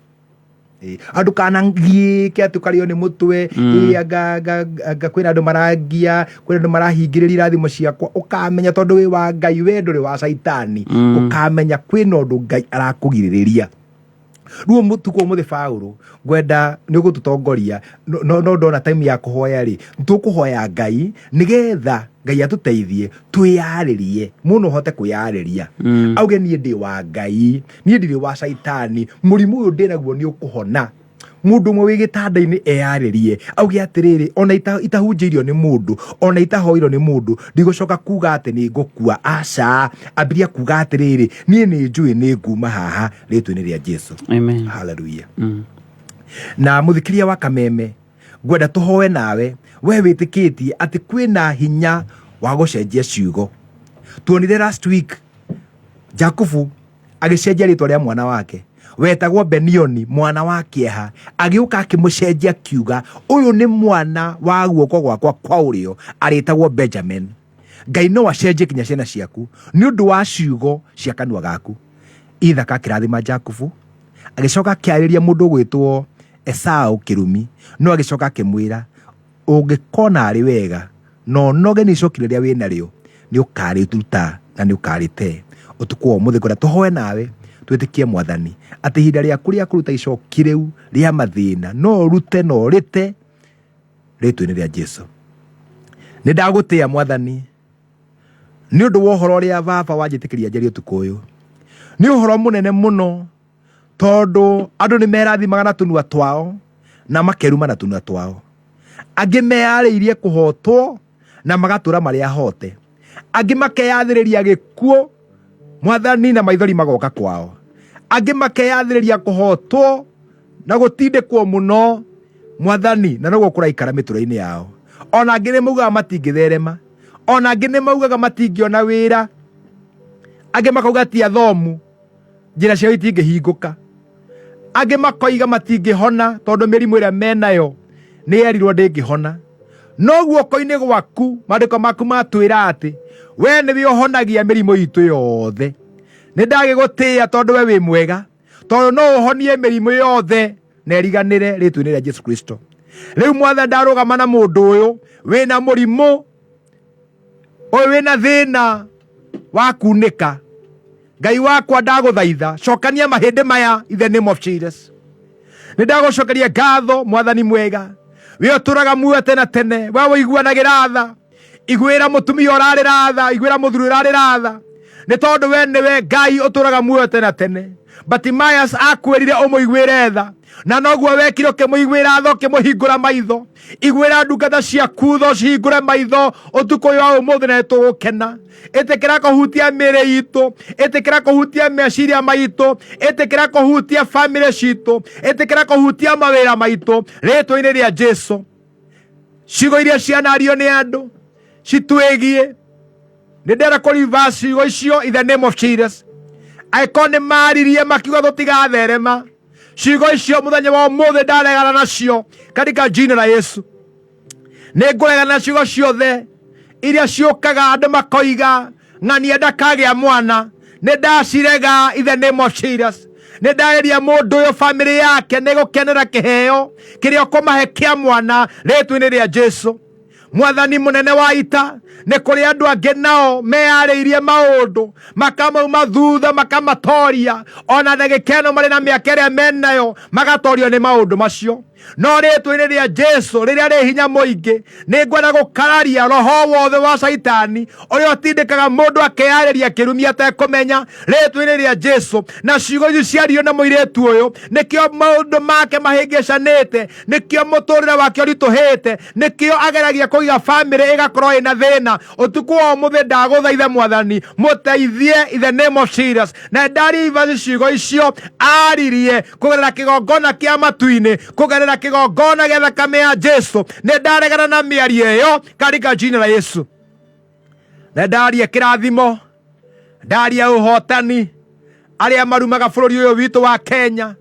Andũ kana ngiĩke atĩ ũkarĩo nĩ mũtwe, anga kwĩna andũ marangia, kwĩna andũ marahingĩrĩria irathimo ciakwa, ũkamenya tondũ wĩ wa Ngai, we ndũrĩ wa Caitani, ũkamenya kwĩna ũndũ Ngai arakũgirĩrĩria. Rĩu mũtukũ ũmũthĩ Paũlũ ngwenda nĩ ũgũtũtongoria, no ndona time ya kũhoya rĩ, tũkũhoya Ngai nĩgetha Ngai atũteithie twĩyarĩrie, mũno ũhote kwĩyarĩria. Auge niĩ ndĩ wa Ngai, niĩ ndirĩ wa Caitani, mũrimũ ũyũ ndĩ naguo nĩ ũkũhona. Mũndũ ũmwe wĩ gĩtanda-inĩ eyarĩrie, auge atĩrĩrĩ, ona itahunjĩirio nĩ mũndũ, ona itahoirwo nĩ mũndũ, ndigũcoka kuga atĩ nĩ ngũkua, aca. Ambĩrĩria kuga atĩrĩrĩ, niĩ nĩ njũĩ nĩ nguma haha rĩtwa-inĩ rĩa Jesu. Amen. Hallelujah. Na mũthikĩria wa Kameme, ngwenda tũhoe nawe, we wĩtĩkĩtie atĩ kwĩna hinya wa gũcenjia ciugo. Tuonire last week Jakubu agĩcenjia rĩtwa rĩa mwana wake wetagwo Benioni, mwana wa kĩeha, agĩũka akĩmũcenjia akiuga ũyũ nĩ mwana wa guoko gwakwa kwa ũrĩo, arĩtagwo Benjamin. Ngai no acenjie nginya ciana ciaku nĩ ũndũ wa ciugo cia kanua gaku. Ithaka akĩrathima Jakubu, agĩcoka akĩarĩria mũndũ ũgwĩtwo Esau kĩrumi, no agĩcoka akĩmwĩra ũngĩkona arĩ wega na ũnoge nĩ icoki rĩrĩa wĩ narĩo, nĩ ũkarĩruta na nĩ ũkarĩte. Ũtukũ wa ũmũthĩ ngwenda tũhoe nawe twĩtĩkie Mwathani atĩ ihinda rĩaku rĩa kũruta icoki rĩu rĩa mathĩna no ũrute na ũrĩte rĩtwa-inĩ rĩa Jesu. Nĩ ndagũtĩa Mwathani nĩ ũndũ wa ũhoro ũrĩa baba wanjĩtĩkĩria njarie ũtukũ ũyũ. Nĩ ũhoro mũnene mũno tondũ andũ nĩ merathimaga na tũnua twao na makeruma na tũnua twao. Angĩ meyarĩirie kũhotwo na magatũra marĩ ahote. Angĩ makeyathĩrĩria gĩkuũ Mwathani na maithori magoka kwao. Angĩ makeyathĩrĩria kũhotwo na gũtindĩkwo mũno Mwathani na noguo kũraikara mĩtũrĩre-inĩ yao. Ona angĩ nĩ maugaga matingĩtherema, ona angĩ nĩ maugaga matingĩona wĩra, angĩ makauga ti athomu, njĩra ciao itingĩhingũka, angĩ makoiga matingĩhona tondũ mĩrimũ ĩrĩa menayo nĩ yerirwo ndĩngĩhona. No guoko-inĩ gwaku maandĩko maku matwĩra atĩ we nĩwe ũhonagia mĩrimũ itũ yothe. Nĩ ndagĩgũtĩĩa tondũ we wĩ mwega, tondũ no ũhonie mĩrimũ yothe na ĩriganĩre rĩtwa-inĩ rĩa Jesu Kristo. Rĩu Mwathani, ndarũgama na mũndũ ũyũ wĩna mũrimũ ũyũ, wĩna thĩna wa kunĩka. Ngai wakwa, ndagũthaitha cokania mahĩndĩ maya in the name of Jesus. Nĩ ndagũcokeria ngatho Mwathani mwega, we ũtũraga muoyo tene tene, we ũiguanagĩra tha. Iguĩra mũtumia ũrarĩra tha, iguĩra mũthuri ũrarĩra tha, nĩ tondũ we nĩwe Ngai ũtũraga muoyo tene tene. Bartimaeus akwĩrire ũmũiguĩre tha, na noguo wekire ũkĩmũiguĩra tha, ũkĩmũhingũra maitho. Iguĩra ndungata ciaku tha, ũcihingũre maitho ũtukũ ũyũ wa ũmũthĩ, na nĩtũgũkena. Ĩtĩkĩra kũhutia mĩĩrĩ itũ, ĩtĩkĩra kũhutia meciria maitũ, ĩtĩkĩra kũhutia bamĩrĩ citũ, ĩtĩkĩra kũhutia mawĩra maitũ rĩtwa-inĩ rĩa Jesu. Ciugo iria cianario nĩ andũ citwĩgiĩ, nĩ ndĩrenda kũ reverse ciugo icio in the name of Jesus. Angĩkorwo nĩ maririe makiuga tũtigatherema, ciugo icio mũthenya wa ũmũthĩ ndaregana nacio katika jina la Yesu. Nĩ ngũregana na ciugo ciothe iria ciũkaga andũ makoiga ng'ania ndakagĩa mwana, nĩ ndacirega in the name of Jesus. Nĩ ndarĩria mũndũ ũyũ bamĩrĩ yake nĩ gũkenera kĩheo kĩrĩa ũkũmahe kĩa mwana rĩtwa-inĩ rĩa Jesu. Mwathani mũnene wa ita, nĩ kũrĩ andũ angĩ nao meyarĩirie maũndũ makamauma thutha makamatoria, ona ndagĩka ĩno marĩ na mĩaka ĩrĩa menayo magatorio nĩ maũndũ macio. No rĩtwa-inĩ rĩa Jesu rĩrĩa rĩ hinya mũingĩ, nĩ ngwenda gũkararia roho wothe wa Caitani ũrĩa ũtindĩkaga mũndũ akeyarĩria kĩrumi atekũmenya rĩtwa-inĩ rĩa Jesu. Na ciugo ici ciario na mũirĩtu ũyũ, nĩkĩo maũndũ make mahĩngĩcanĩte, nĩkĩo mũtũrĩre wake ũritũhĩte, nĩkĩo ageragia kũiga bamĩrĩ ĩgakorwo ĩna thĩna. Ũtukũ wa ũmũthĩ ndagũthaitha Mwathani mũteithie in the name of Jesus. Na ndarivaci ciugo icio aririe kũgerera kĩgongona kĩa matu-inĩ, kũgerera kĩgongona gĩa thakame ya Jesu. Nĩ ndaregana na mĩario ĩyo katika jina la Yesu. Na ndaria kĩrathimo, ndaria ũhotani arĩa marumaga bũrũri ũyũ witũ wa Kenya.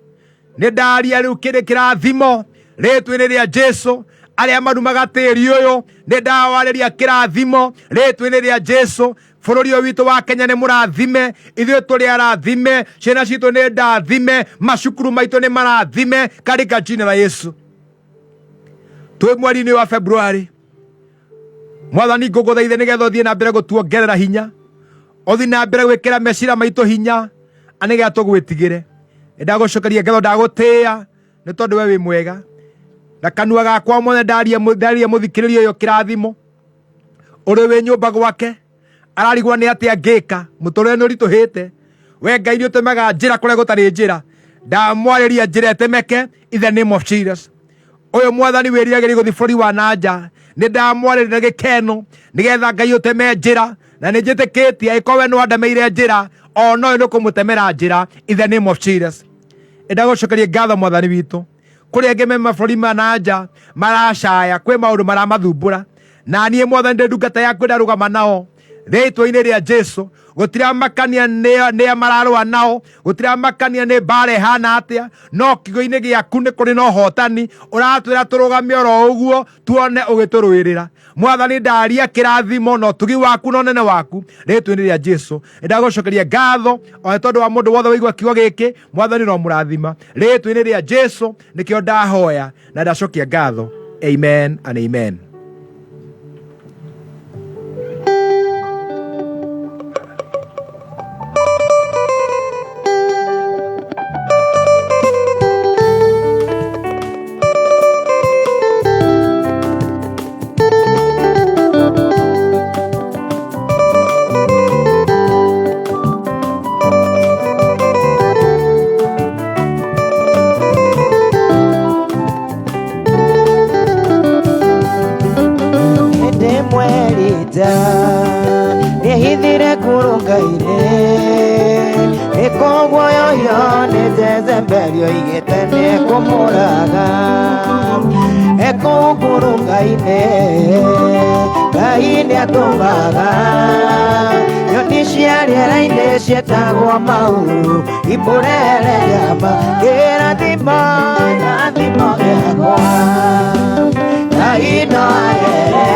Nĩ ndaria rĩu kĩrĩ kĩrathimo rĩtwa-inĩ rĩa Jesu. Arĩa marumaga tĩri ũyũ, nĩ ndawarĩria kĩrathimo rĩtwa-inĩ rĩa Jesu. Bũrũri ũyũ witũ wa Kenya nĩ mũrathime, ithuĩ tũrĩ arathime, ciana citũ nĩ ndathime, macukuru maitũ nĩ marathime katika jina la Yesu. Twĩ mweri-inĩ wa February, Mwathani ngũgũthaithe nĩgetha ũthiĩ na mbere gũtuongerera hinya, ũthiĩ na mbere gwĩkĩra meciria maitũ hinya, nĩgetha tũgwĩtigĩre. Nĩndagũcokeria ngatho, ndagũtĩĩa nĩ tondũ we wĩ mwega. Na kanua gakwa mothe ndaria mũthikĩrĩria ũyũ kĩrathimo, ũrĩ wĩ nyũmba gwake ararigwo nĩ atĩa ngĩka, mũtũrĩre nĩ ũritũhĩte. We Ngai nĩ ũtemaga njĩra kũrĩa gũtarĩ njĩra, ndamwarĩria njĩra ĩtemeke in the name of Jesus. Ũyũ Mwathani wĩriragĩria gũthiĩ bũrũri wa nanja, nĩ ndamwarĩria na gĩkeno nĩgetha Ngai ũteme njĩra, na nĩ njĩtĩkĩtie angĩkorwo we nĩ wandemeire njĩra, ona ũyũ nĩ ũkũmũtemera njĩra in the name of Jesus. Ndagũcokeria ngatho Mwathani witũ. Kũrĩ angĩ me mabũrũri ma nanja maracaya, kwĩ maũndũ maramathumbũra, na niĩ Mwathani ndĩ ndungata yaku, ndarũgama nao rĩtwa-inĩ rĩa Jesu. Gũtiramakania nĩa mararũa nao, gũtiramakania nĩ mbara ĩhana atĩa, no kiugo-inĩ gĩaku nĩ kũrĩ na ũhotani. Ũratwĩra tũrũgame oro ũguo tuone ũgĩtũrũĩrĩra. Mwathani ndaria kĩrathimo na ũtugi waku na ũnene waku rĩtwa-inĩ rĩa Jesu. Nĩndagũcokeria ngatho o nĩ tondũ wa mũndũ wothe waigua kiugo gĩkĩ. Mwathani no mũrathima rĩtwa-inĩ rĩa Jesu, nĩkĩo ndahoya na ndacokia ngatho. Amen and amen. Nĩ Jezebeli oigĩte nĩ ekũmũraga ekũngũrũ Ngai-inĩ Ngai nĩ atũmaga nyoni cia rĩera-inĩ ciĩtagwo mauru imũrehere nyama kĩrathimo kĩrathimo gĩakwa Ngai no agere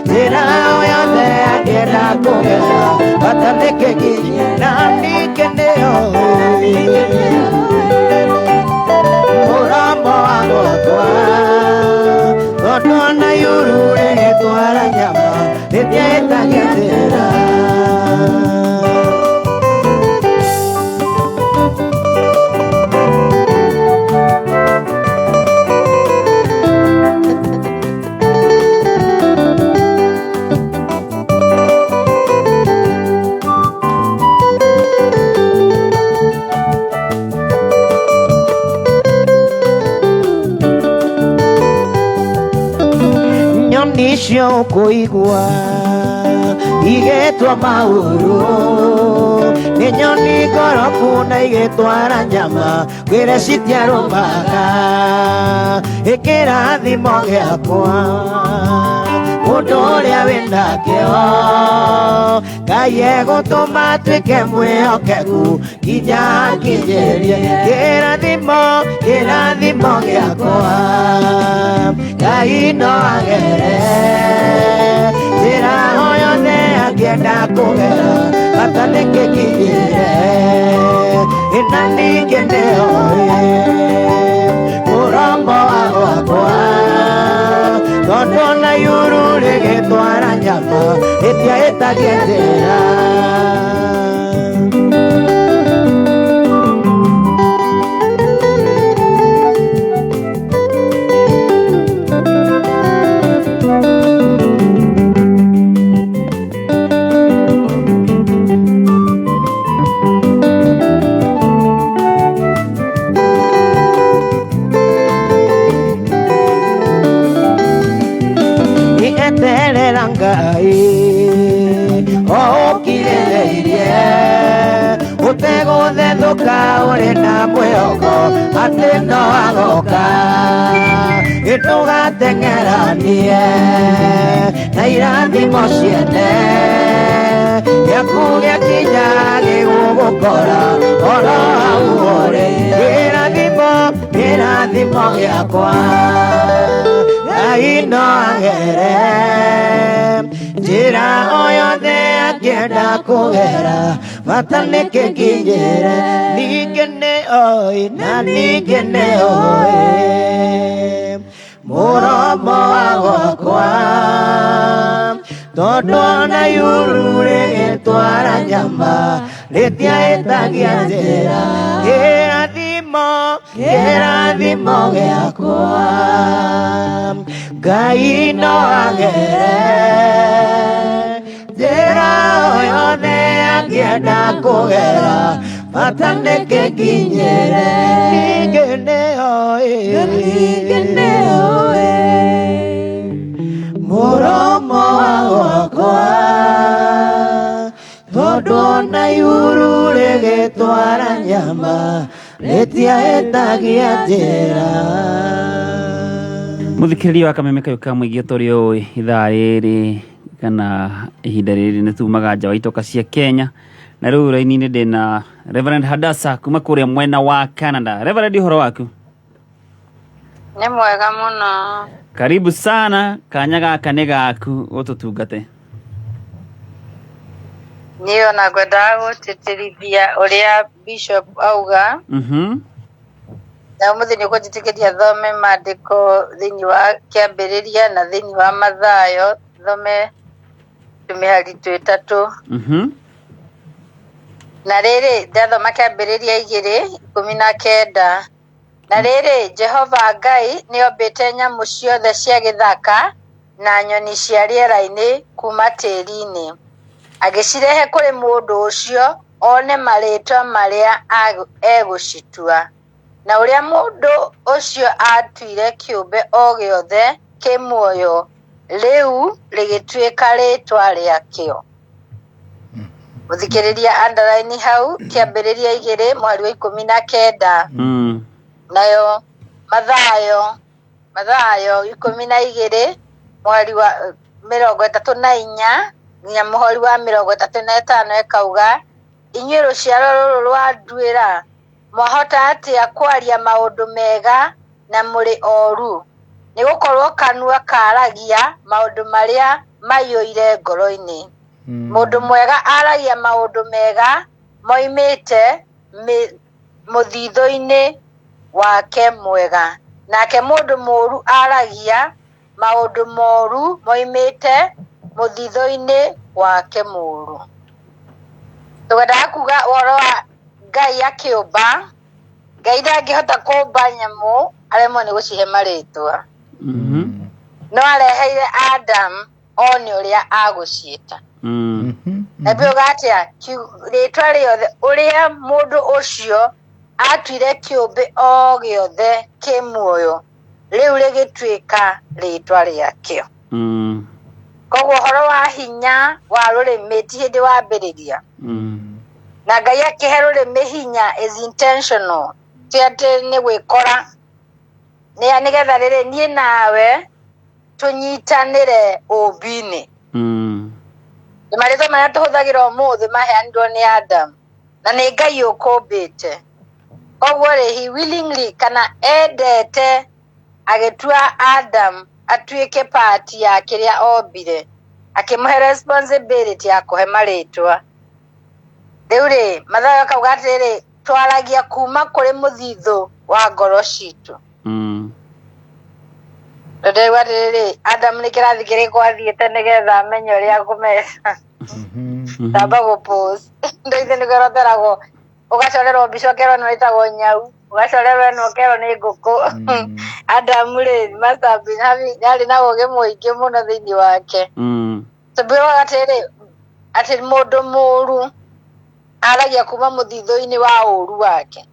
njĩra o yothe angĩenda kũgera bata nĩ kĩkinye na ningĩ nĩoĩ mũromo wa gwakwa tondũ ona yuru rĩgĩtwara nyama rĩtiahĩtagia njĩra. Nyoni icio ũkũigua igĩtwo mauru nĩ nyoni ngoroku na igĩtwara nyama kwĩre citiarũmaga ĩkĩrathimo gĩakwa mũndũ ũrĩa wĩnakĩo Ngai egũtũma atuĩke mwĩhokeku nginya akinyĩrie kĩrathimo kĩrathimo gĩakwa Ngai no agere njĩra o yothe angĩenda kũgera bata nĩ kĩkinyĩre ĩna ningĩ nĩoĩ mũromo wa gwakwa tondũ ona yuru rĩgĩtwara nyama rĩtiahĩtagia njĩra. Eterera Ngai o ũkirĩrĩirie ũtegũthethũka ũrĩ na mwĩhoko atĩ no agoka ĩtũgateng'eranie na irathimo ciene gĩaku gĩakinya gĩgũgũkora oro hau ũrĩ kĩrathimo kĩrathimo gĩakwa Ngai no agere njĩra o yothe angĩenda kũgera bata nĩ kĩkinyĩre ningĩ nĩ oĩ na ningĩ nĩ oĩ mũromo wa gwakwa tondũ ona yuru rĩgĩtwara nyama rĩtiahĩtagia njĩra kĩrathimo kĩrathimo gĩakwa Ngai no agere njĩra o yothe angĩenda kũgera bata nĩ kĩkinyĩre ningĩ nĩ oĩ mũromo wa gwakwa tondũ ona yuru rĩgĩtwara nyama rĩtiahĩtagia njĩra. Muthikĩrĩria wa kameme kayũ ka mũingĩ tũrĩ ũĩ ithaa rĩrĩ kana ihinda rĩrĩ nĩ tumaga nja wa itoka cia Kenya na rĩu raini-inĩ ndĩna Reverend Hadassa kuma kũrĩa mwena wa Canada. Reverend, ũhoro waku? Nĩ mwega mũno. Karibu sana, kanya gaka nĩ gaku ũtũtungate. Niĩ ona ngwendaga gũtĩtĩrithia ũrĩa Bishop auga. Na ũmũthĩ nĩ ũkũnjĩtĩkĩria thome maandĩko thĩinĩ wa kĩambĩrĩria na thĩinĩ wa Mathayo, thome tũmĩhari twĩtatũ. Na rĩrĩ, ndathoma kĩambĩrĩria 2:19. Na rĩrĩ, Jehova Ngai nĩombĩte nyamũ ciothe cia gĩthaka na nyoni cia rĩera-inĩ kuuma tĩĩri-inĩ, agĩcirehe kũrĩ mũndũ ũcio one marĩĩtwa marĩa egũcitua. Na ũrĩa mũndũ ũcio aatuire kĩũmbe o gĩothe kĩ muoyo, rĩu rĩgĩtuĩka rĩĩtwa rĩakĩo. Mũthikĩrĩria underline hau kĩambĩrĩria 2 mũhari wa 19. Nayo Mathayo 12 mũhari wa 34 nginya mũhari wa 35 ĩkauga, inyuĩ rũciaro rũrũ rwa nduĩra, mwahota atĩa kwaria maũndũ mega na mũrĩ oru? Nĩ gũkorwo kanua karagia maũndũ marĩa maiyũire ngoro-inĩ. Mũndũ mwega aragia maũndũ mega moimĩte mũthithũ-inĩ wake mwega, nake mũndũ mũũru aragia maũndũ moru moimĩte mũthithũ-inĩ wake mũũru. Tũkwendaga kuga ũhoro wa Ngai akĩũmba, Ngai ndangĩhota kũmba nyamũ aremwo nĩ gũcihe marĩtwa. No areheire Adam one ũrĩa agũciĩta. Na biuga atĩa rĩtwa rĩothe ũrĩa mũndũ ũcio atuire kĩũmbe o gĩothe kĩ muoyo rĩu rĩgĩtuĩka rĩtwa rĩakĩo. Koguo ũhoro wa hinya wa rũrĩmĩ ti hĩndĩ wambĩrĩria. Na Ngai akĩhe rũrĩmĩ hinya is intentional, ti atĩ nĩ gwĩkora, nĩ nĩgetha rĩrĩ niĩ nawe tũnyitanĩre ũmbi-inĩ. Nĩ marĩtwa marĩa tũhũthagĩra ũmũthĩ maheanirwo nĩ Adam na nĩ Ngai ũkũmbĩte. Koguo rĩ, he willingly kana endete agĩtua Adam atuĩke part ya kĩrĩa ombire, akĩmũhe responsibility ya kũhe marĩtwa. Rĩu rĩ, Mathayo akauga atĩrĩrĩ, twaragia kuma kũrĩ mũthithũ wa ngoro citũ. Ndĩrauga atĩrĩrĩ, Adam nĩ kĩrathi kĩrĩkũ athiĩte nĩgetha amenye ũrĩa akũmeta. Ndamba gũ-pause. Ndoithe nĩ kwĩroteragwo, ũgacorerwo mbica ũkerwo ĩno ĩtagwo nyau, ũgacorerwo ĩno ũkerwo nĩ ngũkũ. Adam rĩ, must have been having, arĩ na ũgĩ mũingĩ mũno thĩinĩ wake. Tũmbĩrwo atĩrĩrĩ, atĩ mũndũ mũũru aragia kuma mũthithũ-inĩ wa ũũru wake.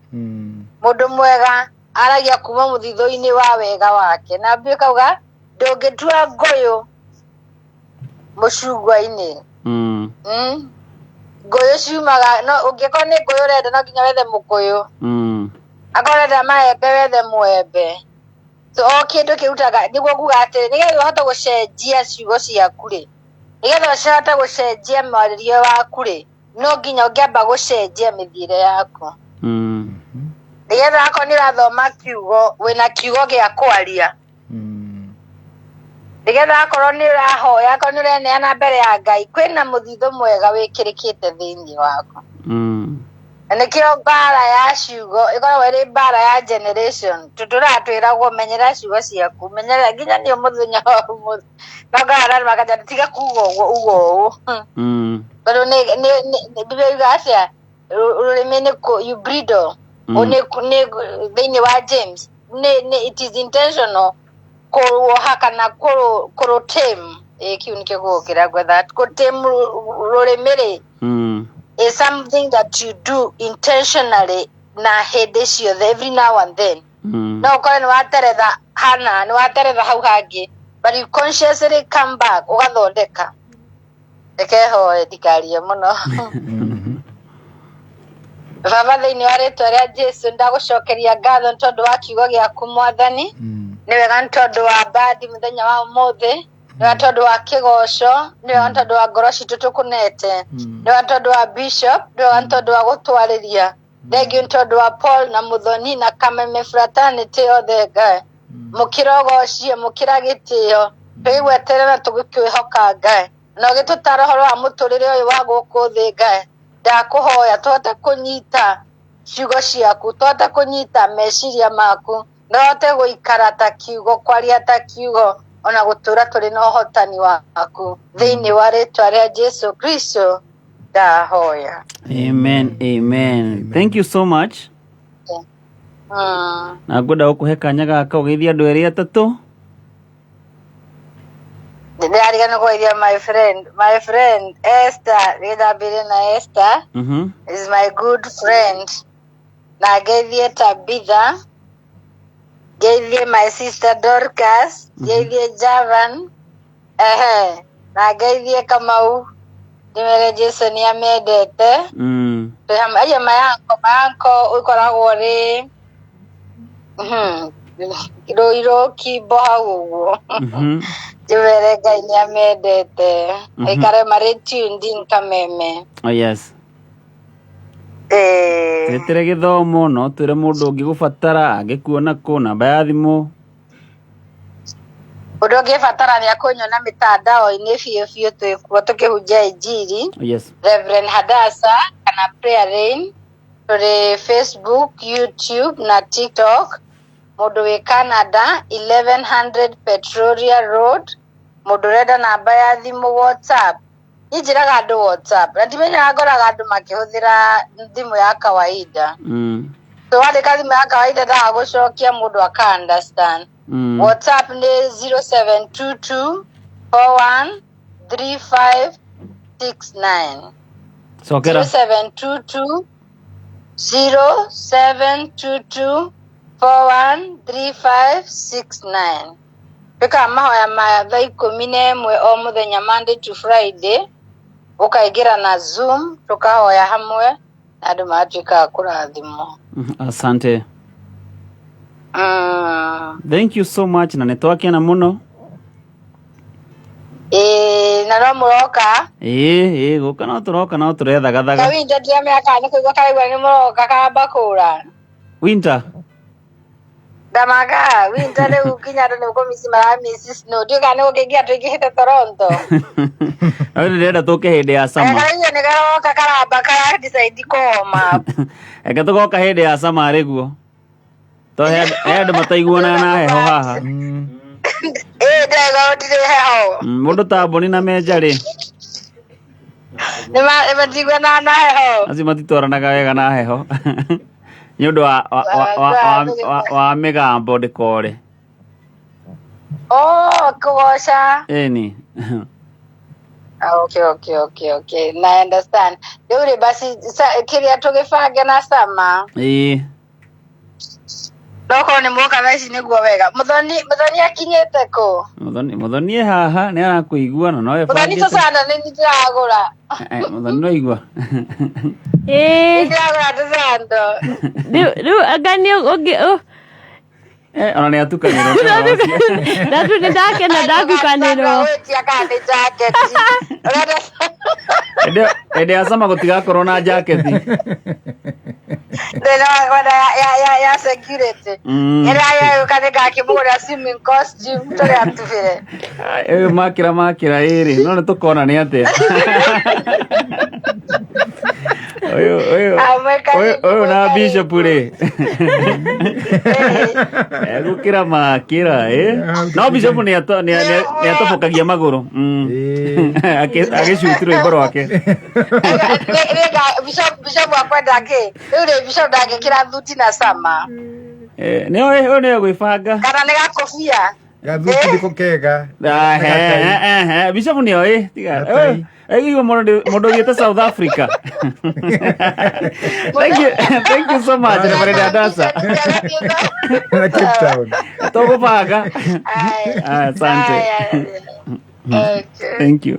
Mũndũ mwega aragia kuma mũthithũ-inĩ wa wega wake. Na mbio kauga ndũngĩtua ngũyũ mũcungwa-inĩ. Ngũyũ ciumaga, no ũngĩkorwo nĩ ngũyũ ũrenda no nginya wethe mũkũyũ. Akorwo ũrenda maembe wethe mwembe. So o kĩndũ kĩrutaga, nĩguo nguga atĩrĩ, nĩgetha ũhote gũcenjia ciugo ciaku rĩ, nĩgetha ũhote gũcenjia mwarĩrie waku rĩ, no nginya ũngĩamba gũcenjia mĩthiĩre yaku. Nĩgetha akorwo nĩ ũrathoma kiugo, wĩna kiugo gĩa kwaria. Nĩgetha akorwo nĩ ũrahoya, akorwo nĩ ũreneana mbere ya Ngai, kwĩna mũthithũ mwega wĩkĩrĩkĩte thĩinĩ waku. Na nĩkĩo mbara ya ciugo ĩkoragwo ĩrĩ mbara ya generation. Tũtũraga twĩragwo menyerera ciugo ciaku, menyerera nginya niĩ mũthenya wa ũmũthĩ. No ngara makanja tiga kuga ũguo uga ũũ. Tondũ nĩ nĩ Biblia yugaga atĩa? Rũrĩmĩ nĩ you bridle. Nĩ nĩ thĩinĩ wa James nĩ nĩ it is intentional kũruoha kana kũrũ tame. Ĩ kĩu nĩkĩo gũgũkĩra gwetha kũ tame rũrĩmĩ rĩ is something that you do intentionally na hĩndĩ ciothe, every now and then. No ũkore nĩ wateretha hana, nĩ wateretha hau hangĩ, but you consciously come back ũgathondeka. Reke hoe ndikarie mũno. Baba, thĩinĩ wa rĩtwa rĩa Jesu ndagũcokeria ngatho nĩ tondũ wa kiugo gĩaku Mwathani. Nĩ wega nĩ tondũ wa mbandi mũthenya wa ũmũthĩ, nĩ wega tondũ wa kĩgoco, nĩ wega nĩ tondũ wa ngoro citũ tũkũnete, nĩ wega nĩ tondũ wa bishop, nĩ wega nĩ tondũ wa gũtwarĩria. Thengiũ nĩ tondũ wa Paul na Mũthoni na Kameme fraternity yothe Ngai. Mũkĩra ũgocie, mũkĩra gĩtĩo, tũgĩgweterera na tũgĩkwĩhoka Ngai. Na ũgĩtũtara ũhoro wa mũtũrĩre ũyũ wa gũkũ thĩ Ngai. Ndakũhoya tũhote kũnyita ciugo ciaku, tũhote kũnyita meciria maku, na ũhote gũikara ta kiugo, kwaria ta kiugo, ona gũtũra tũrĩ na ũhotani waku. Thĩinĩ wa rĩtwa rĩa Jesu Kristo ndahoya. Amen, amen. Thank you so much. Na ngwenda gũkũhe kanya gaka ũgeithie andũ erĩ atatũ. Ndĩrarigana kũgeithia my friend Esther, nĩndambĩrĩrie na Esther is my good friend. Na ngeithie Tabitha, ngeithie my sister Dorcas, ngeithie Javan, ehe, na ngeithie Kamau. Ndĩmere Jesu nĩ amendete. Twĩ hamwe aria mayanko mayanko ũkoragwo rĩ Rũirũ Kimbo hau ũguo. Njĩmere Ngai nĩ amendete. Aikare marĩ tuned in Kameme. Oh, yes. Ĩĩ. Twĩtĩre gĩthomo no twĩre mũndũ ũngĩgũbatara angĩkuona kũ namba ya thimũ. Ũndũ ũngĩbatara nĩ akũnyona mĩtandao-inĩ biũ biũ twĩkuo tũkĩhunjia injiri. Yes. Reverend Hadassa kana Prayer Rain tũrĩ Facebook, YouTube na TikTok. Mũndũ wĩ Canada 1100 Petroria Road. Mũndũ ũrenda namba ya thimũ WhatsApp. Niĩ njĩraga andũ WhatsApp na ndimenyaga ngoraga andũ makĩhũthĩra thimũ ya kawaida. So wandĩka thimũ ya kawaida ndaga gũcokia mũndũ aka understand. WhatsApp nĩ 0722 41 3569. Cokera. 0722 0722 413569. Twĩkaga mahoya ma thaa 11 o mũthenya Monday to Friday, ũkaingĩra na Zoom tũkahoya hamwe na andũ magatuĩka a kũrathimwo. Asante. Thank you so much na nĩ twakena mũno. Ĩĩ na no mũroka. Ĩĩ ĩĩ gũka no tũroka no tũrethagathaga. Kawinda ndiramenya kana nĩ kũigua karaigua nĩ mũroka kamba kũra. Winter. Ndamaka winter rĩu nginya andũ nĩ kũmici maramisi snow ndiũĩ kana nĩ gũkĩingĩra tũingĩhĩte Toronto. No ndĩrenda tũke hĩndĩ ya summer. Karaigua nĩ karoka karamba kara decide kũhoma. Reke tũgoka hĩndĩ ya summer rĩguo. To he andũ mataiguanaga na heho haha. Ĩĩ ndĩraigua gũtirĩ heho. Mũndũ ta Mboni na Menja rĩ. Nĩ matiguanaga na heho. Acio matitwaranaga wega na heho. Nĩ ũndũ wa mĩgambo ndĩkore. Oh, kũgoca. Ĩni. Okay, okay, okay, okay. Na understand. Rĩu rĩ basi kĩrĩa tũgĩbange na sama. Ĩĩ. No korwo nĩ mwoka thaa ici nĩguo wega. Mũthoni akinyĩte kũ? Mũthoni e haha nĩ arakũigua na no Mũthoni ebangĩte. tũcanda nĩ ndĩragũra. Mũthoni no igua. Ĩĩ. Ndĩragũra tũcando. Rĩu anga nĩ ũngĩ Ona nĩ atukanĩrwo. Ndatu nĩ ndakena ndatukanĩrwo. Gwĩtia kana nĩ jaketi. Hĩndĩ ya sama gũtigakorwo na jaketi. Thĩna wakwa ya security. Ĩrĩa yũka nĩ ngakĩmũgũrĩra swimming costume tũrĩa atubĩre. Ĩĩ makĩra makĩra ĩrĩ no nĩ tũkona nĩ atĩa. Ũyũ na bishop rĩ. Egũkĩra makĩra ĩ. No bishop nĩ atobokagia magũrũ. Agĩcuti rwĩmbo rwake. Bishop akwenda kĩ? Rĩu rĩ bishop ndangĩkĩra thuti na sama. Nĩ ũyũ nĩ egwĩbanga. Kana nĩ gakobia. Gathuti nĩko kega. Bishop nĩ oĩ. Tiga. Igua mũndũ ũthiĩte South Africa. Thank you, thank you so much, Reverend Adasa. Na Cape Town. Tũgũbanga. Asante. Thank you.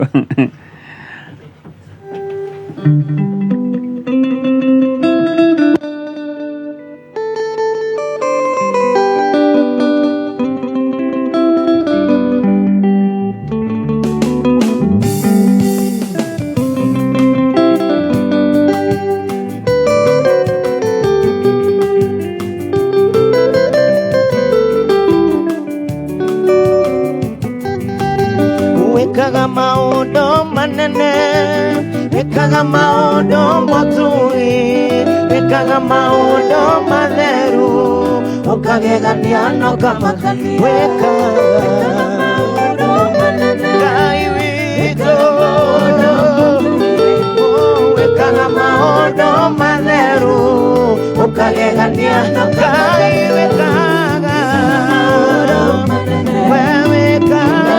Wekaga maũndũ manene, wekaga maũndũ motui, wekaga maũndũ matheru, ũkagegania na ũkamakania. Wekaga maũndũ manene, Ngai witũ, wekaga maũndũ matheru, ũkagegania na Ngai wekaga we wekaga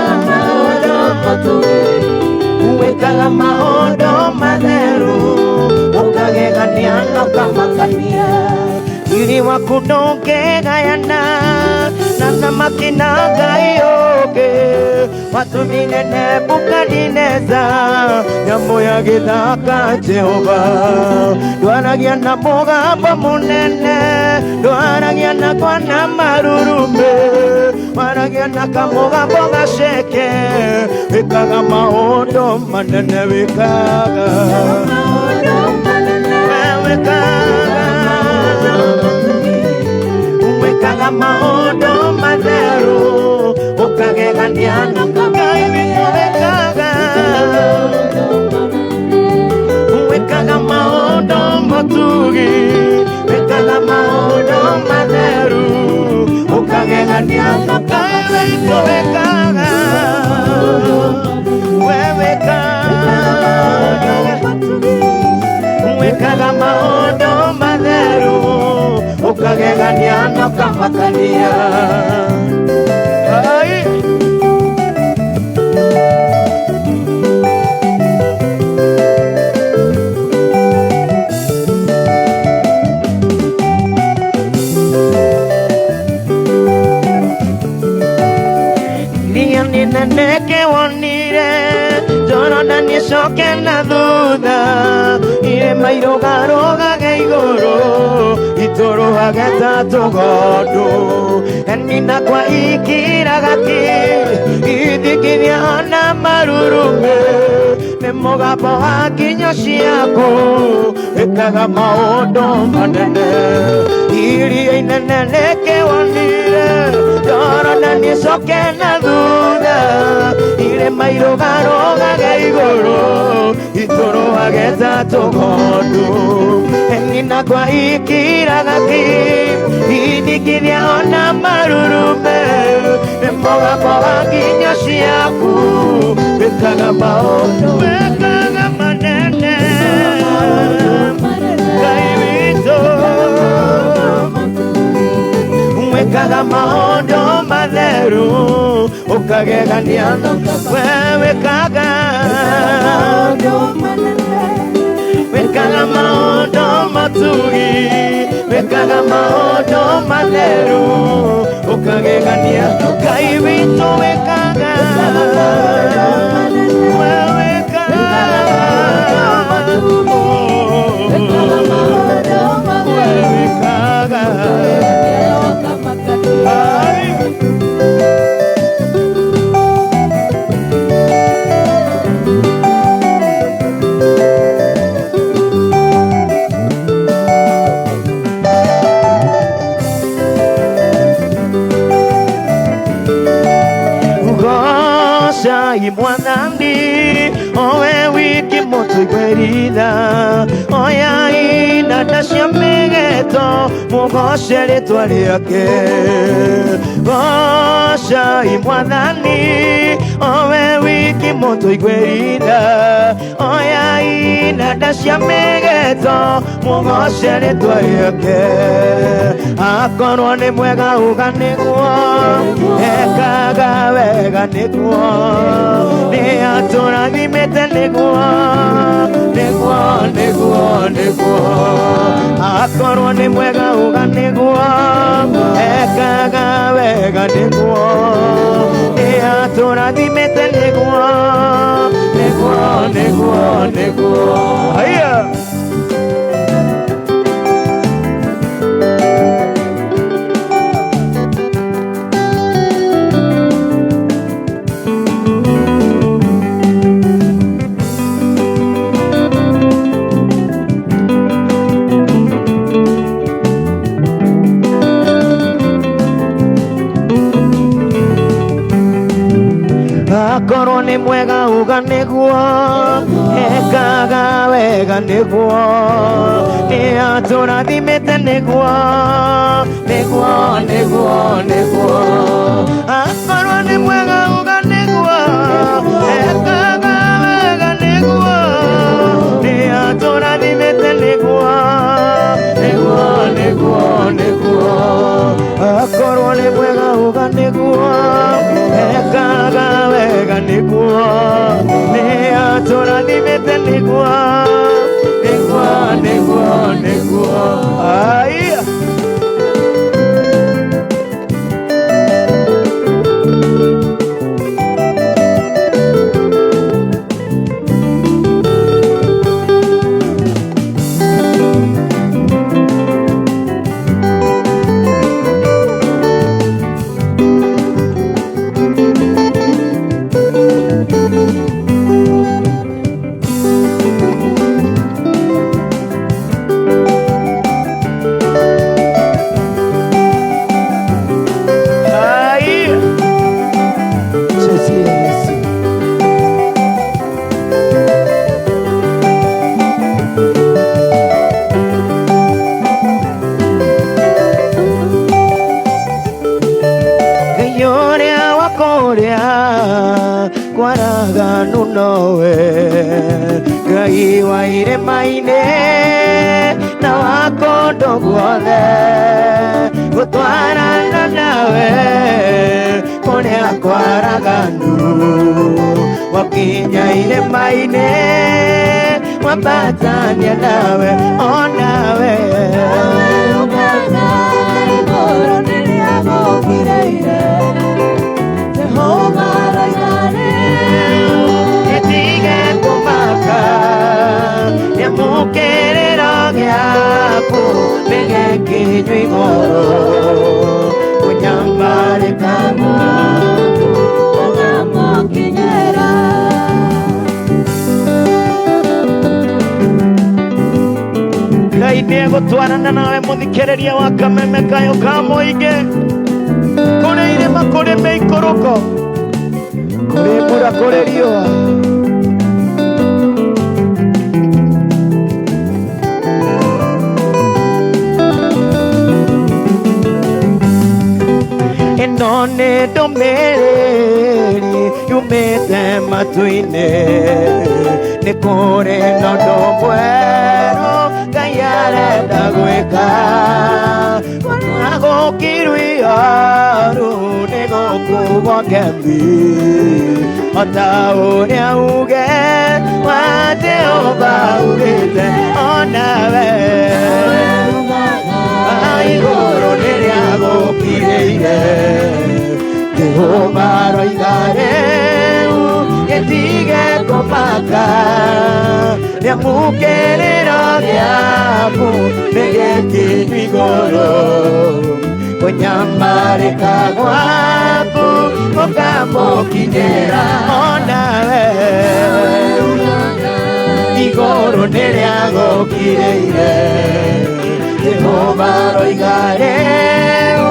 wekaga maũndũ matheru ũkagegania na ũkamakania riri waku ndũngĩgayana na Mũthamaki na Ngai ũngĩ watũmire Nebukadineza nyamũ ya gĩthaka Jehova ndwaragia na mũgambo mũnene ndwaragia na kwana marurume waragia na kamũgambo gaceke wĩkaga maũndũ manene wĩkaga wĩkaga maũndũ matheru ukagegania na Ngai witũ wĩkaga wĩkaga maũndũ matugi wĩkaga maũndũ matheru ukagegania na Ngai witũ wĩkaga we wĩkaga wĩkaga maũndũ matheru ukagegania na ũkamakania. Ai. Iria inene kĩwonire Jorodani ĩcoke na thutha irĩma irũgarũgage igũrũ itũrũhage ta tũgondu nina kwa ikiraga ki ithikithia ona marurume nĩ mũgambo wa nginyo ciaku wĩkaga maũndũ manene iria inene nĩkĩwonire Jorodani ĩcoke na thutha irĩma irũgarũgage igũrũ itũrũhage ta tũgondu nina kwa ikiraga ki ithikithia ona marurume nĩ mũgambo wa nginyo ciaku wĩkaga maũndũ wĩkaga manene Ngai witũ wĩkaga maũndũ matheru ũkagegania we wĩkaga wĩkaga maũndũ matugi wĩkaga maũndũ matheru ũkagegania Ngai witũ wĩkaga we wĩkaga we wĩkaga. Ai. Goca mwathani owe wiki mũtũigwĩritha oya inanda cia mĩgeto mũgoce rĩtwa rĩake goca mwathani owe wiki mũtũigwĩritha oya inanda cia mĩgeto mũgoce rĩtwa rĩake akorwo nĩ mwega uga nĩguo ekaga wega nĩguo nĩ atũrathimĩte nĩguo nĩguo nĩguo nĩguo akorwo nĩ mwega uga nĩguo ekaga wega nĩguo nĩ atũrathimĩte nĩguo nĩguo nĩguo nĩguo. Haya. Akorwo nĩ mwega uga nĩguo ekaga wega nĩguo nĩ atũrathimĩte nĩguo nĩguo nĩguo nĩguo akorwo nĩ mwega uga nĩguo ekaga wega nĩguo nĩ atũrathimĩte nĩguo nĩguo nĩguo nĩguo akorwo nĩ mwega uga nĩguo ekaga wega nĩguo nĩ atũrathimĩte nĩguo nĩguo nĩguo nĩguo. Ai. nowe Ngai wa irĩma-inĩ na wa kũndũ guothe gũtwarana nawe kũrĩa kwaraganu wakinya irĩma-inĩ wambatania nawe onawe Gĩtige kũmaka nĩamũkĩrĩro gĩaku nĩgĩkinywo igũrũ kũnyamarĩka gwaku gũkamũkinyĩra. Ngai nĩegũtwarana nawe mũthikĩrĩria wa kameme kayo ka mũingĩ kũrĩ irĩma kũrĩ mĩikũrũko kũrĩ mbura kũrĩ riũa. Ĩno nĩ ndũmĩrĩri yumĩte matu-inĩ nĩ kũrĩ na ũndũ mwerũ Ngai arenda gwĩka agũkirwo ihoru nĩ gũkuo kembi o ta ũrĩa uge wa Jehova ugĩte onawe igũrũ rĩrĩa gũkirĩire Jehova aroiga rĩu gĩtige kũmaka nĩamũkĩrĩro gĩaku nĩgĩkinyu igũrũ kũnyamarĩka gwaku gũkamũkinyĩra onawe igũrũ nĩrĩa gũkirĩire Jehova aroiga rĩu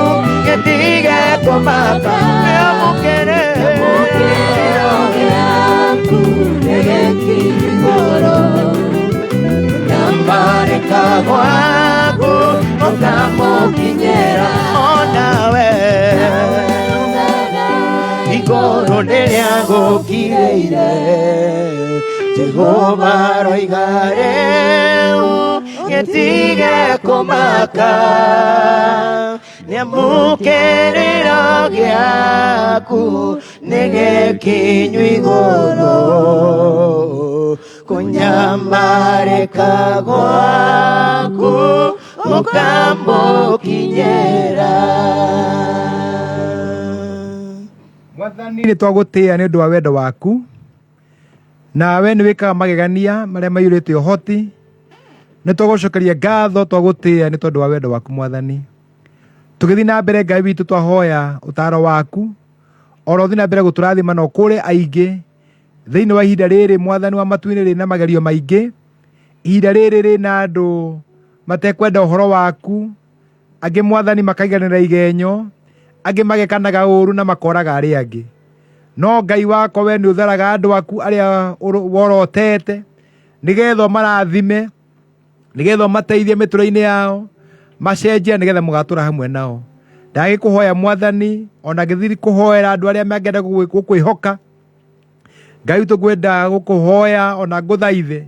gĩtige kũmaka nĩamũkĩrĩro gĩaku nĩgĩkinyu igũrũ kũnyamarĩka gwaku gũkamũkinyĩra onawe igũrũ nĩrĩa gũkirĩire Jehova aroiga rĩu gĩtige kũmaka nĩamũkĩrĩro gĩaku nĩgĩkinyu igũrũ kũnyamarĩka gwaku gũkamũkinyĩra. Mwathani nĩ twagũtĩĩa nĩ ũndũ wa wendo waku nawe nĩ wĩkaga magegania marĩa maiyũrĩte ũhoti nĩ twagũcokeria ngatho twagũtĩĩa nĩ tondũ wa wendo waku mwathani tũgĩthiĩ na mbere Ngai witũ twahoya ũtaro waku oro ũthiĩ na mbere gũtũrathima na ũkũre aingĩ thĩinĩ wa ihinda rĩrĩ mwathani wa matu-inĩ rĩna magerio maingĩ ihinda rĩrĩ rĩna andũ matekwenda ũhoro waku angĩ mwathani makaiganĩra igenyo angĩ magekanaga ũru na makoraga arĩa angĩ no Ngai wakwa we nĩ ũtharaga andũ aku arĩa worotete nĩgetha ũmarathime nĩgetha ũmateithie mĩtũrĩre-inĩ yao macenjie nĩgetha mũgatũra hamwe nao ndagĩkũhoya mwathani ona ngĩthiĩ kũhoera andũ arĩa mangĩenda gũkwĩhoka Ngai witũ ngwenda gũkũhoya ona ngũthaithe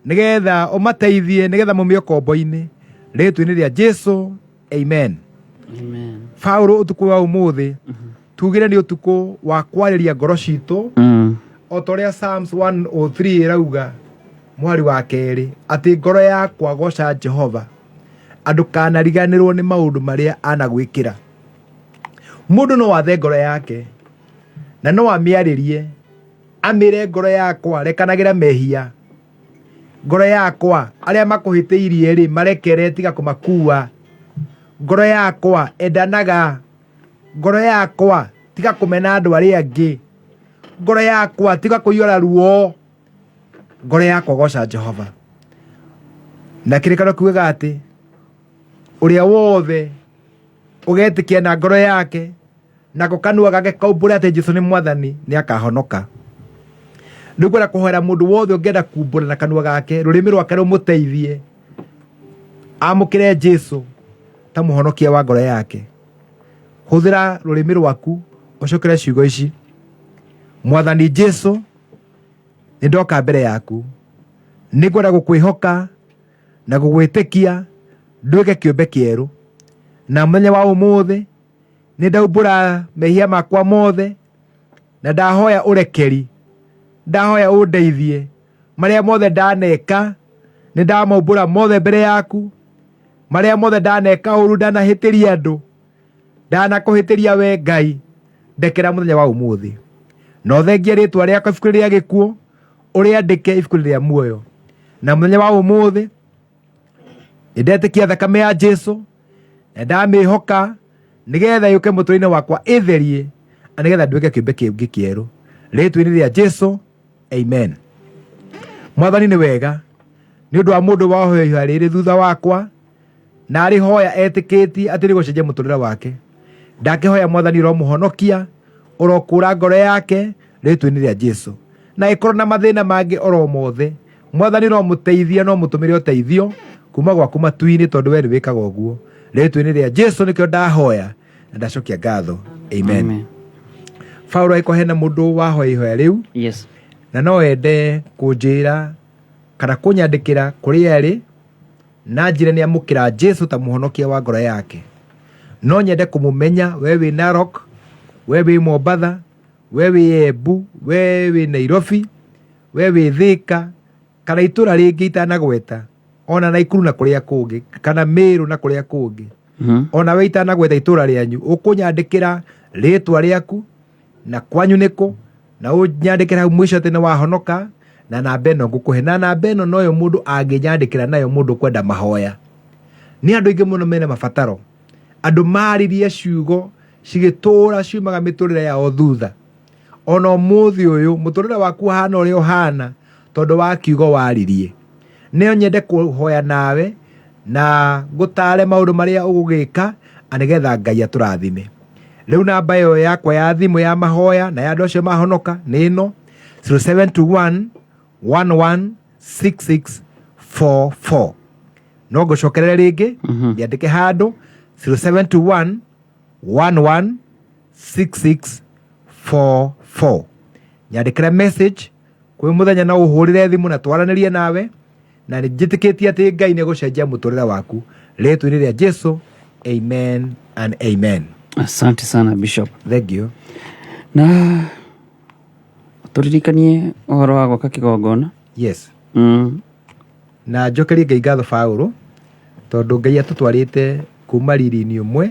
nĩgetha ũmateithie nĩgetha maumie ũkombo-inĩ rĩtwa-inĩ rĩa Jesu amen. Amen. Paulo ũtukũ wa ũmũthĩ tugire nĩ ũtukũ wa kwarĩria ngoro citũ o ta ũrĩa Psalms 103 ĩrauga mwari wa kerĩ atĩ ngoro yakwa goca Jehova andũ kanariganĩrwo nĩ maũndũ marĩa anagwĩkĩra mũndũ no athe ngoro yake na no amĩarĩrie amĩre ngoro yakwa rekanagĩra mehia ngoro yakwa arĩa makũhĩtĩirie rĩ marekere tiga kũmakua ngoro yakwa endanaga ngoro yakwa tiga kũmena andũ arĩa angĩ ngoro yakwa tiga kũiyũra ruo ngoro yakwa goca Jehova na kĩrĩkanĩro kiugaga atĩ ũrĩa wothe ũgetĩkia na ngoro yake nako kanua gake kaumbũre atĩ Jesu nĩ mwathani nĩ akahonoka rĩu ngwenda kũhoera mũndũ wothe ũngĩenda kumbũra na kanua gake rũrĩmĩ rwake rũmũteithie amũkĩre Jesu ta mũhonokia wa ngoro yake hũthĩra rũrĩmĩ rwaku ũcokere ciugo ici mwathani Jesu Nĩ ndoka mbere yaku, nĩ ngwenda gũkwĩhoka na gũgwĩtĩkia nduĩke kĩũmbe kĩerũ. Na mũthenya wa ũmũthĩ nĩ ndaumbũra mehia makwa mothe na ndahoya ũrekeri, ndahoya ũndeithie. Marĩa mothe ndaneka nĩ ndamaumbũra mothe mbere yaku, marĩa mothe ndaneka ũru, ndanahĩtĩria andũ, ndanakũhĩtĩria we Ngai, ndekera mũthenya wa ũmũthĩ. Na ũthengie rĩtwa rĩakwa ibuku rĩa gĩkuũ, ũrĩandĩke ibuku rĩa muoyo. Na mũthenya wa ũmũthĩ nĩ ndetĩkia thakame ya Jesu na ndamĩhoka nĩgetha yũke mũtũrĩre-inĩ wakwa ĩtherie, na nĩgetha nduĩke kĩũmbe kĩngĩ kĩerũ, rĩtwa-inĩ rĩa Jesu, amen. Mwathani nĩ wega nĩ ũndũ wa mũndũ wahoya ihoya rĩrĩ thutha wakwa na arĩhoya etĩkĩtie atĩ rĩgũcenjia mũtũrĩre wake. Ndakĩhoya Mwathani ũromũhonokia, ũrokũra ngoro yake rĩtwa-inĩ rĩa Jesu, na ĩkorwo na mathĩna mangĩ oro mothe, Mwathani ũromũteithia no mũtũmĩre ũteithio kuma gwaku matu-inĩ, tondũ we nĩ wĩkaga ũguo. Rĩtwa-inĩ rĩa Jesu nĩkĩo ndahoya na ndacokia ngatho, amen. Amen. Paulo, angĩkorwo hena mũndũ wahoya ihoya rĩu na no ende kũnjĩra kana kũnyandĩkĩra kũrĩa arĩ na njĩra nĩ amũkĩra Jesu ta mũhonokia wa ngoro yake, no nyende kũmũmenya. We wĩ Narok, we wĩ Mombatha, we wĩ Embu, we wĩ Nairobi, we wĩ Thika kana itũra rĩngĩ itanagweta, ona Naikuru na kũrĩa kũngĩ, kana Meru na kũrĩa kũngĩ, ona we itanagweta itũra rĩanyu, ũkũnyandĩkĩra rĩtwa rĩaku na kwanyu nĩkũ, na ũnyandĩkĩra hau mũico atĩ nĩ wahonoka, na namba ĩno ngũkũhe. Na namba ĩno noyo mũndũ angĩnyandĩkĩra nayo, mũndũ kwenda mahoya. Nĩ andũ aingĩ mũno mena mabataro, andũ maririe ciugo cigĩtũra ciumaga mĩtũrĩre yao thutha. Ona ũmũthĩ ũyũ mũtũrĩre waku ũhana ũrĩa ũhana tondũ wa kiugo waririe. Nĩyo nyende kũhoya nawe na ngũtare maũndũ marĩa ũgũgĩka na nĩgetha Ngai atũrathime. Rĩu namba ĩyo yakwa ya thimũ ya mahoya na ya andũ acio mahonoka nĩ ĩno: 0721 116644. No ngũcokerere rĩngĩ, nyandĩke handũ: 0721 116644. Nyandĩkĩre message kwĩ mũthenya na ũhũrĩre thimũ na twaranĩrie nawe, na nĩ njĩtĩkĩtie atĩ Ngai nĩ egũcenjia mũtũrĩre waku, rĩtwa-inĩ rĩa Jesu, amen and amen. Asante sana, Bishop. Thank you. Na tũririkanie ũhoro wa gwaka kĩgongona. Yes. Na njokerie Ngai ngatho, Paũlũ, tondũ Ngai atũtwarĩte kuma riri-inĩ ũmwe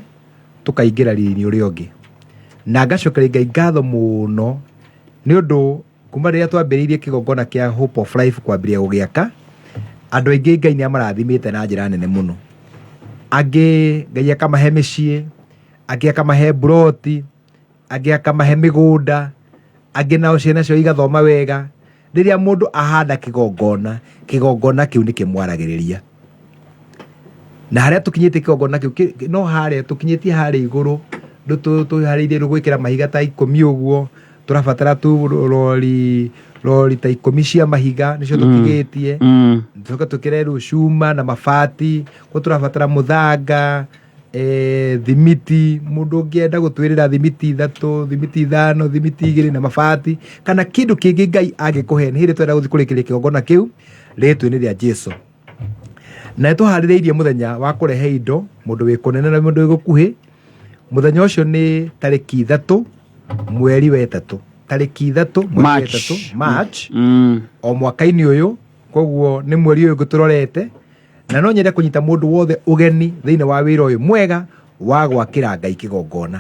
tũkaingĩra riri-inĩ ũrĩa ũngĩ. Na ngacokeria Ngai ngatho mũno nĩ ũndũ kuma rĩrĩa twambĩrĩirie kĩgongona kĩa Hope of Life kwambĩrĩria gũgĩaka, andũ aingĩ Ngai nĩ amarathimĩte na njĩra nene mũno. Angĩ Ngai akamahe mĩciĩ, angĩ akamahe mburoti, angĩ akamahe mĩgũnda, angĩ nao ciana ciao igathoma wega. Rĩrĩa mũndũ ahanda kĩgongona, kĩgongona kĩu nĩ kĩmwaragĩrĩria. Na harĩa tũkinyĩtie kĩgongona kĩu no harĩa tũkinyĩtie harĩa igũrũ, tũharĩirie rĩu gwĩkĩra mahiga ta 10 ũguo. Tũrabatara tu rori rori ta 10 cia mahiga, nĩcio tũtigĩtie. Tũcoke tũkĩre rĩu cuma na mabati ko tũrabatara, mũthanga, thimiti. Mũndũ ũngĩenda gũtwĩrĩra thimiti 3, thimiti 5, thimiti 2 na mabati kana kĩndũ kĩngĩ Ngai angĩkũhe, nĩ hĩndĩ twenda gũthiĩ kũrĩkĩrĩria kĩgongona kĩu, rĩtwa-inĩ rĩa Jesu. Na nĩ tũharĩrĩirie mũthenya wa kũrehe indo, mũndũ wĩ kũnene na mũndũ wĩ gũkuhĩ. Mũthenya ũcio nĩ tarĩki 3 mweri wa 3, tarĩki 3 mweri wa March. 3, March, o mwaka-inĩ ũyũ. Koguo nĩ mweri ũyũ ũngĩ tũrorete, na no nyende kũnyita mũndũ wothe ũgeni thĩinĩ wa wĩra ũyũ mwega wa gwakĩra Ngai kĩgongona.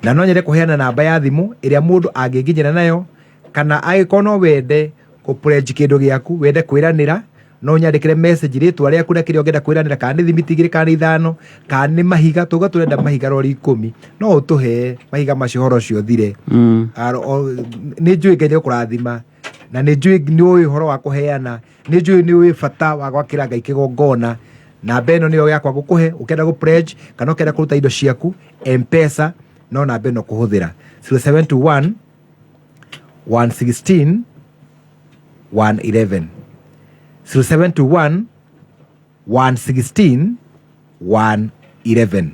Na no nyende kũheana namba ya thimũ ĩrĩa mũndũ angĩnginyĩra nayo, kana angĩkorwo no wende kũ-pledge kĩndũ gĩaku, wende kwĩranĩra, no ũnyandĩkĩre message rĩtwa rĩaku na kĩrĩa ũngĩenda kwĩranĩra, kana nĩ thimiti 2, kana nĩ 5, kana nĩ mahiga. Tuga tũrenda mahiga rori 10, no ũtũhe mahiga macio, ũhoro ũcio ũthire. Nĩ njũĩ Ngai nĩ ũkũrathima, na nĩ njũĩ nĩ ũĩ ũhoro wa kũheana, nĩ njũĩ nĩ ũĩ bata wa gwakĩra Ngai kĩgongona. Namba ĩno nĩyo yakwa gũkũhe ũkĩenda gũ pledge kana ũkĩenda kũruta indo ciaku M-Pesa, no namba ĩno kũhũthĩra: 0721 116 111, 0721 116 111.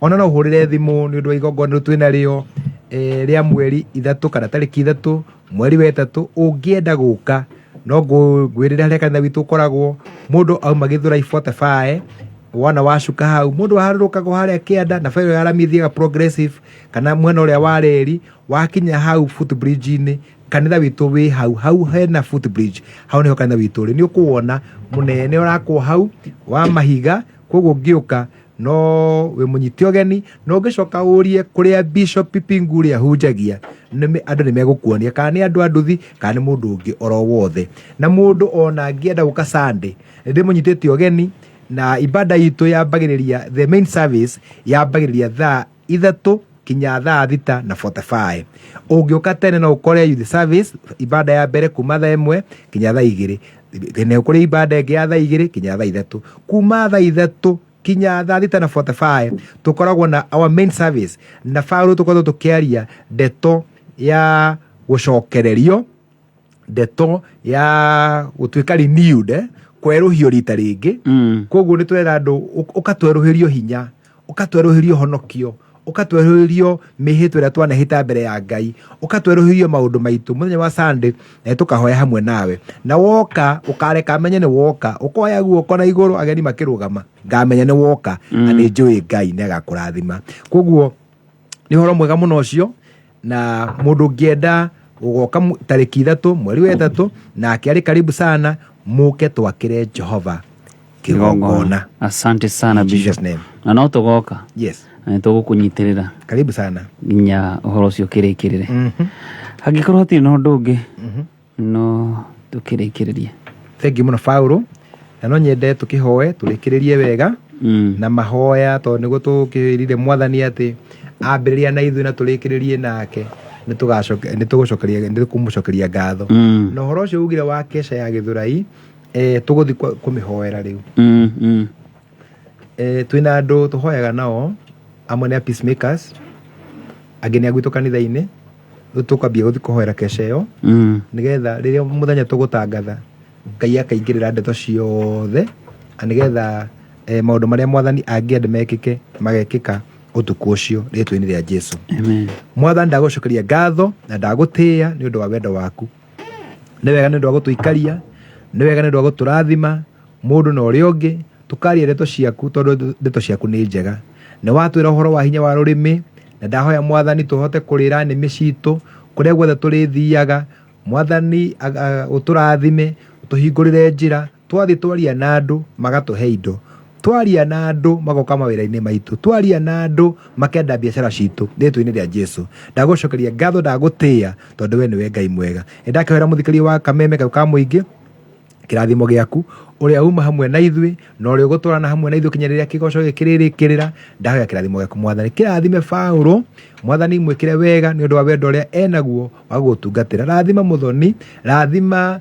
Ona no ũhũrĩre thimũ nĩ ũndũ wa igongona rĩu twĩna rĩo. Rĩa mweri 3 kana tarĩki 3 mweri wa 3, ũngĩenda gũka no ngwĩrĩre harĩa kanitha witũ ũkoragwo. Mũndũ auma Gĩthũrai 45 wona wacuka hau, mũndũ aharũrũkagwo harĩa kĩanda na bara ĩyo ya rami ĩthiaga progressive kana mwena ũrĩa wa reri, wakinya hau footbridge-inĩ, kanitha witũ wĩ hau hau hena footbridge, hau nĩho kanitha witũ ũrĩ. Nĩ ũkũwona mũnene ũrakwo hau wa mahiga. Koguo ũngĩũka no wĩ mũnyite ũgeni, na ũngĩcoka ũrie kũrĩa Bishop Pingu ũrĩa ahunjagia, andũ nĩ megũkuonia kana nĩ andũ a nduthi kana nĩ mũndũ ũngĩ oro wothe. Na mũndũ ona angĩenda gũka Sunday, nĩ ndĩmũnyitĩte ũgeni, na ibada itũ yambagĩrĩria, the main service yambagĩrĩria thaa 3 kinya thaa 6 na 45. Ũngĩũka tene no ũkore youth service, ibada ya mbere kuma thaa 1 kinya thaa 2, nĩ kũrĩ ibada ĩngĩ ya thaa 2 kinya thaa 3. Kuma thaa 3 kinya thaa 6 na 45 tũkoragwo na our main service, na Paũlũ tũkoragwo tũkĩaria ndeto ya gũcokererio, ndeto ya gũtuĩka renewed, kwerũhio rita rĩngĩ. Koguo nĩ twera andũ ũkatwerũhĩrio hinya, ũkatwerũhĩrio honokio, ũkatwerũhĩrio mĩhĩtwa ĩrĩa twanehĩta mbere ya Ngai, ũkatwerũhĩrio maũndũ maitũ. Mũthenya wa Sunday na tũkahoya hamwe nawe, na woka ũkareka menye nĩ woka, ũkoya guoko na igũrũ ageni makĩrũgama, ngamenya nĩ woka. Na nĩ njũĩ Ngai nĩ agakũrathima. Koguo nĩ ũhoro mwega mũno ũcio, na mũndũ ũngĩenda gũgoka tarĩki 3 mweri wa 3, nake arĩ karibu sana, mũke twakĩre Jehova kĩgongona. Asante sana, In Bishop. Jesus name. Na no tũgoka. Yes. Na nĩ tũgũkũnyitĩrĩra Karibu sana. nginya ũhoro ũcio ũkĩrĩkĩrĩre. Angĩkorwo hatirĩ na ũndũ ũngĩ, no tũkĩrĩkĩrĩrie. Thank you mũno, Paũlũ, na no nyende tũkĩhoe tũrĩkĩrĩrie wega na mahoya, tondũ nĩguo tũkĩrire Mwathani atĩ ambĩrĩria na ithuĩ na tũrĩkĩrĩrie nake, nĩ tũgũcokeria, nĩ tũkũmũcokeria ngatho. Na ũhoro ũcio ugire wa kesha ya Gĩthũrai, tũgũthiĩ kũmĩhoera rĩu. Twĩna andũ tũhoyaga nao, amwe nĩ a peacemakers, angĩ nĩ a gwitũ kanitha-inĩ. Rĩu tũkwambia gũthiĩ kũhoera kesha ĩyo, nĩgetha rĩrĩa mũthenya tũgũtangatha, Ngai akaingĩrĩra ndeto ciothe, na nĩgetha maũndũ marĩa Mwathani angĩenda mekĩke magekĩka ũtukũ ũcio, rĩtwa-inĩ rĩa Jesu. Amen. Mwathani, ndagũcokeria ngatho na ndagũtĩĩa nĩ ũndũ wa wendo waku. Nĩ wega nĩ ũndũ wa gũtũikaria, nĩ wega nĩ ũndũ wa gũtũrathima mũndũ na ũrĩa ũngĩ, tũkaria ndeto ciaku tondũ ndeto ciaku nĩ njega. Nĩ watwĩra ũhoro wa hinya wa rũrĩmĩ, na ndahoya Mwathani tũhote kũrĩra nĩmĩ citũ kũrĩa guothe tũrĩthiaga. Mwathani ũtũrathime, ũtũhingũrĩre njĩra, twathiĩ twaria na andũ magatũhe indo, twaria na andũ magoka mawĩra-inĩ maitũ, twaria na andũ makenda biacara citũ, rĩtwa-inĩ rĩa Jesu. Ndagũcokeria ngatho, ndagũtĩĩa tondũ we nĩwe Ngai mwega. Nĩ ndakĩhoera mũthikĩrĩria wa Kameme kau ka mũingĩ kĩrathimo gĩaku, ũrĩa uma hamwe na ithuĩ na ũrĩa ũgũtwarana hamwe na ithuĩ kinya rĩrĩa kĩgoco gĩkĩrĩrĩkĩrĩra. Ndahoya kĩrathimo gĩaku, Mwathani, kĩrathime Paũlũ. Mwathani, mwĩkĩre wega nĩ ũndũ wa wendo ũrĩa enaguo wa gũgũtungatĩra. Rathima Mũthoni, rathima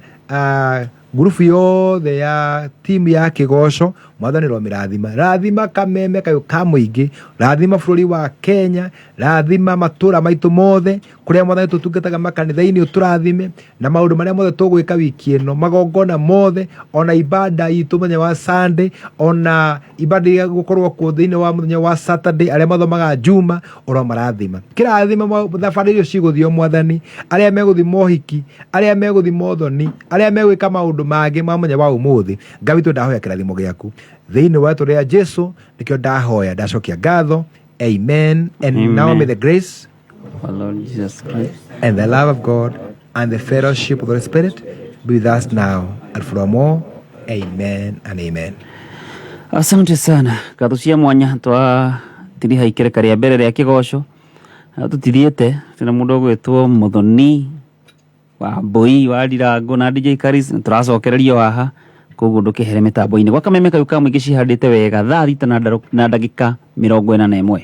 ngurubu yothe ya timu ya kĩgoco. Mwathani, romĩrathima, rathima Kameme kayũ ka mũingĩ, rathima bũrũri wa Kenya, rathima matũra maitũ mothe kũrĩa Mwathani tũtungataga makanitha-inĩ, ũtũrathime na maũndũ marĩa mothe tũgwĩka wiki ĩno, magongona mothe, ona ibada itũ mũthenya wa Sunday, ona ibada iria gũkorwo kuo thĩinĩ wa mũthenya wa Saturday, arĩa mathomaga Juma, ũromarathima. Kĩrathima thabarĩ iria cigũthiĩ, Mwathani, arĩa megũthiĩ mohiki, arĩa megũthiĩ mothoni, arĩa megwĩka maũndũ mangĩ ma mũthenya wa ũmũthĩ. Ngai witũ, ndahoya kĩrathimo gĩaku thĩinĩ wa rĩtwa rĩa Jesu, nĩkĩo ndahoya, ndacokia ngatho. Amen. And Amen. now may the grace Our Lord Jesus Christ and the love of God and the fellowship of the Holy Spirit be with us now and forevermore. Amen and amen. Asante sana. Ngatho cia mwanya twatiriha ikereka rĩa mbere rĩa kĩgoco. Na tũtithiĩte twĩna mũndũ ũgwĩtwo Mũthoni wa Mbũi wa Ndirango na DJ Karis, na tũracokererio haha, koguo ndũkehere mĩtambo-inĩ gwa Kameme kayũ ka mũingĩ cihandĩte wega thaa 6 na ndagĩka 41.